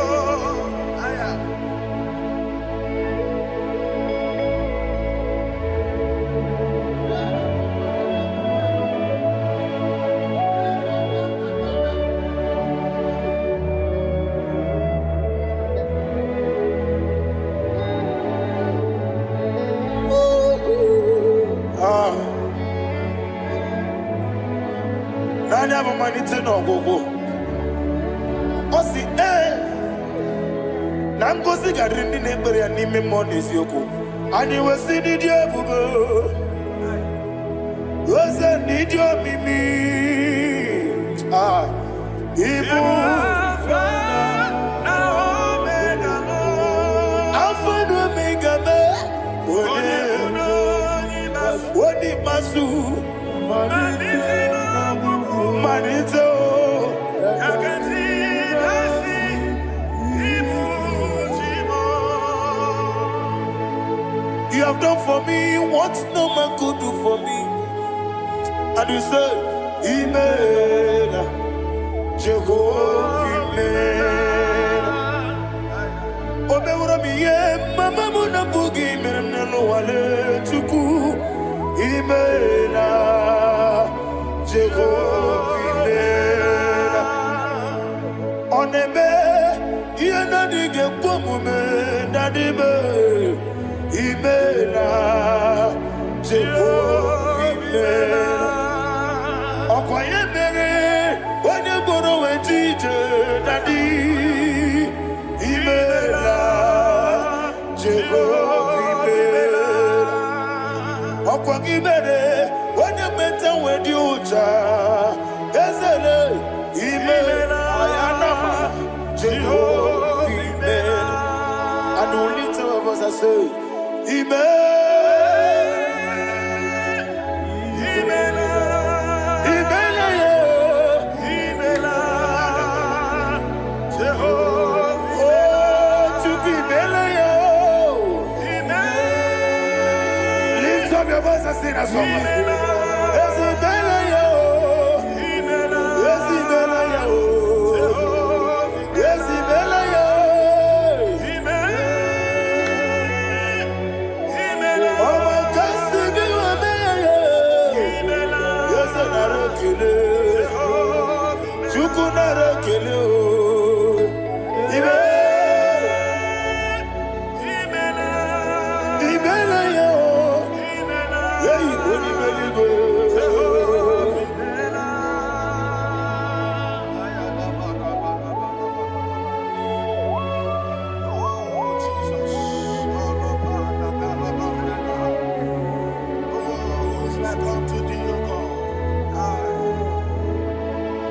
Ah. Naanị ya bụ mmalite na ọgwụgwụ. Ọ sị ee na ngozi ga-adịrị ndị na-ekpere ya n'ime mmụọ na eziokwu. Anyị wee sị n'ịdị ebube. Eze n'ịdị omimi. Ah, ịbụ Alpha na Omega me. Onye onye ikpeazụ malite o. You have done for me what no man could do for me. And you say, Imela, Jehovah Imela. O meworo m ihe mama m na-abụghị mere m n'ụwa Chukwu. Imela, Jehovah Imela. Ọ na-eme ihe na-adịghị ekwe omume dadime. Imela, Jehovah Imela. Ọkwa ya mere onye gboro wee ji ije, Daddy. Imela, Jehova imela. Ọkwa gị mere onye meta wee dị ụcha ezele. Imela ayanama, Jehova imela. And we lift our voice and say, Imela, Imela, yeah. Oh, Chukwu imela ya. Lift up your voice and sing that song. Eze imela ya. Eze imela ya. Eze imela ya. Ọmọ kasi bí wọ́n mẹ́yẹ. Eze nara ekele. Chukwu nara ekele o. Imela. Imela ya. Eyi onye eluigwe. Oh, Jesus. Oh, who is like unto thee, O God? I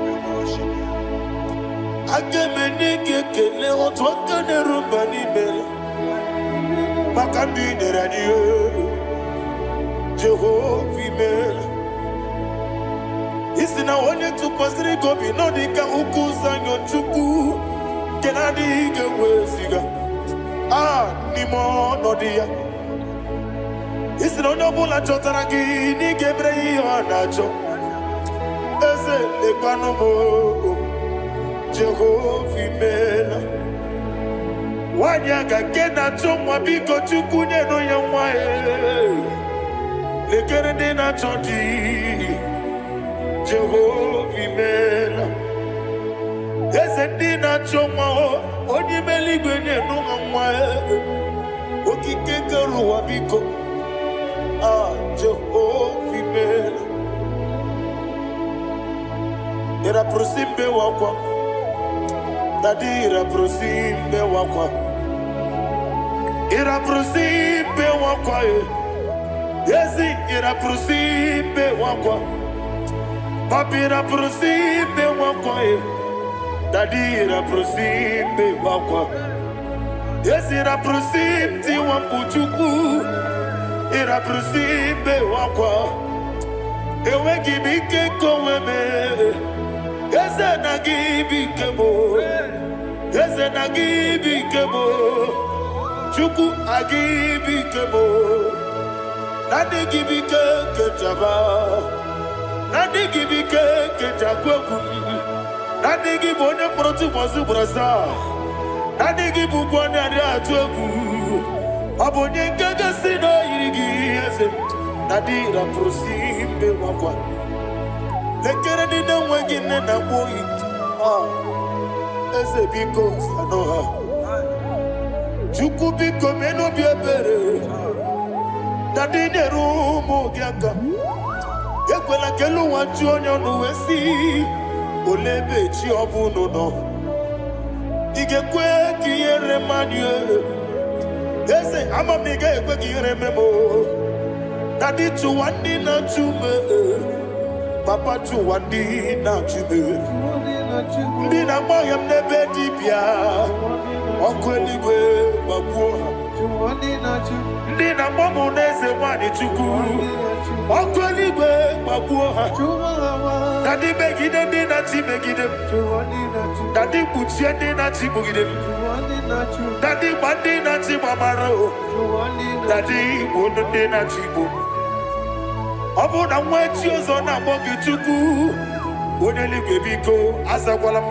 we worship you. Aga m enye gị ekele otu aka na-eru mba n'ime maka ndị i nyere anyị. Jehova imeela. Isi na onye tụkwasịrị gị obi nọ dị ka ugwu Zayọn, Chukwu nke na-adịghị ga-eweziga a n'ime ọnọdụ ya. Isi na onye ọbụla chọtara gị na ị ga-emere ya ihe ọ na-achọ. Eze, lekwanụ m o. Jehova imeela. Nwanyị aga nke na-achọ nwa, biko Chukwu nyenụ ya nwa ya. Lekere ndị na-achọ di. Jehova imeela. Eze, ndị na-achọ nwa o, onye ime eluigwe nyenụ ha nwa ya. Okike kere ụwa, biko. Ah, Jehova imeela. Ịrapụrụsi mbe wakwa. Daddy, ịrapụrụsi mbe wakwa. Ịrapụrụsi mbe wakwa e. Ezi, ịrapụrụsi mbe wakwa. Papi, ịrapụrụsi mbe wakwa e. Daddy, ịrapụrụsi mbe wakwa. Ezi, ịrapụrụsi tiwa mkpu. Chukwu, ịrapụrụsi mbe wakwa. Enweghị m ike nke onwe m. Eze, na gị bụ ike m. Eze, na gị bụ ike m. Chukwu, agị bụ ike m. Naanị gị bụ ike nke njaba. Naanị gị bụ ike nke njakwu egwu m. Naanị gị bụ onye mkpọrọ tụbọsị ugboro asaa. Naanị gị bụ ụgwọ na-adị atụ egwu. Ọ bụ onye nke gosi na o yiri gị. Eze na dị rapụrụ si mbe nwakwa. Lekere ndị na-enweghị nne na nwa oyi. Ah, eze, biko sanụ ha. Chukwu, biko mee n'obi ebere na ndị nyere ụmụ gị aka. Ekwela ka elu ụwa ju onye ọnụ wee sị, "Olee ebe chi ọ bụ unu nọ?" Ị ga-ekwe ka ihere mmadụ? Eze, ama m na ị gaghị ekwe ka ihere mee m o. Daddy chụwa ndị na-achụ m, papa chụwa ndị na-achụ m, ndị na-agba ya m n'ebe dibịa, ọkụ eluigwe gbagbuo ha. Ndị na-agba m n'eze nwanyị Chukwu, ọkụ eluigwe gbagbuo ha. Daddy megide ndị na-achị megide m. Daddy kpuchie ndị na-achị kpugide m. Daddy gba ndị na-achị gbamara o. Daddy gbuo ndị na-achị igbo. Ọ bụrụ na nwa echi ọzọ na-akpọ gị Chukwu, onye eluigwe biko azakwala m.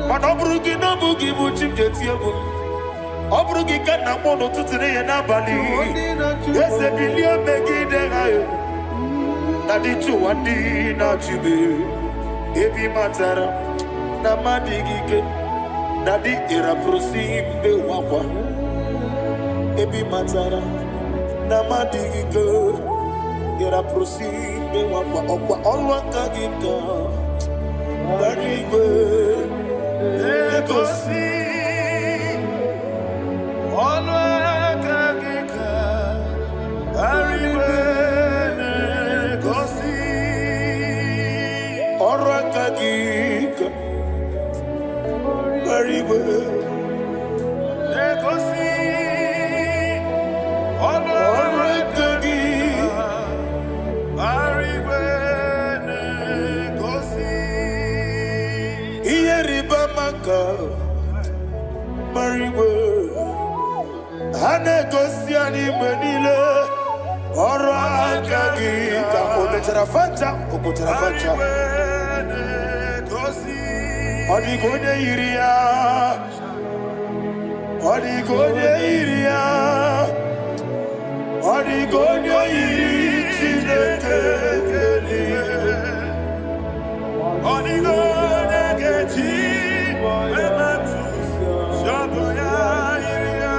Mana ọ bụrụ gị na ọ bụ gị bụ chi m ga-eti egwu m. Ọ bụrụ gị ka m na-akpọ n'ụtụtụ, n'ehihie, n'abalị, eze bilie megide ha. Daddy chụwa ndị na-achụbe ebe ị matara na mmadụ gị ike. Daddy ịrapụrụsi mbe wakwa ebe ị matara na mmadụ gị ike, ịrapụrụsi mbe wakwa ọkwa ọlụ aka gị ka gbara igwe Na-egosi ọlụ aka gị ka igwe na-egosi. Ọrụ aka gị ka gbara igwe Na-egosi ọlụ ọrụ aka gị igwe na-egosi. Ihe rịba ama ka gbara igwe ha na-egosi anyị mgbe niile. Ọrụ aka gị ka o mechara facha, o kpochara facha. Igwe na-egosi. Ọ dịghị onye yiri ya, ọ dịghị onye yiri ya, ọ dịghị onye yiri Chineke eluigwe. Ọ dịghị onye ga-eji emetụ sọbụ ya yiri ya.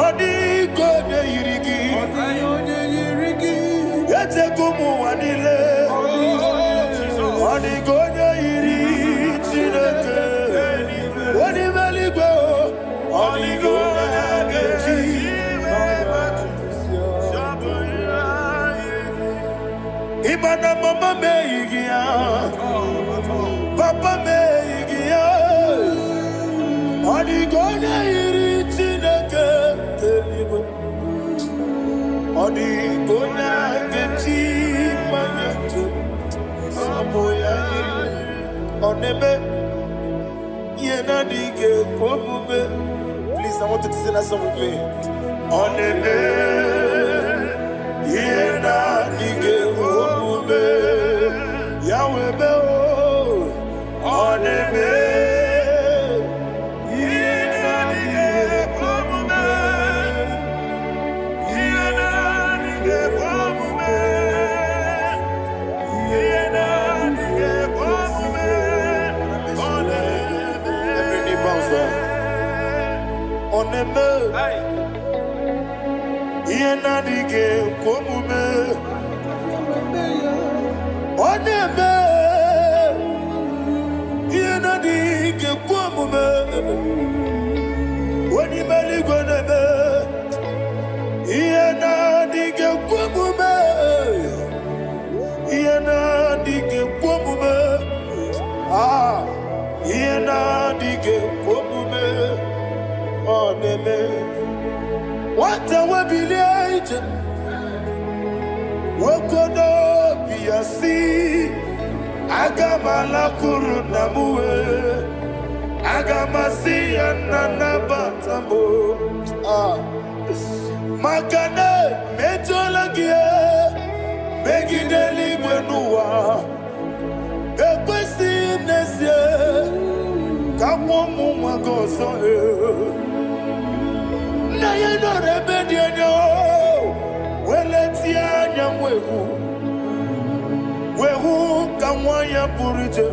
Ọ dịghị onye yiri gị. Echekwa ụmụ ụwa niile, ọ dịghị onye yiri Chineke onye ime eluigwe o. Ọ dịghị onye ga-eji Sọbụ ya yiri. Ịma na mama m eyighị ya, papa m eyighị ya. Ọ dịghị onye yiri Chineke eluigwe. Ọ dịghị onye ga-eji mmanya tụ ọ ya yiri. Ọ na-eme ihe na-adịghị ekwe omume. Please, I want you to sing that song with me. Ọ na-eme ihe na-adịghị ekwe omume. Ya wee mee o. Ọ na-eme Ihe na-adịghị ekwe omume. Ihe na-adịghị ekwe omume. Ihe na-adịghị ekwe omume. Ọ na-eme. Every knee bows down. Ọ na-eme ihe na-adịghị ekwe omume. Ọ na-eme ihe na-adịghị ekwe omume. Onye ime eluigwe na-eme ihe na-adịghị ekwe omume, ihe na-adịghị ekwe omume. Ah, ihe na-adịghị ekwe omume, ọ na-eme. Nwata webilie ije, nwoke n'obi ya si, aga m alakwuru nna m wee aga m asị ya, nna, nabata m o. Ah. Maka na emejọla gị megide eluigwe n'ụwa, ekwesịghị m n'ezie ka nwa ụmụ nwa gị ọzọ. Nna ya nọrọ ebe dị anya weletie anya wee hụ ka nwa ya pụrụ iche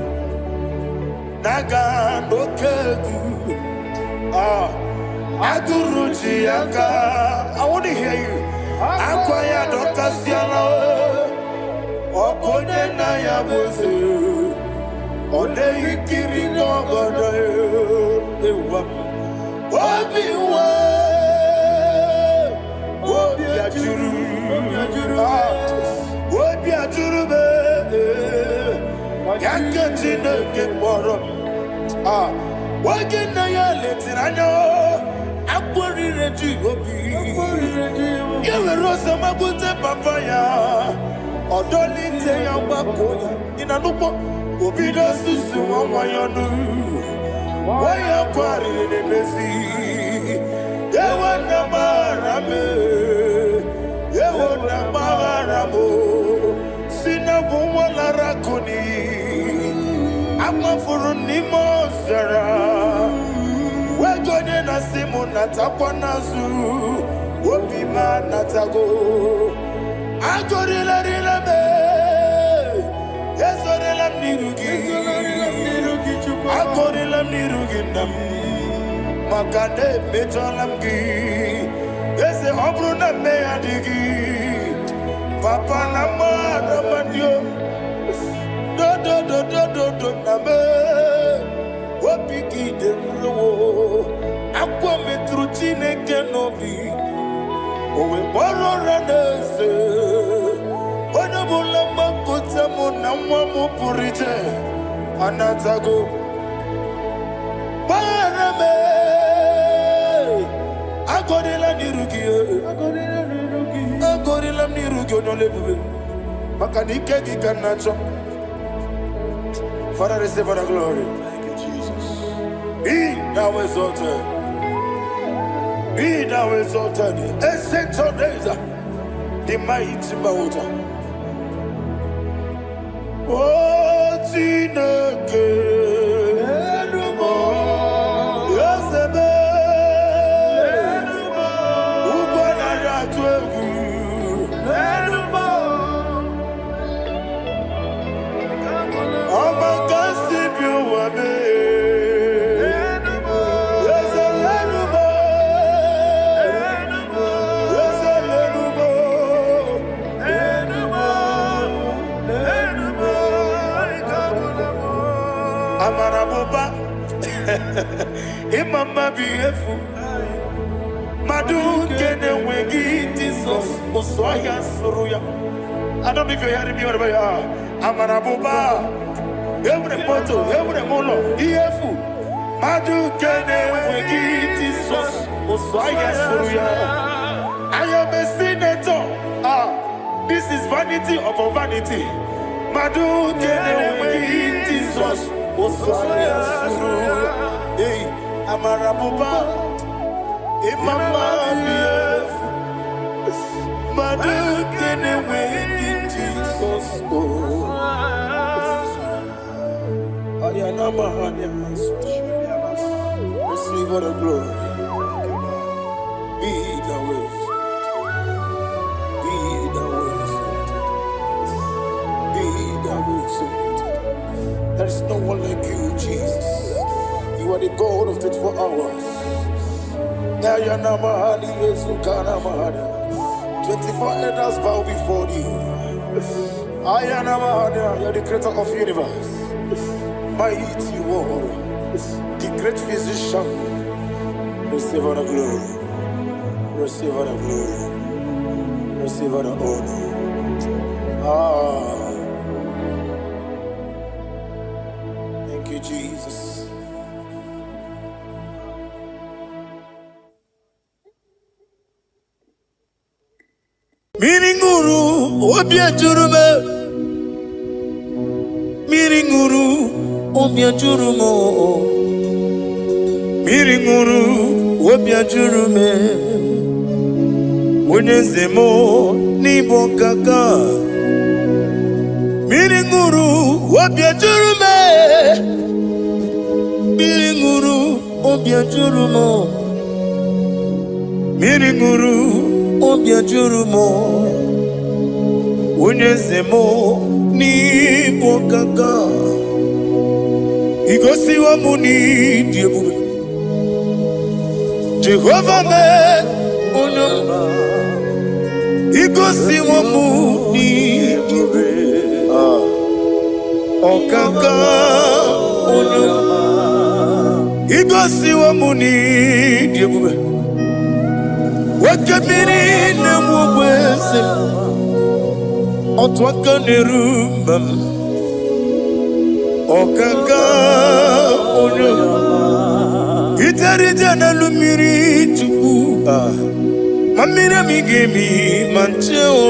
na-aga n'oke egwu. Ah, agụrụ ji ya aka. I want to hear you. Akwa ya dọkasịala. Ọ bụ onye nna ya bụ eze, ọ na-eyi nkiri n'ọgọdọ ewa obi nwe obi ajụrụ. Ya ka Chineke kpọrọ m. Ah, nwoke nna ya letiri anya, akpọrịrị ji obi ya were ọsọ magbute papa ya, ọdọlite ya, gbakọ ya. Ị na-anụkpọ obido susu nwa nwa ya ọnụ nwa ya kwarịrị n'emezi. Ewo na gbaghara m, ewo na gbaghara m, si na bụ nwa lara akụ n'iyi, amafuru n'ime ọzara. Wego onye na-asị m natakwa n'azụ, obi m anatago. Agọrịlarịla m, ezorela m n'iru gị. Agọrịla m n'iru gị, nna m, maka na emejọla m gị, eze. Ọ bụrụ na mmehie adịghị, papa, na mmadụ amadị dodododododo na m obi gị dị nrowo. Akwa metụrụ Chineke n'obi, o wee kpọrọ ụra n'eze. Onye ọbụla mgbapụta mụ na nwa m pụrụ iche anatago. Gbaghara m, agọrịla n'iru gị, agọrịla m n'iru gị, onye ọla ebube, maka na ike gị ka m na-achọ. Father, receive all the glory. Thank you, Jesus. Be thou exalted. Be thou exalted. Ancient of days, the mighty water. Oh, Chineke. Eze m. Ugwu anaghị atụ egwu. Ọma ka si bi ụwa mee. Eze lelu m. Eze lelu m. Amara m ụba, ịma mma bụ ihe efu. Mmadụ nke na-enweghị Jizọs, ụsụ ọhịa sụrụ ya. I don't know if you're hearing me wherever you are. Amara m ụba, enwere m moto, enwere m ụlọ, ihe efu. Mmadụ nke na-enweghị Jizọs, ụsụ ọhịa sụrụ ya. I am a senator. Ah, this is vanity upon vanity. Mmadụ nke na-enweghị Jizọs, ụsụ ọhịa sụrụ ya. Hey, amara m ụba, ịma mma bụ ihe efu. Mmadụ nke na-enweghị Jizọs, oh. Ayanama hanya. Receive all the glory. Be thou exalted. Be thou exalted. Be thou exalted. There is no one like you, Jesus. You are the God of 24 hours. Ayanama hali yezukana mahana. 24 elders bow before thee. Ayanama hanya. You are the creator of universe. Mighty warrior. The great physician. Receive all the glory. Receive all the glory. Receive all the honor. Ah, thank you, Jesus. Mmiri ṅụrụ, obi ejuru m. Mmiri ṅụrụ, obi ejuru m. Mmiri ṅụrụ, obi ejuru m. Onye eze m, n'ịbụ nkaka. Mmiri ṅụrụ, obi ejuru m. Mmiri ṅụrụ, obi ejuru m. Mmiri ṅụrụ, obi ejuru m. Onye eze m, n'ịbụ nkaka. Igosiwo m n'ịdị ebube. Jehova mee, onye ọma. Igosiwo m n'ịdị ebube. Ah, ọkaka, onye ọma. Igosiwo m n'ịdị ebube. Oke mmiri na-egbu ogbe eze m. Otu aka na-eru mba m. Ọkaka onye iterite n'elu mmiri Chukwu, ah, ma mmiri emi ga-emi ma nche o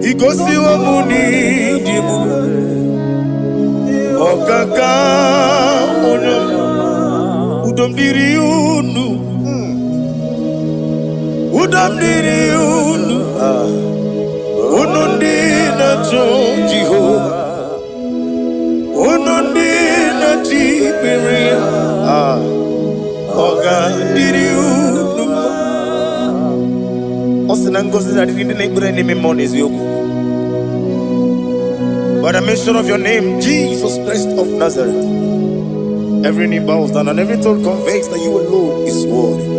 igosiwo m n'ịdị ebube. Ọkaka onye, udo m dịrị unu, udo m dịrị unu, ah, unu ndị na-achọ Jehova, unu ndị na-achọ ikpere ya, ah, ọ ga-adịrị unu mma. Ọ sị na ngọzi na-adịrị ndị na-ekpere n'ime mmụọ na eziokwu. By the mention of your name, Jesus Christ of Nazareth, every knee bows down and every tongue confesses that you alone is worthy.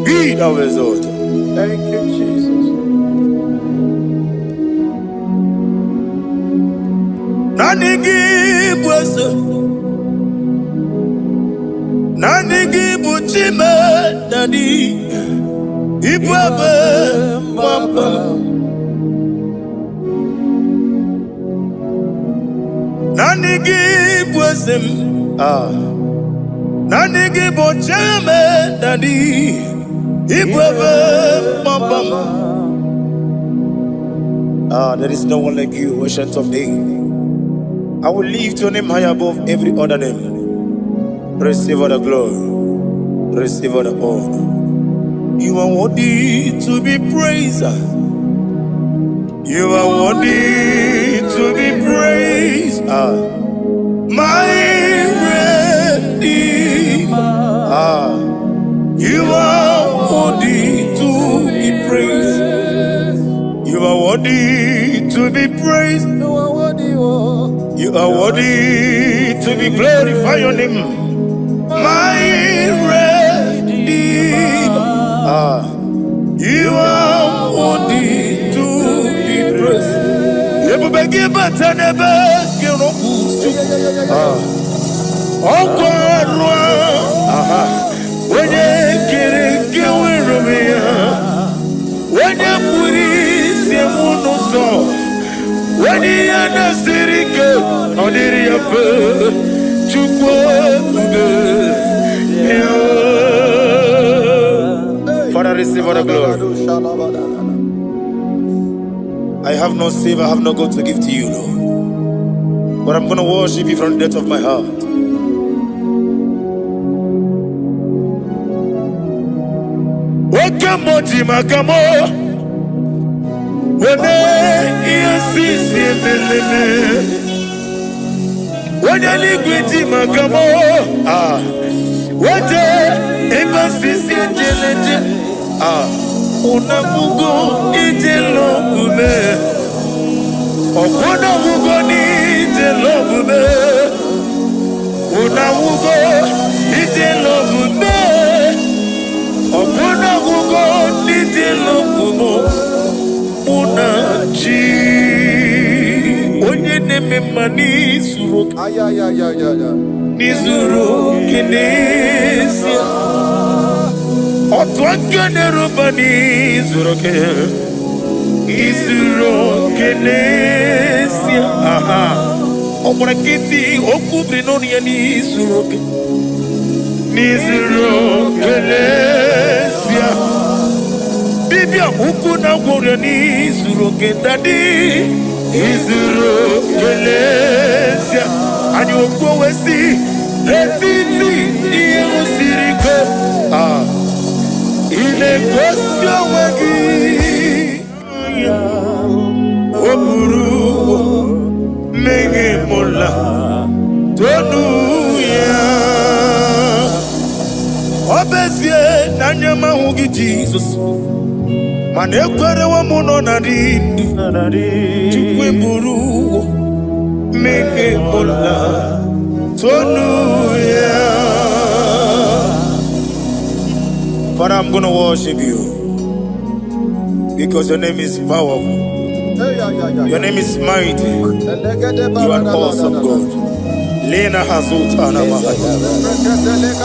Be thou exalted. Thank you, Jesus. Naanị gị bụ eze, naanị gị bụ Chime Daddy, ịbụ ebe mgbaba m. Naanị gị bụ eze m, ah. Naanị gị bụ Chime Daddy, ịbụ ebe mgbaba m. Ah, there is no one like you, Ancient of Days. I will lift your name high above every other name. Receive all the glory, receive all the honor. You are worthy to be praised. You are worthy to be praised. Ah, my Redeemer. Ah, you are worthy to be praised. You are worthy to be praised. You are worthy, oh. You are worthy to be glorified. Your name, my Redeemer. Ah, you are worthy to be praised. Ebube gị bata n'ebe gị rọpụ. Ah, ọkwa arụ, aha, onye kere nke nwere onwe ya, onye kpụrụ isi m n'ụzọ, onye ihe na-esiri ike ọ dịrị ya mfe, Chukwu ebube ya. Father, receive all the glory. I have no silver, I have no gold to give to you, Lord. But I'm going to worship you from the depth of my heart. Oke mmụọ ji maka mụ weme ihe sisi emeleme. Onye eluigwe ji maka mụ, ah, wete ebe sisi ejeleje, ah, unafugo ije lọbume, ọkwụnafugo n'ije lọbume, unafugo ije lọbume, ọkwụnafugo n'ije lọbume. Mụ na chi onye na-eme mma n'izuru oke, Ayayayayaya. n'izuru oke n'ezie, otu aka na-eruba n'izuru oke, izuru oke n'ezie, aha, ọ gbara nkịtị okwu biri n'ọnụ ya n'izuru oke, n'izuru oke n'ezie, dibịa ukwu na gwọrọ n'izuru oke, Daddy, izuru oke n'ezie. Anyị okwu wee si n'etiti ihe siri ike, ah, ị na-egosi onwe gị, o buru mmehie mụla tonu ya. Ọ bụ ezie na anya m ahụghị Jizọs, mana ekwerewo m nọ na dị ndụ. Chukwu eburu mmehie mụla tonu ya. Father, I'm going to worship you because your name is powerful. Your name is mighty. You are an awesome God. Lena Hazutana Mahaya.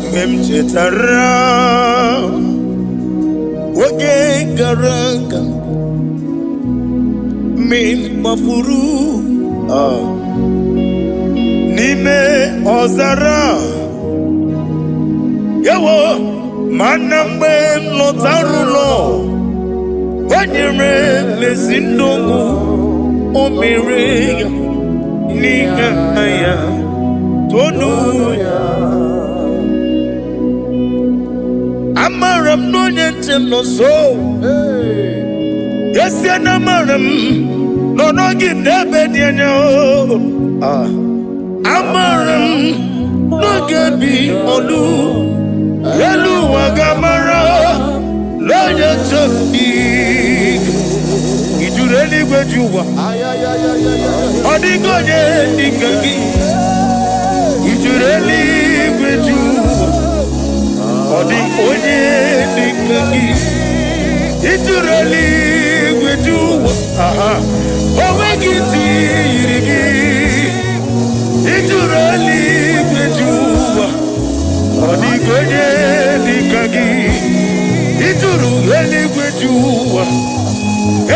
Mgbe m chetara oge gara aga, Mgbe m gbafuru n'ime ọzara, ewo, mana mgbe m lọtara ụlọ, o nyere m ezi ndụ, o mere ya n'ihe ya tonu ya. Amara m na onye nche m nọ nso. Ezie na amara m nọ n'oge m n'ebe dị anya o. Amara m n'oge bi olu elu ụwa ga-amara n'onye nche m dị. Ijuru eluigwe ji ụwa, ọ dịghị onye dị ka gị. Ijuru eluigwe ji ụwa, ọ dị onye dị ka gị. Ijuru eluigwe ji ụwa, aha, o nweghị ntị yiri gị. Ijuru eluigwe ji ụwa, ọ dịghị onye dị ka gị. Ijuru eluigwe ji ụwa,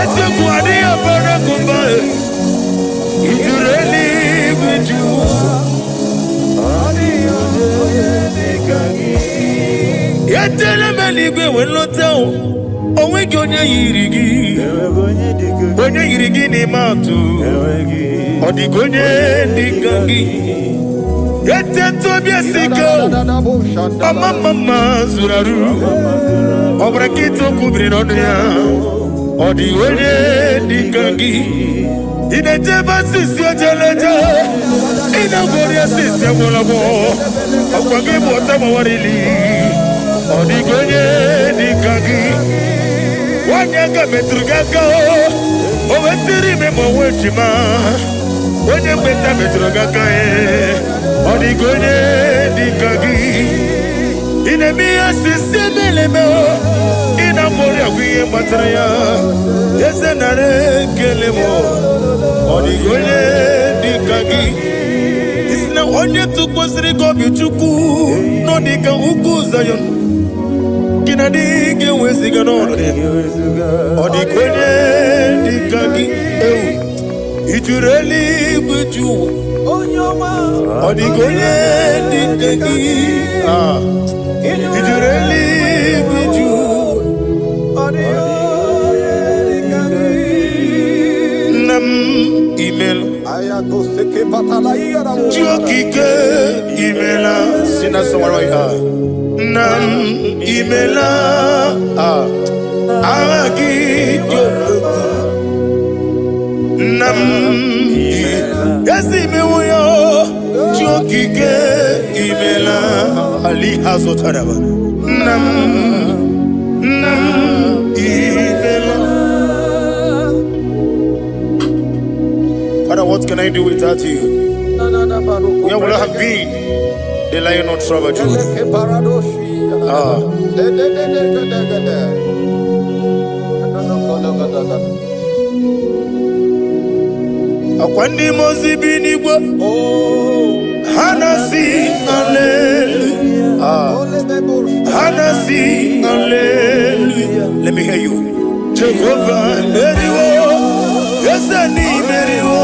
eziokwu adịghị abara gụba. Ijuru eluigwe ji ụwa. Etele m eluigwe wee lọta o, o nweghị onye yiri gị, onye yiri gị n'ime atụ. Ọ dịghị onye dị ka gị. Etete obi esi ike o, ọma mma mma zuru arụ, ọ bụrụ nkịta okwu biri n'ọnụ ya. Ọ dịghị onye dị ka gị. Ị na-ejebe asịsị ojeleje, ị na-agwọrị asịsị agwọrọgwọ, ọkwa gị bụ ọta gbawarili. Ọ dịghị onye dị ka gị. Nwanyị aka metụrụ gị aka, o wetiri ime ma onwe ejima. Onye mgbeta metụrụ gị aka, ọ dịghị onye dị ka gị. Ị na-eme ihe osisi emeleme, ị na-agbọrị agwa ihe gbatara ya. Eze, nara ekele m. Ọ dịghị onye dị ka gị. Isi na onye tụkwasịrị gị obi, Chukwu, nọ dịka ugwu Zayọn gị na dị ga-eweziga n'ọnọdụ ya. Ọ dịghị onye dị ka gị. Ewu, ijuru eluigwe ju ụwa, ọ dịghị onye dị ka gị. Ijuru eluigwe ju ụwa. Nna m, imela. Chi okike, imela. Si na sọgbara ya, nna m, imela. Agha gị dị okpukpu. Nna m, ezi imewo ya. Chi okike, imela. Ali ha zụtara nna m, nna m, imela. Father, what can I do without you? Where would I have been? The lion of tribe of Judah. Akwa ndị mmụọ ozi bi n'igwe, ha na-asị hallelujah. Ha na-asị hallelujah. Let me hear you. Jehovah meriwo, eze n'imeriwo.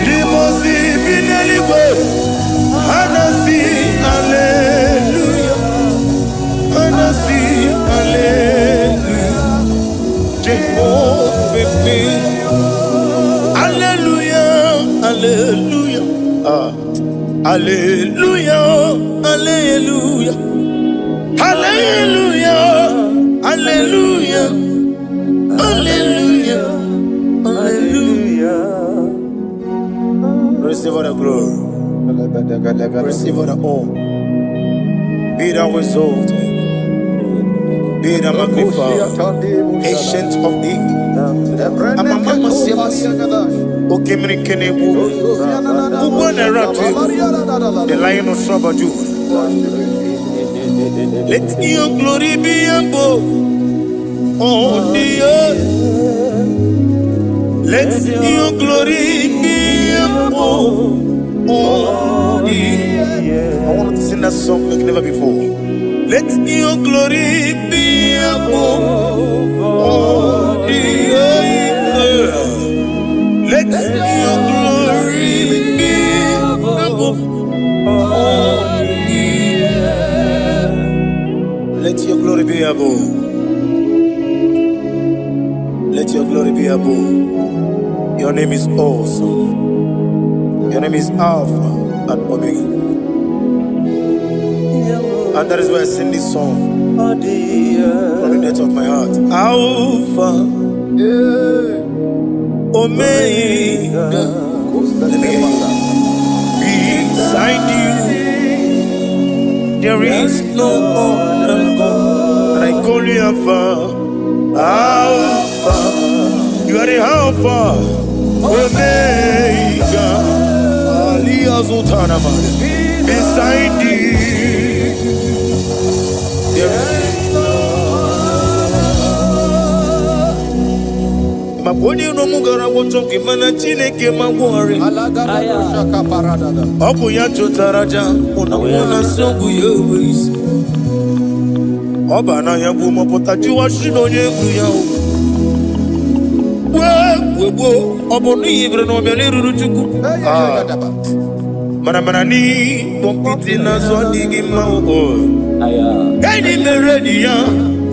Ndị mmụọ ozi bi n'eluigwe, ha na-asị hallelujah. Ha na-asị hallelujah. Jehovah meriwo. Hallelujah, hallelujah. Hallelujah, hallelujah. Hallelujah, hallelujah, hallelujah, hallelujah. Receive all the glory, receive all the honor. Be thou exalted, be thou magnified, ancient of days. Okemiri Kenebu, the lion of tribe of Judah. Let your glory be above on the earth. Let your glory be above on the earth. I want to sing that song like never before. Let your glory be above on the earth. Let your glory be above all the earth. Let your glory be above. Let your glory be above. Your name is awesome. Your name is Alpha and Omega. And that is why I sing this song from the depth of my heart. Alpha, Omega. Let me hear you. Beside you, there is no other God. And I call you Alpha, Alpha. You are the Alpha, Omega. Ali Azutanama. Beside you, there is maka onye iro m gara gwọchọ gị, mana Chineke ma gwọgharị. Ọ bụ ya chụtara aja mụ na nwa na nsị ọgwụ ya enwe isi. Ọ ba n'ahịa bụ mọpụta jụwa shi na onye egwu ya o wee wee gbuo. Ọ bụ n'ihi bere na ọbịa n'eruru Chukwu. Ah, mana n'ịkpọ nkịtị n'azụ adịghị mma o. Enyi mere enyi ya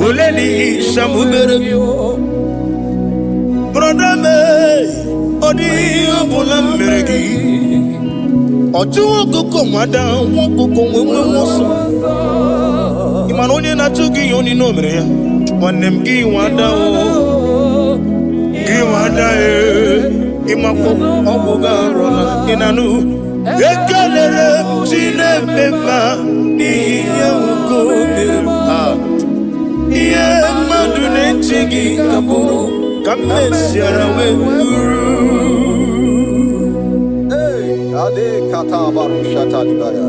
ole n'ihi shamubere brother me. Ọ dịghị ihe ọ bụla m mere gị. Ọ chụwa ọkụkọ nwada nwa ọkụkọ nwee nwe ọsọ. Ị mana onye na-achụ gị ihe onye o mere ya, nwanne m, gị nwada o, gị nwada e. Ịmakwa ọgwụ gị arụla ị na-anụ. Ekelere m Chineke mma n'ihi ihe nwoke o mere m. Ah, ihe mmadụ na-eche gị ka bụrụ ka m mesiara wee bụrụ. Hey, Ade kata barusha talibaya.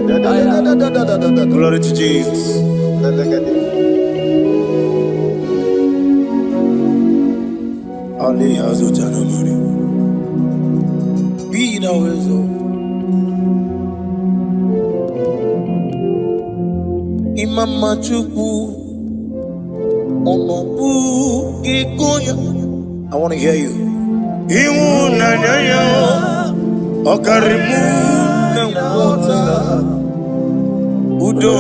Da da da da da da da da da. Glory to Jesus. Belegede. Ali Hazutanamari. Be thou exalted. Imama Chukwu, ọnọbụ gị ya. I want to hear you. Ịhụnanya ya ọ karịrị mụ na nghọta. Udo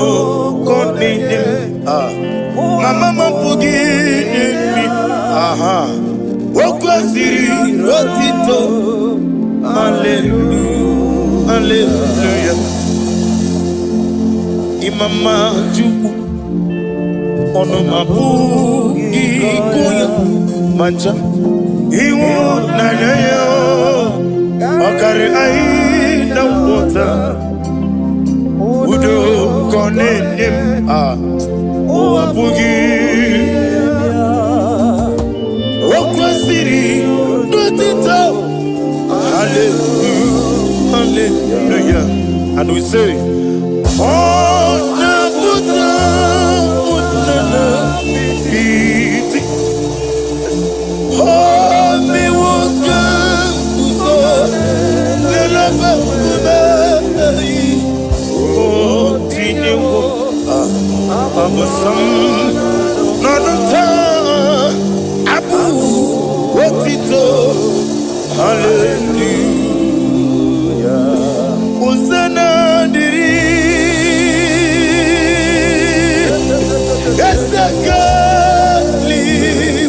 ka ọ na-enye m. Ah. Mama m apụghị inye m. Aha. O kwesịrị otito. Hallelujah. Hallelujah. Imama Chukwu, ọnụ m apụghị ịkụ ya ma ncha. Ịhụnanya ya ọ karịrị anyị na nghọta. Udo ka ọ na-enye m. Ah, ụwa apụghị. O kwesịrị n'otito. Hallelujah. Hallelujah. And we say, ọ na-apụta ụnana iti. O mewo ka nguzo n'elebe nkume. O tinyewo abụsam n'ọnụ taa abụ otito. Hallelujah. Hosanna dịrị Eze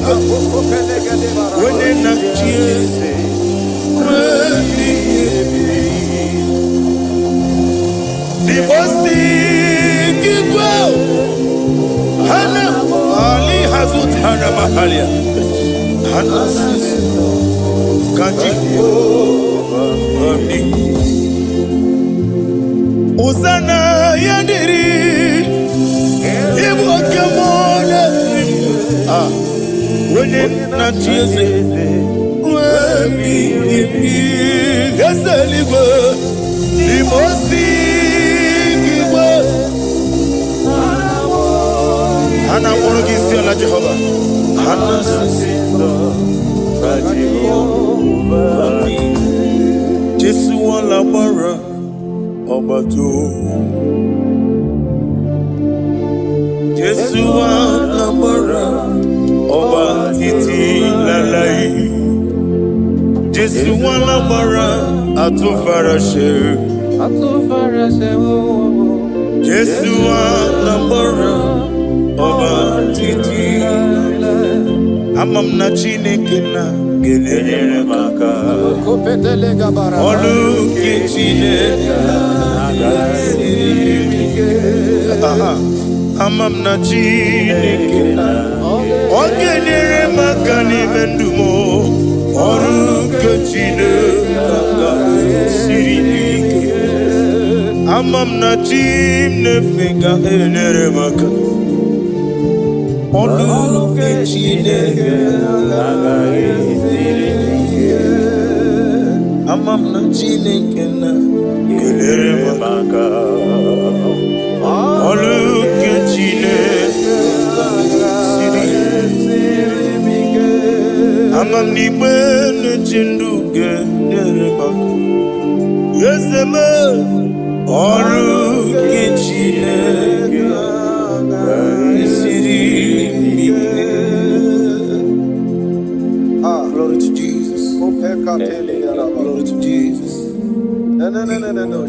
eluigwe, onye na-achị eze ruo ebighị ebi. Dibosi igwe hana ali hazutana mahalia hana sisi kaji ami. Hosanna ya dịrị ịbụ oke mmụọ na-eri. Ah, onye na-achị eze ruo ebighị ebi, eze eluigwe. Dibosi igwe ha na-akpọrọ gị isi ala. Jehova ha na-asị Jehova dị. Jesu wala gbara ọgbata. Jesu wala gbara ọba títí láláì. Jesu nwa atụfara she. Jesu alágbára, ọba títí. Ama m na Chineke na ga-enyere m aka. Ọrụ nke Chineke siri m ike. Aha. Ama m na Chineke na ọ ga-enyere m aka n'ime ndụ m. Ọrụ nke Chineke siri m ike. Ama m na chi m na-efe ga-enyere m aka. Ọrụ nke Chineke siri m ike. Ama m na Chineke na ga-enyere m aka. Ọrụ nke Chineke siri ike. Ama m na igbe na-eche ndụ ga-enyere m aka. Eze m, ọrụ nke Chineke siri m ike. Ah. Glory to Jesus. Glory to Jesus. No, no, no, no, no, no.